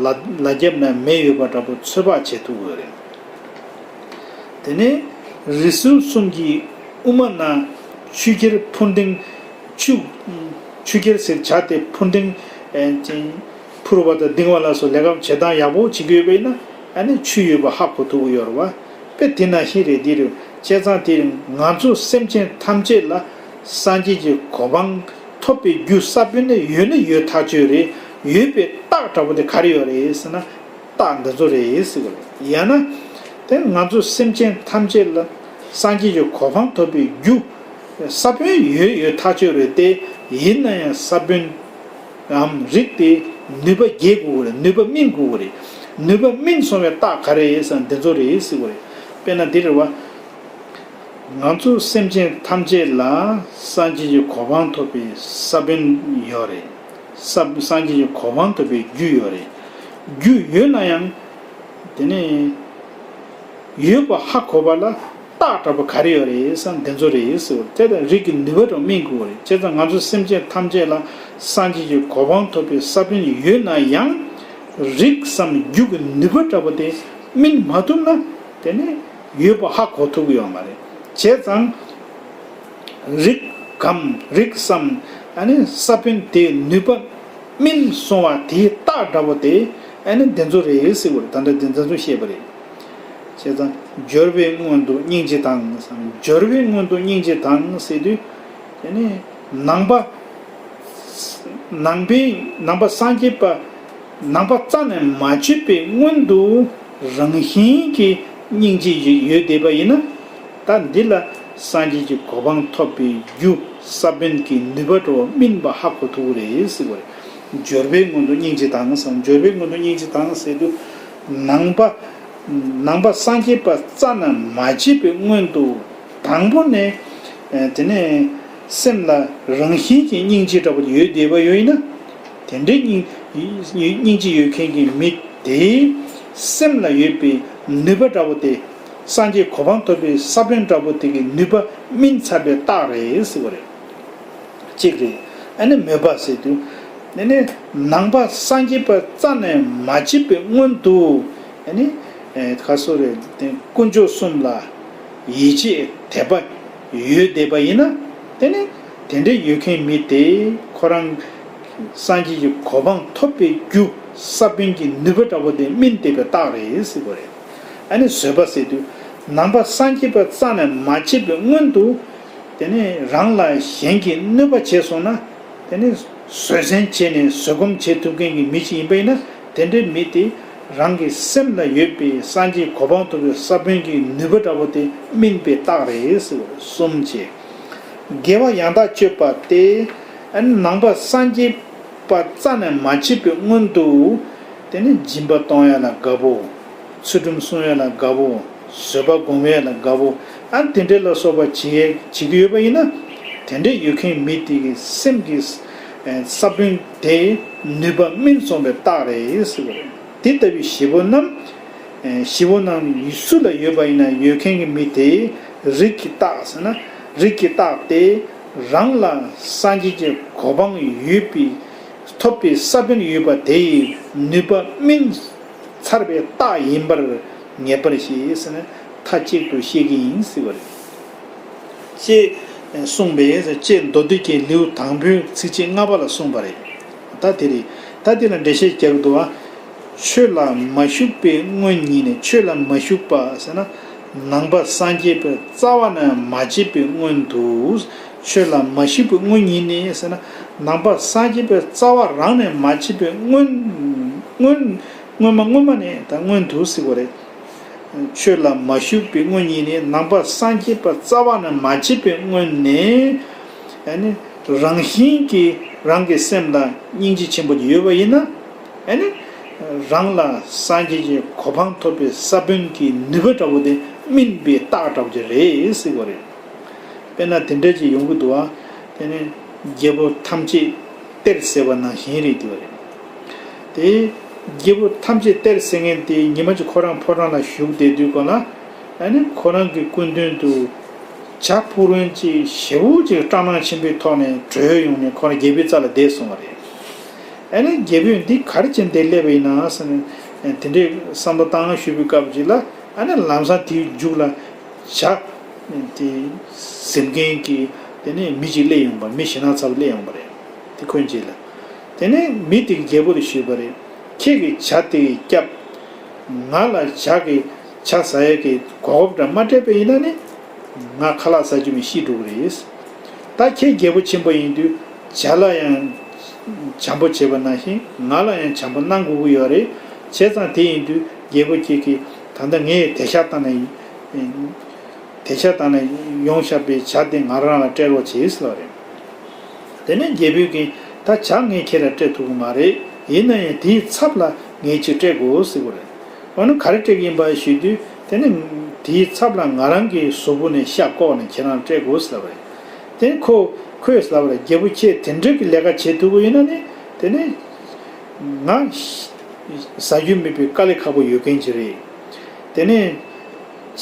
ལ་ལ་རྒྱབ་ན་མེ་ཡོད་པ་འདྲ་པོ་ཚོད་དཔག་བྱེད་ཐུབ་ཀྱི་ཡོད་རེད། དེ་ནས་རི་སུལ་གསུམ་གྱི་དབུ་མ་ན་ཆུ་ཁྱེར་འཕུར་ལྡིང་ཆུ་ཆུ་ཁྱེར་ཟེར་བྱ་དེ་འཕུར་ལྡིང་ཨེ་ཅིང་འཕུར་བ་དང་ལྡིང་བ་ལ་སོགས་ལས་ཀ་བྱེད་སྟངས་ཡག་པོ་བྱེད་ཀྱི་ཡོད་པ་ཡིན་ན་ཨ་ནི་ཆུ་ཡོད་པ་ཧ་གོ་ཐུབ་ཀྱི་ཡོད་རེད་བ། དཔེ་དེ་ནང་བཞིན་རེད། འདི་རེད། བྱས་ཙང་དེ་རིང་ང་ཚོ་སེམས་ཅན་ཐམས་ཅད་ལ་སངས་རྒྱས་ཀྱི་གོ་འཕང་ཐོབ་པའི་རྒྱུ་ས་བོན་ནི་ཡོད་ན་ཡོད་ཐག་ཆོད་རེད། ཡོད་པའི་རྟགས་འདྲ་པོ་དེ་ག་རེ་ཡོད་རེད་ཟེར་ན། རྟགས་འདི་ཚོ་རེད་ཟེར་གི་རེད། ཡང་ན་དེ་ང་ཚོ་སེམས་ཅན་ཐམས་ཅད་ལ་སངས་རྒྱས་ཀྱི་གོ་འཕང་ཐོབ་པའི་རྒྱུ་ས་བོན་ཡོད་ཡོད་ཐག་ཆོད་རེད་དེ། ཡིན་ན་ཡང་ས་བོན་འམ་རིགས་དེ་ནུས་པ་རྒྱས་དགོས་ཀྱི་རེད། ནུས་པ་སྨིན་དགོས་ཀྱི་རེད། ནུས་པ་སྨིན་སོང་བའི་རྟགས་ག་རེ་ཡོད་ཟེར་ན་འདི་ཚོ་རེད་ཟེར་གི་རེད། དཔེར་ན་འདི་རེད་བ། ང་ཚོ་སེམས་ཅན་ཐམས་ཅད་ལ་སངས་རྒྱས་ཀྱི་གོ་འཕང་ཐོབ་པའི་ས་བོན་ཡོད་རེད། ས་སངས་རྒྱས་ཀྱི་གོ་འཕང་ཐོབ་པའི་རྒྱུ་ཡོད་རེད། རྒྱུ་ཡོད་ན་ཡང་། དེ་ནས་ཡོད་པ་ཧ་གོ་བ་ལ་རྟགས་འདྲ་པོ་ག་རེ་ཡོད་རེད་བསམ། འདི་ཚོ་རེད་ཟེར་བ། དེ་ལྟར་རིགས་ཀྱི་ནུས་པ་འདྲ་པོ་སྨིན་དགོས་རེད། བྱས་ཙང་ང་ཚོ་སེམས་ཅན་ཐམས་ཅད་ལ་སངས་རྒྱས་ཀྱི་གོ་འཕང་ཐོབ་པའི་ས་བོན་ཡོད་ན་ཡང་། རིགས་སམ་རྒྱུ་གི་ནུས་པ་འདྲ་པོ་དེ་སྨིན་མ་ཐུབ་ན། དེ་ནས་ཡོད་པ་ཧ་གོ་ཐུབ་ཀྱི་ཡོད་མ་རེད། བྱས་ཙང་། རིགས་གམ་རིགས་སམ། ཨ་ནི་ས་བོན་དེའི་ནུས་པ་སྨིན་སོང་བ་དེའི་རྟགས་འདྲ་པོ་དེ། ཨ་ནི་འདི་ཚོ་རེད་ཟེར་བ་རེད། ད་ལྟ་འདི་ཚོ་བཤད་པ་རེད། བྱས་ཙང་སྦྱོར་བའི་སྔོན་དུ་སྙིང་རྗེ་དང་། སྦྱོར་བའི་སྔོན་དུ་སྙིང་རྗེ་དང་ཟེར་དུས། དེ་ནས་ནང་པ། ནང་པའི་ནང་པ་སངས་རྒྱས་པ། ནང་པ་རྩ་ནས་མ་བརྗོད་པའི་སྔོན་དུ་རང་བཞིན་གྱིས་སྙིང་རྗེ་ཡོད་བསྡད་པ་ཡིན་ན། ད་འདི་ལ་སངས་རྒྱས་ཀྱི་གོ་འཕང་ཐོབ་པའི་རྒྱུ་ས་བོན་གྱི་ནུས་པ་འདྲ་པོ་སྨིན་པ་ཧ་གོ་ཐུབ་ཀྱི་རེད་ཟེར་བ་རེད། སྦྱོར་བའི་སྔོན་དུ་སྙིང་རྗེ་དང་ཟེར། སྦྱོར་བའི་སྔོན་དུ་སྙིང་རྗེ་དང་ཟེར་དུས། ནང་པ། ནང་པ་སངས་རྒྱས་པ་རྩ་ནས་མ་བརྗོད་པའི་སྔོན་དུ། དང་པོ་ནས། ཨ། དེ་ནས་སེམས་ལ་རང་བཞིན་གྱིས་སྙིང་རྗེ་འདྲ་པོ་ཡོད་བསྡད་པ་ཡོད་ཡིན་ན། དེ་འདྲའི་སྙིང་སྙིང་རྗེ་ཡོད་མཁན་གྱི་མི་དེའི་སེམས་ལ་ཡོད་པའི་ནུས་པ་འདྲ་པོ་དེ། སངས་རྒྱས་གོ་འཕང་ཐོབ་པའི་ས་བོན་འདྲ་པོ་དེ་གི་ནུས་པ་སྨིན་ཚར་བའི་རྟགས་རེད་ཟེར་བ་རེད། གཅིག་རེད། ཨ་ནི་མོས་པ་ཟེར་དུས། དེ་ནས་ནང་པ་སངས་རྒྱས་པ་རྩ་ནས་མ་བརྗོད་པའི་སྔོན་དུ། ཨ་ནི། ཨེ། ག་སོ་རེད། དེ་དཀོན་མཆོག་གསུམ་ལ་ཡིད་ཆེས་དད་པ་ཡོད་བསྡད་པ་ཡིན་ན། དེ་ནི་དེ་འདྲའི་ཡོད་མཁན་མི་དེ་ཁོ་རང་སངས་རྒྱས་ཀྱི་གོ་འཕང་ཐོབ་པའི་རྒྱུ་ས་བོན་གྱི་ནུས་པ་འདྲ་པོ་དེ་སྨིན་བསྡད་པའི་རྟགས་རེད་ཟེར་བ་རེད། ཨ་ནི་བཟོད་པ་ཟེར་དུས། ནང་པ་སངས་རྒྱས་པ་རྩ་ནས་མ་བརྗོད་པའི་སྔོན་དུ། དེ་ནས་རང་ལ་གཞན་གྱིས་གནོད་པ་བྱས་སོང་ན། དེ་ནས་བཟོད་བསྲན་བྱས་ནས་བཟོད་སྒོམ་བྱེད་ཐུབ་མཁན་གྱི་མི་ཞིག་ཡིན་པ་ཡིན་ན། དེ་འདྲའི་མི་དེ་རང་གི་སེམས་ལ་ཡོད་པའི་སངས་རྒྱས་གོ་འཕང་ཐོབ་པའི་ས་བོན་གྱི་ནུས་པ་འདྲ་པོ་དེ་སྨིན་པའི་རྟགས་རེད་ཟེར་བ་གསུམ་བྱས། དགེ་བ་ཡང་དག་སྤྱོད་པ་སྟེ། ཨ་ནི་ནང་པ་སངས་རྒྱས་པ་རྩ་ནས་མ་བརྗོད་པའི་སྔོན་དུ། དེ་ནི་སྦྱིན་པ་གཏོང་ཡ་ལ་དགའ་པོ། ཚུལ་ཁྲིམས་སྲུང་ཡ་ལ་དགའ་པོ། བཟོད་པ་སྒོམ་ཡ་ལ་དགའ་པོ། ཨ། དེ་འདྲའི་ལ་སོགས་པ་བྱེད་ཡ་བྱེད་ཀྱི་ཡོད་པ་ཡིན་ན། དེ་འདྲའི་ཡོད་མཁན་མི་དེ་གི་སེམས་ཀྱི་ས་བོན་དེ་ནུས་པ་སྨིན་སོང་བའི་རྟགས་རེད་ཟེར་བ་རེད། དེ་ལྟ་བུའི་བཞི་པོ་རྣམས། ཨེ། བཞི་པོ་རྣམས་སུ་ལ་ཡོད་པ་ཡིན་ན། ཡོད་མཁན་གྱི་མི་དེ་རིགས་ཀྱི་རྟགས་ཟེར་ན། རིགས་ཀྱི་རྟགས་དེ་རང་ལ་སངས་རྒྱས་ཀྱི་གོ་འཕང་ཡོད་པའི། ཐོབ་པའི་ས་བོན་ཡོད་པ་དེ་ཡི་ནུས་པ་སྨིན་ཚར་བའི་རྟགས་ཡིན་པར་ངེས་པར་ཞེས་ཟེར་ནས་མཐའ་གཅིག་ཏུ་བཤད་ཀྱི་ཡིན་ཟེར་བ་རེད། ཅེས་གསུངས་པས། ཅེས་མདོ་སྡེ་རྒྱན་ལེའུ་དང་པོའི་ཚིགས་བཅད་ལྔ་པ་ལ་གསུངས་པ་རེད། ད་དེ་རེད། ད་དེ་ལ་འགྲེལ་བཤད་རྒྱག་གི་འདུག་བ། ཆོས་ལ་མ་ཞུགས་པའི་སྔོན་ཉིད་ནས། ཆོས་ལ་མ་ཞུགས་པ་ཟེར་ན། ནང་པ་སངས་རྒྱས་པའི་རྩ་བ་ནས་མ་བརྗོད་པའི་སྔོན་དུ། ཆོས་ལ་མ་ཞུགས་པའི་སྔོན་ཉིད་ནས་ཟེར་ན། ནང་པ་སངས་རྒྱས་པའི་རྩ་བ་རང་ནས་མ་བརྗོད་པའི་སྔོན། སྔོན། སྔོན་མ་སྔོན་མ་ནས། ད་སྔོན་དུ་ཟེར་བ་རེད། ཆོས་ལ་མ་ཞུགས་པའི་སྔོན་ཉིད་ནས། ནང་པ་སངས་རྒྱས་པ་རྩ་བ་ནས་མ་བརྗོད་པའི་སྔོན་ནས། ཨ་ནི་རང་བཞིན་གྱིས་རང་གི་སེམས་ལ་སྙིང་རྗེ་ཆེན་པོ་ཡོད་པ་ཡིན་ན། ཨ་ནི་རང་ལ་སངས་རྒྱས་ཀྱི་གོ་འཕང་ཐོབ་པའི་ས་བོན་གྱི་ནུས་པ་འདྲ་པོ་དེ་སྨིན་པའི་རྟགས་འདྲ་པོ་ཅིག་རེད་ཟེར་བ་རེད། དཔེར་ན་དེ་འདྲ་ཅིག་ཡོང་གི་འདུག་བ། དེ་ནི་རྒྱལ་པོ་ཐམས་ཅད་གཏེར་ཟེར་བ་ནང་བཞིན་རེད་འདུག་བ་རེད། དེ་རྒྱལ་པོ་ཐམས་ཅད་གཏེར་ཟེར་མཁན་དེ་ཉི་མ་གཅིག་ཁོ་རང་ཕོ་བྲང་ལ་བཞུགས་བསྡད་དུས་སྒང་ལ། ཨ་ནི་ཁོ་རང་གི་སྐུ་མདུན་དུ་བྱ་ཕུག་རོན་ཅིག་ཞེ་པོ་ཅིག་སྐྲག་སྣང་ཆེན་པོའི་ཐོག་ནས་བྲོས་ཡོང་ནས་ཁོ་རང་རྒྱལ་པོའི་རྩ་ལ་བསྡད་སོང་བ་རེད། ཨ་ནི་རྒྱལ་པོས་འདི་ག་རེ་བྱས་ནས་བསྡད་སླེབས་པ་ཡིན་ན་ཟེར་ནས། དེ་འདྲའི་བསམ་བློ་བཏང་བཞུགས་པའི་སྐབས་ཅིག་ལ། ཨ་ནི་ལམ་སང་དེའི་མཇུག་ལ་བྱ་དེ་ཟིན་མཁན་གྱི་དེ་ནས་མི་ཅིག་སླེབས་ཡོང་བ། མི་ཞེ་ན་ཚ་པོ་སླེབས་ཡོང་བ་རེད། དེ་འཁོན་རྗེས་ལ། དེ་ནས་མི་དེ་གིས་རྒྱལ་པོ་ལ་ཞུས་པ་རེད། ཁྱེད་ཀྱིས་བྱ་དེ་སྐྱབས། ང་ལ་བྱ་གི་བྱ་ཟ་ཡས་ཀྱི་གོ་སྐབས་འདྲ་མ་སྤྲད་པ་ཡིན་ན་ནི། ང་ཁ་ལག་ཟ་རྒྱུ་མེད་ཤི་འགྲོ་གི་རེད། ད་ཁྱེད་རྒྱལ་པོ་ཆེན་པོ་ཡིན་དུས་བྱ་ལ་ཡང་བྱམས་པོ་བྱེད་པ་ནང་བཞིན་ང་ལ་ཡང་བྱམས་པོ་གནང་དགོས་ཀྱི་ཡོད་རེད། བྱས་ཙང་དེ་ཡིན་དུས་རྒྱལ་པོ་ཁྱེད་ཀྱིས་ད་ལྟ་ངས་དེ་ཤ་བཏང་ནས། དེ་ཤ་བཏང་ནས་ཡོང་བཞག་པའི་བྱ་དེ་ང་རང་ལ་སྤྲད་རོགས་བྱེད་ཟེར་བ་རེད། དེ་ནས་རྒྱལ་པོས་ཀྱིས་ད་བྱ་ངས་ཁྱེད་ལ་སྤྲད་ཐུབ་ཀྱི་མ་རེད། ཡིན་ན་ཡང་དེའི་ཚབ་ལ་ངས་ཅིག་སྤྲད་དགོས་ཟེར་བ་རེད། འོ་ན་ག་རེ་སྤྲད་ཀྱི་ཡིན་པ་ཞུས་དུས། དེ་ནས་ དེའི་ཚབ་ལ་ང་རང་གི་གཟུགས་པོ་ནས་ཤ་བཀོག་ནས་ཁྱེད་རང་སྤྲད་དགོས་ཟེར་ལབ་པ་རེད། དེ་ནས་ཁོ་ཁོས་ལབ་པ་རེད། རྒྱལ་པོ་ཁྱེད་དེ་འདྲ་གི་ལས་ཀ་བྱེད་ཐུབ་ཀྱི་ཡིན་ན་ནི་དེ་ནི་ང་ཟ་རྒྱུ་མེད་པའི་དཀའ་ལས་ཁག་པོ་ཡོད་མཁན་ཅིག་རེད། དེ་ནས་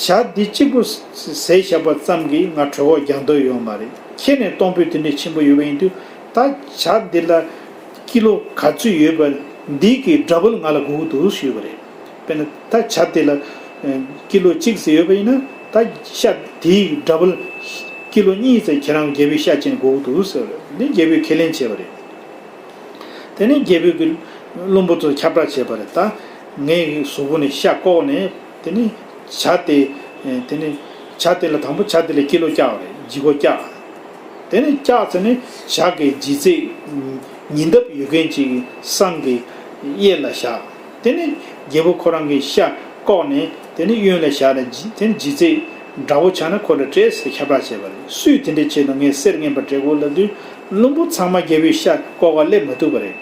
ཇ་འདི་གཅིག་པུ་ཟས་བཞག་པ་ཙམ་གྱིས་ང་གྲོད་ཁོག་རྒྱག་འདོད་ཡོད་མ་རེད། ཁྱེད་ནས་གཏོང་ཕོད་དེ་འདྲའི་ཆེན་པོ་ཡོད་པ་ཡིན་དུས་ད་ཇ་འདི་ལ་ཀི་ལོ་ག་ཚོད་ཡོད་པ་འདི་གི་ཌ་བལ་ང་ལ་དགོས་ཀྱི་འདུག་ཞུས་པ་རེད། དཔེར་ན་ད་ཇ་དེ་ལ་ཨ་ཀི་ལོ་གཅིག་ཙམ་ཡོད་པ་ཡིན་ན་ད་ཤ་དེའི་ཌ་བལ་ཀི་ལོ་གཉིས་ཙམ་ཁྱེད་རང་རྒྱལ་པོའི་ཤ་ཅན་དགོས་ཀྱི་འདུག་ཟེར་བ་རེད། འདི་རྒྱལ་པོས་ཁས་ལེན་བྱས་པ་རེད། དེ་ནས་རྒྱལ་པོས་ཀྱི་བློན་པོ་ཚོར་ཁྱབ་བསྒྲགས་བྱས་པ་རེད། ད་ངའི་གཟུགས་པོ་ནས་ཤ་བཀོག་ནས་དེ་ནས་ཇ་དེ་དེ་ནས་ཇ་དེ་ལ་དང་པོ་ཇ་དེ་ལ་ཀི་ལོ་བཀྱག་རེད། ལྗིད་ཁོག་བཀྱག་དེ་ནས་བཀྱག་ཚེ་ནས་ཇ་གི་ལྗིད་ཚད་ཉིས་ལྡབ་ཡོད་མཁན་ཅིག་སྲང་གི་གཡས་ལ་བཞག་དེ་ནས་རྒྱལ་པོ་ཁོ་རང་གི་ཤ་བཀོག་ནས་དེ་ནས་གཡོན་ལ་བཞག་ནས་ལྗི་དེ་ནས་ལྗིད་ཚད་འདྲ་བོ་ཆགས་ན་ཁོ་ལ་སྤྲད་ཟེར་ཁྱབ་བསྒྲགས་བྱས་པ་རེད། སུས་དེ་འདྲ་བྱས་ན་ངས་གསེར་རྔན་པ་སྤྲད་དགོས་ལབ་དུས་བློན་པོ་ཚང་མ་རྒྱལ་པོའི་ཤ་བཀོག་ག་སླེབས་མ་ཐུབ་པ་རེད།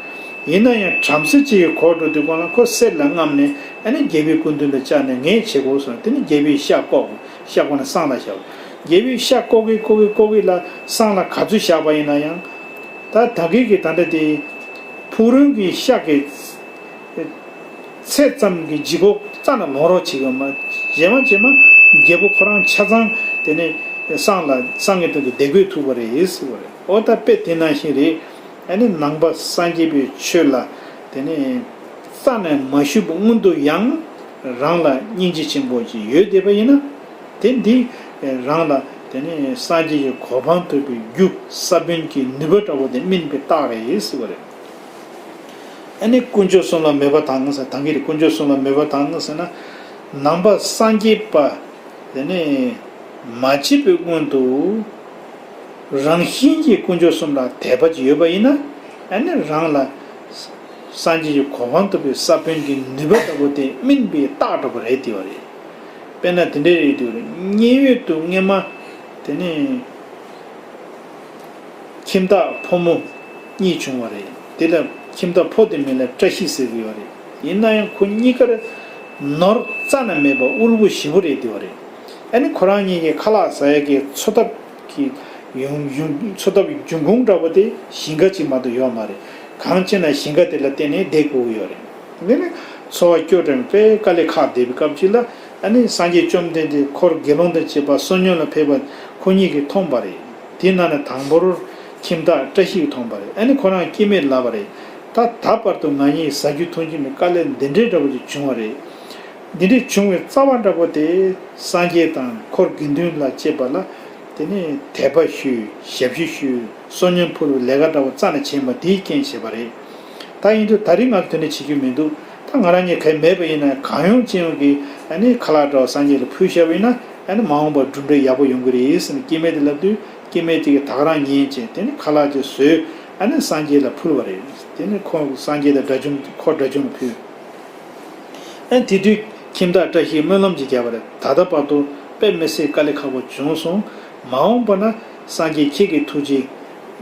ཡིན་ན་ཡང་བྲམ་ཟེ་གཅིག་གིས་གོ་འགྲོ་དུས་ཁོ་ན་ཁོ་གསེར་ལ་རྔམ་ནས་ཨ་ནི་རྒྱལ་པོའི་སྐུ་མདུན་དུ་བཅར་ནས་ངས་བྱེད་དགོས་སོང་། དེ་ནི་རྒྱལ་པོའི་ཤ་བཀོག་ཤ་བཀོག་ནས་སྲང་ལ་བཞག་རྒྱལ་པོའི་ཤ་བཀོག་གི་བཀོག་གི་བཀོག་གི་ལ་སྲང་ལ་ག་ཚོད་བཞག་པ་ཡིན་ན་ཡང་ད་ད་གིན་གི་ད་ལྟ་དེ་ཕུག་རོན་གྱི་ཤ་གི་ཚད་ཙམ་གྱི་ལྗིད་ཁོག་རྩ་ནས་ལོང་རོགས་བྱེད་གི་མ། རྗེས་མ་རྗེས་མ་རྒྱལ་པོ་ཁོ་རང་ཆ་ཚང་དེ་ནས་སྲང་ལ་སྲང་གི་སྟེང་དུ་བསྡད་དགོས་ཐུག་པ་རེད་ཟེར་བ་རེད། ཨོ་ད་དཔེ་དེ་ནང་བཞིན་རེད། ཨ་ནི་ནང་པ་སངས་རྒྱས་པའི་ཆོས་ལ་དེ་ནས་རྩ་ནས་མ་ཞུགས་པའི་སྔོན་དུ་ཡང་རང་ལ་སྙིང་རྗེ་ཆེན་པོ་ཅིག་ཡོད་བསྡད་པ་ཡིན་ན་དེ་འདི་རང་ལ་དེ་ནས་སངས་རྒྱས་ཀྱི་གོ་འཕང་ཐོབ་པའི་རྒྱུ་ས་བོན་གྱི་ནུས་པ་འདྲ་བོ་དེ་སྨིན་པའི་རྟགས་རེད་ཟེར་བ་རེད། ཨ་ནི་དཀོན་མཆོག་གསུམ་ལ་མོས་པ་དང་ཟེར། ད་གིན་རེད། དཀོན་མཆོག་གསུམ་ལ་མོས་པ་དང་ཟེར་ན། ནང་པ་སངས་རྒྱས་པ་དེ་ནི་མ་བྱས་པའི་སྔོན་དུ་རང་བཞིན་གྱིས་དཀོན་མཆོག་གསུམ་ལ་དད་པ་ཅིག་ཡོད་པ་ཡིན་ན་ཨ་ནི་རང་ལ་སངས་རྒྱས་ཀྱི་གོ་འཕང་ཐོབ་པའི་ས་བོན་གྱི་ནུས་པ་ལྟ་བུ་དེ་སྨིན་པའི་རྟགས་འདྲ་བོ་རེད་དེ་བ་རེད། དཔེར་ན་དེ་འདྲའི་རེད་དེ་བ་རེད། མཉན་ཡོད་དུ་སྔོན་མ་དེ་ནི། ཁྱིམ་བདག་ཕོ་མོ་གཉིས་བྱུང་བ་རེད། དེ་ལ་ཁྱིམ་བདག་ཕོ་དེ་མིང་ལ་བཀྲ་ཤིས་ཟེར་གྱི་ཡོད་རེད། ཡིན་ན་ཡང་ཁོ་གཉིས་ཀར་ནོར་རྩ་ནས་མེད་པ་དབུལ་པོ་ཞེ་པོ་རེད་དེ་བ་རེད། ཨ་ནི་ཁོ་རང་གཉིས་ཀྱི་ཁ་ལག་ཟ་ཡ་གི་འཚོ་ཐབས་ཀྱི་ཡོང་ཡོང་འཚོ་ཐབས་འབྱུང་ཁུངས་འདྲ་པོ་དེ་ཞིང་ཁ་གཅིག་མ་གཏོགས་ཡོད་མ་རེད། གང་བྱས་ན་ཞིང་ཁ་དེ་ལ་བརྟེན་ནས་བསྡད་དགོས་ཀྱི་ཡོད་རེད། དེ་ནི་འཚོ་བ་སྐྱོ་དྲགས་དཔེ་དཀའ་ལས་ཁག་བསྡད་པའི་སྐབས་ཅིག་ལ་ཨ་ནི་སངས་རྒྱས་བཅོམ་ལྡན་འདས་འཁོར་དགེ་སློང་དང་བཅས་པ་བསོད་སྙོམས་ལ་ཕེབས་པ་ཁོ་གཉིས་ཀྱིས་མཐོང་བ་རེད། དེ་ནང་ནས་དང་པོར་ཁྱིམ་བདག་བཀྲ་ཤིས་ཀྱིས་མཐོང་བ་རེད། ཨ་ནི་ཁོ་རང་སྐྱེ་དམན་ལབ་པ་རེད། ད་ད་བར་དུ་ང་གཉིས་ཟ་རྒྱུ་འཐུང་རྒྱུ་མེད། དཀའ་ལས་འདི་འདྲའི་འདྲ་པོ་ཅིག་བྱུང་བ་རེད། འདི་འདྲའི་བྱུང་བའི་རྩ་བ་འདྲ་པོ་དེ་སངས་རྒྱས་དང་འཁོར་དགེ་འདུན་ལ་བཅས་པ་ལ་དེ་ནས་དད་པ་ཞུས། ཞབས་ཕྱི་ཞུས། བསོད་སྙོམས་ཕུལ་བའི་ལས་ཀ་འདྲ་པོ་རྩ་ནས་བྱས་མ་དེའི་རྐྱེན་བྱས་པ་རེད། ད་ཡིན་དུས་ད་རིང་ང་ཚོ་དེ་འདྲ་བྱེད་རྒྱུ་མི་འདུག་ད་ང་རང་གཉིས་གལ་མེད་པ་ཡིན་ན་གང་ཡོང་ཅི་ཡོང་གི་ཨ་ནི་ཁ་ལག་འདྲ་བ་སངས་རྒྱས་ལ་ཕུལ་བཞག་པ་ཡིན་ན་ཨ་ནི་མ་འོངས་པར་གྲུབ་འབྲས་ཡག་པོ་ཡོང་གི་རེད་ཟེར་ནས་སྐྱེ་དམན་དེ་ལབ་དུས་སྐྱེ་དམན་དེ་གིས་ད་ག་རང་ཉན་བྱས་དེ་ནི་ཁ་ལག་ཅིག་བཟོས་ཨ་ནི་སངས་རྒྱས་ལ་ཕུལ་བ་རེད། དེ་ནི་ཁོ་སངས་རྒྱས་དང་དགྲ་བཅོམ་འཁོར་དགྲ་བཅོམ་ལ་ཕུལ། ཨ་ནི་དེ་དུས་ཁྱིམ་བདག་བཀྲ་ཤིས་སྨོན་ལམ་ཅིག་བརྒྱབ་པ་རེད། ད་ལྟ་བར་དུ་དཔེ་མི་སྲིད་དཀའ་ལས་ཁག་པོ་བྱུང་སོང་། མ་འོངས་པ་ན་སངས་རྒྱས་ཁྱེད་ཀྱི་ཐུགས་རྗེ།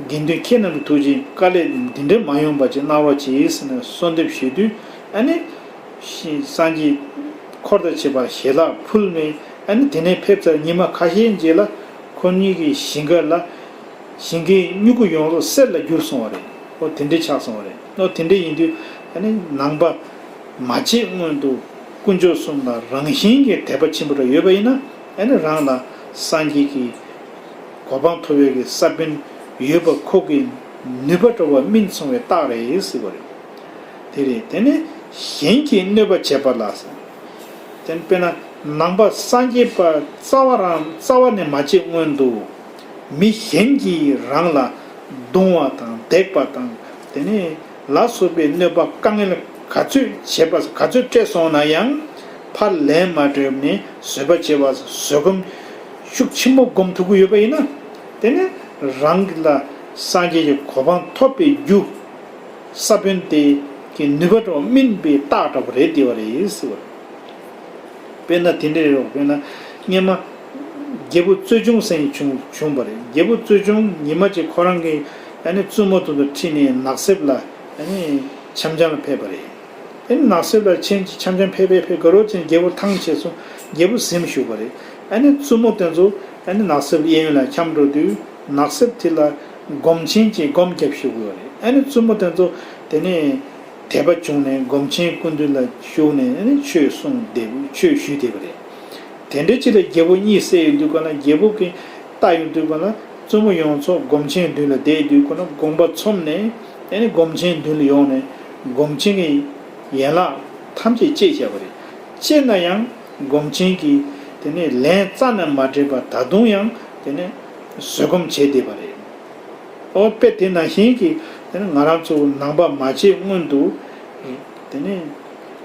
དགེ་འདུན་ཁྱེད་རྣམས་ཀྱི་ཐུགས་རྗེ་དཀའ་ལས་འདི་འདྲ་མ་ཡོང་བ་ཅིག་གནང་རོགས་གྱིས་ཟེར་ནས་གསོལ་འདེབས་ཞུས་དུས་ཨ་ནི་སངས་རྒྱས་འཁོར་དང་བཅས་པར་ཞལ་ལག་ཕུལ་ནས་ཨ་ནི་དེ་ནས་ཕེབས་ཚར་ཉི་མ་ཁ་ཤས་རྗེས་ལ་ཁོ་གཉིས་ཀྱི་ཞིང་ཁ་ལ་ཞིང་ཁའི་སྨྱུ་གུ་ཡོངས་རྫོགས་གསེར་ལ་གྱུར་སོང་བ་རེད། ཨོ་དེ་འདྲ་ཆགས་སོང་བ་རེད། ཨོ་དེ་འདྲ་ཡིན་དུས་ཨ་ནི་ནང་པ་མ་བྱས་སྔོན་དུ་དཀོན་མཆོག་གསུམ་ལ་རང་བཞིན་གྱིས་དད་པ་ཆེན་པོ་འདྲ་ཡོད་པ་ཡིན་ན་ཨ་ནི་རང་ལ་སངས་རྒྱས་ཀྱི་གོ་འཕང་ཐོབ་ཡས་ཀྱི་ས་བོན་ཡོད་པ་ཁོ་གི་ནུས་པ་འདྲ་བ་སྨིན་སོང་བའི་རྟགས་རེད་ཟེར་བ་རེད། དེ་རེད། དེ་ནས་གཞན་གྱིས་གནོད་པ་བྱེད་པ་ལ་ཟེར། དེ་ནི་དཔེར་ན་ནང་པ་སངས་རྒྱས་པ་རྩ་བ་རང་རྩ་བ་ནས་མ་བྱས་སྔོན་དུ་མི་གཞན་གྱིས་རང་ལ་རྡུང་བ་དང་བརྡེག་པ་དང་དེ་ནས་ལ་སོགས་པའི་གནོད་པ་དཀའ་ངལ་ག་ཚོད་བྱེད་པ་ག་ཚོད་སྤྲད་སོང་ན་ཡང་ཕར་ལན་མ་སྤྲད་ནས་བཟོད་པ་བྱེད་པ་བཟོད་སྒོམ་ཤུགས་ཆེན་པོ་སྒོམ་ཐུབ་ཀྱི་ཡོད་པ་ཡིན་ན་དེ་ནི་རང་ལ་སངས་རྒྱས་ཀྱི་གོ་འཕང་ཐོབ་པའི་རྒྱུ། ས་བོན་དེ་གི་ནུས་པ་འདྲ་བ་སྨིན་པའི་རྟགས་འདྲ་བོ་རེད་དེ་བ་རེད་ཟེར་བ་རེད། དཔེར་ན་དེ་འདྲ་རེད། དཔེར་ན་སྔོན་མ་རྒྱལ་པོ་རྩོད་འཇོང་ཟེར་མཁན་བྱུང་བྱུང་བ་རེད། རྒྱལ་པོ་རྩོད་འཇོང་ཉི་མ་གཅིག་ཁོ་རང་གི་ཨ་ནི་བཙུན་མོ་དེ་ཚོ་ཁྲིད་ནས་ནགས་གསེབ་ལ་ཨ་ནི་འཆམ་འཆམ་ལ་ཕེབས་པ་རེད། ཨ་ནི་ནགས་གསེབ་ལ་ཆེན་གྱིས་འཆམ་འཆམ་ཕེབས་ཕེབས་ཕེབས་དགའ་རོགས་ཅན་རྒྱལ་པོ་ཐང་ཆད་སོང་། རྒྱལ་པོ་གཟིམ་བཞུགས་པ་རེད། ཨ་ནི་བཙུན་མོ་དེ་ཚོ་ཨ་ནི་ནགས་གསེབ་གཡས་གཡོན་ལ་འཁྱམས་འགྲོ་དུས་ནགས་གསེབ་དེ་ལ་སྒོམ་ཆེན་གྱིས་སྒོམ་བརྒྱབ་བཞུགས་ཡོད་རེད། ཨ་ནི་བཙུན་མོ་དེ་ཚོ་དེ་ནས་དད་པ་བྱུང་ནས་སྒོམ་ཆེན་སྐུ་མདུན་ལ་བཞུགས་ནས་ཨ་ནི་ཆོས་གསུངས་བསྡད་ཆོས་ཞུས་བསྡད་པ་རེད། དེ་འདྲའི་ཅིག་ལ་རྒྱལ་པོ་གཉིད་སད་ཡོང་དུས་ག་ན་རྒྱལ་པོ་གིས་ལྟ་ཡོང་དུས་ག་ན་བཙུན་མོ་ཡོངས་རྫོགས་སྒོམ་ཆེན་མདུན་ལ་བསྡད་དུས་ག་ན་དགོངས་པ་ཚོམས་ནས་ཨ་ནི་སྒོམ་ཆེན་མདུན་ལ་ཡོང་ནས་སྒོམ་ཆེན་གྱི་ཡན་ལག་ཐམས་ཅད་བཅད་བཞག་པ་རེད། བཅད་ན་ཡང་སྒོམ་ཆེན་གྱིས་དེ་ནས་ལན་རྩ་ནས་མ་སྤྲད་པར་ད་དུང་ཡང་དེ་ནས་བཟོད་སྒོམ་བྱས་བསྡད་པ་རེད། ཨོ་དཔེ་དེ་ནང་བཞིན་གྱི་དེ་ནི་ང་རང་ཚོ་ནང་པ་མ་བྱེད་སྔོན་དུ་དེ་ནི་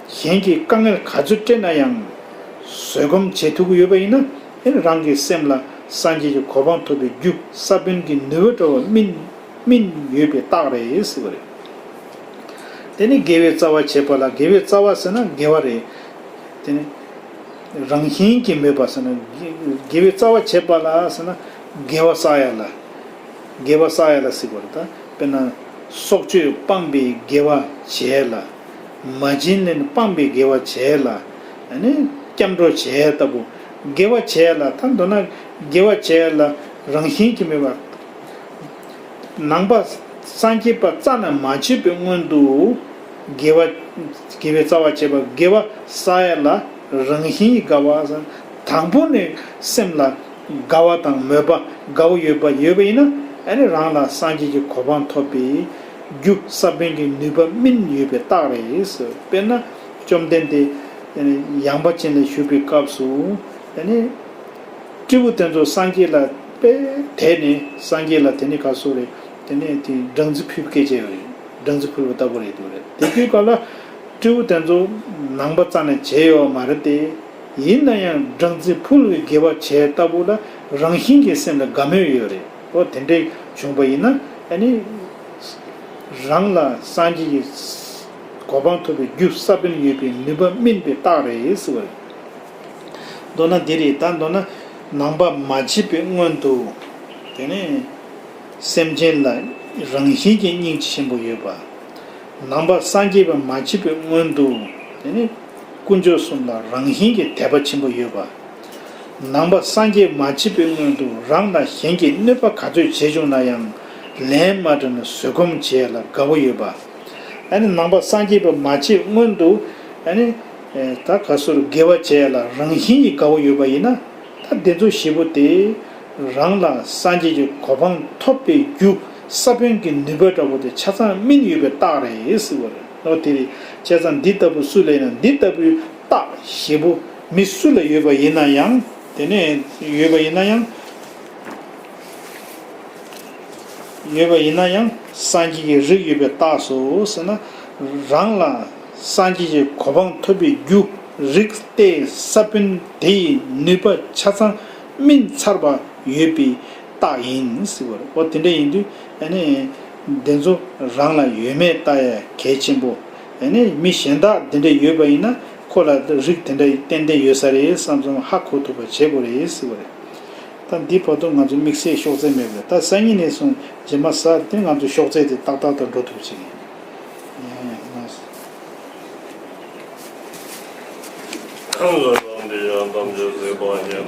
གཞན་གྱིས་དཀའ་ངལ་ག་ཚོད་སྤྲད་ན་ཡང་བཟོད་སྒོམ་བྱེད་ཐུབ་ཀྱི་ཡོད་པ་ཡིན་ན་དེ་ནི་རང་གི་སེམས་ལ་སངས་རྒྱས་ཀྱི་གོ་འཕང་ཐོབ་པའི་རྒྱུ་ས་བོན་གྱི་ནུས་པ་འདྲ་བ་སྨིན་སྨིན་ཡོད་པའི་རྟགས་རེད་ཟེར་བ་རེད། དེ་ནི་དགེ་བའི་རྩ་བ་བྱེད་པ་ལ་དགེ་བའི་རྩ་བ་ཟེར་ན་དགེ་བ་རེད། དེ་ནི་རང་བཞིན་གྱིས་མོས་པ་ཟེར་ན་དགེ་དགེ་བའི་རྩ་བ་བྱེད་པ་ལ་ཟེར་ན་དགེ་བ་བསགས་ཡ་ལ། དགེ་བ་བསགས་ཡ་ལ་ཟེར་བ་རེད་ད། དཔེར་ན་སྲོག་གཅོད་སྤངས་པའི་དགེ་བ་བྱས་ལ། མ་བྱིན་ལེན་སྤངས་པའི་དགེ་བ་བྱས་ལ། ཨ་ནི་སྐྱབས་འགྲོ་བྱས་ལྟ་བུ། དགེ་བ་བྱས་ལ་ད་མདོར་ན་དགེ་བ་བྱས་ལ་རང་བཞིན་གྱིས་མོས་པ། ནང་པ་སངས་རྒྱས་པ་རྩ་ནས་མ་བྱས་པའི་སྔོན་དུ་དགེ་བ་དགེ་བའི་རྩ་བ་བྱེད་པ་དགེ་བ་བསགས་ཡ་ལ་རང་བཞིན་གྱིས་དགའ་བ། དང་པོ་ནས་སེམས་ལ་དགའ་བ་དང་མོས་པ་དགའ་བོ་ཡོད་པ་ཡོད་པ་ཡིན་ན་ཨ་ནི་རང་ལ་སངས་རྒྱས་ཀྱི་གོ་འཕང་ཐོབ་པའི་རྒྱུ་ས་བོན་གྱི་ནུས་པ་སྨིན་ཡོད་པའི་རྟགས་རེད། དཔེར་ན་བཅོམ་ལྡན་འདས་ཡངས་པ་ཅན་ལ་བཞུགས་པའི་སྐབས་སུ་ཨ་ནི་སྤྲེའུ་དེ་ཚོ་སངས་རྒྱས་ལ་དཔེ་དད་ནས་སངས་རྒྱས་ལ་དེ་ནི་ག་སོ་རེད། དེ་ནས་དེ་སྦྲང་རྩི་ཕུལ་སྐད་ཆ་ཡོད་རེད། སྦྲང་རྩི་ཕུལ་བ་ལྟ་བུ་རེད་འདུག་རེད། དེ་དུས་སྐབས་ལ་སྤྲེའུ་དེ་ཚོ་ནང་པ་རྩ་ནས་བྱས་ཡོད་མ་རེད་དེ། ཡིན་ན་ཡང་སྦྲང་རྩི་ཕུལ་བའི་དགེ་བ་བྱས་ལྟ་བུ་ལ་རང་བཞིན་གྱི་སེམས་ལ་དགའ་མོས་ཡོད་རེད། ཨོ་དེ་འདྲས་བྱུང་བ་ཡིན་ན་ཨ་ནི་རང་ལ་སངས་རྒྱས་ཀྱི་གོ་འཕང་ཐོབ་པའི་རྒྱུ་ས་བོན་ཡོད་པའི་ནུས་པ་སྨིན་པའི་རྟགས་རེད་ཟེར་བ་རེད། མདོར་ན་འདི་རེད་ད། མདོར་ན་ནང་པ་མ་བྱས་པའི་སྔོན་དུ་དེ་ནས་སེམས་ཅན་ལ་རང་བཞིན་གྱིས་སྙིང་རྗེ་ཆེན་པོ་ཡོད་པ། ནང་པ་སངས་རྒྱས་པ་མ་བྱས་པའི་སྔོན་དུ་དེ་ནས་དཀོན་མཆོག་གསུམ་ལ་རང་བཞིན་གྱིས་དད་པ་ཆེན་པོ་ཡོད་པ། ནང་པ་སངས་རྒྱས་མ་བྱས་པའི་སྔོན་དུ་རང་ལ་གཞན་གྱིས་གནོད་པ་ག་ཚོད་བྱས་བྱུང་ན་ཡང་ལན་མ་སྤྲད་ནས་བཟོད་སྒོམ་བྱས་ལ་དགའ་བོ་ཡོད་པ། ཨ་ནི་ནང་པ་སངས་རྒྱས་པ་མ་བྱས་སྔོན་དུ་ཨ་ནི་ད་ག་སོར་དགེ་བ་བྱས་ལ་རང་བཞིན་གྱིས་དགའ་བོ་ཡོད་པ་ཡིན་ན་ད་དེ་ཚོ་བཞི་པོ་དེ་རང་ལ་སངས་རྒྱས་ཀྱི་གོ་འཕང་ཐོབ་པའི་རྒྱུ་ས་བོན་གྱི་ནུས་པ་འདྲ་བོ་དེ་ཆ་ཚང་སྨིན་ཡོད་པའི་རྟགས་རེད་ཟེར་བ་རེད། ཨོ་དེ་རེད། བྱས་ཙང་འདི་ལྟ་བུ་སུ་ལ་ཡིན་ན་འདི་ལྟ་བུའི་རྟགས་བཞི་པོ་མི་སུ་ལ་ཡོད་པ་ཡིན་ན་ཡང་དེ་ནས་ཡོད་པ་ཡིན་ན་ཡང་ཡོད་པ་ཡིན་ན་ཡང་སངས་རྒྱས་ཀྱི་རིགས་ཡོད་པའི་རྟགས་སོ་ཟེར་ན། རང་ལ་སངས་རྒྱས་ཀྱི་གོ་འཕང་ཐོབ་པའི་རྒྱུ་རིགས་ཏེ་ས་བོན་དེ་ཡི་ནུས་པ་ཆ་ཚང་སྨིན་ཚར་བ་ཡོད་པའི་རྟགས་ཡིན་ཟེར་བ་རེད། འོ་དེ་འདྲ་ཡིན་དུས་ཨ་ནི་དེ་ཚོ་རང་ལ་ཡོད་མེད་ལྟ་ཡ་གལ་ཆེན་པོ། ཨ་ནི་མི་གཞན་དག་དེ་འདྲ་ཡོད་པ་ཡིན་ན་ཁོ་ལ་རིགས་དེ་འདྲ་ཏན་ཏན་ཡོད་ས་རེད་བསམ་བསམ་ཧ་གོ་ཐུབ་པ་བྱེད་དགོས་རེད་ཟེར་བ་རེད། ད་འདི་བར་དུ་ང་ཚོ་དམིགས་བསལ་ཤོག་ཚད་མེད་པ་རེད། ད་སང་ཉིན་ནས་བཟུང་རྗེས་མ་གཟའ་དེ་ང་ཚོ་ཤོག་ཚད་དེ་ཏག་ཏག་ཏུ་འགྲོ་ཐུབ་ཅིག་ཡིན། ཁམས་ལ་ལམ་འདི་ཡང་དམ་ཆོས་སྲིད་པ་ཉན།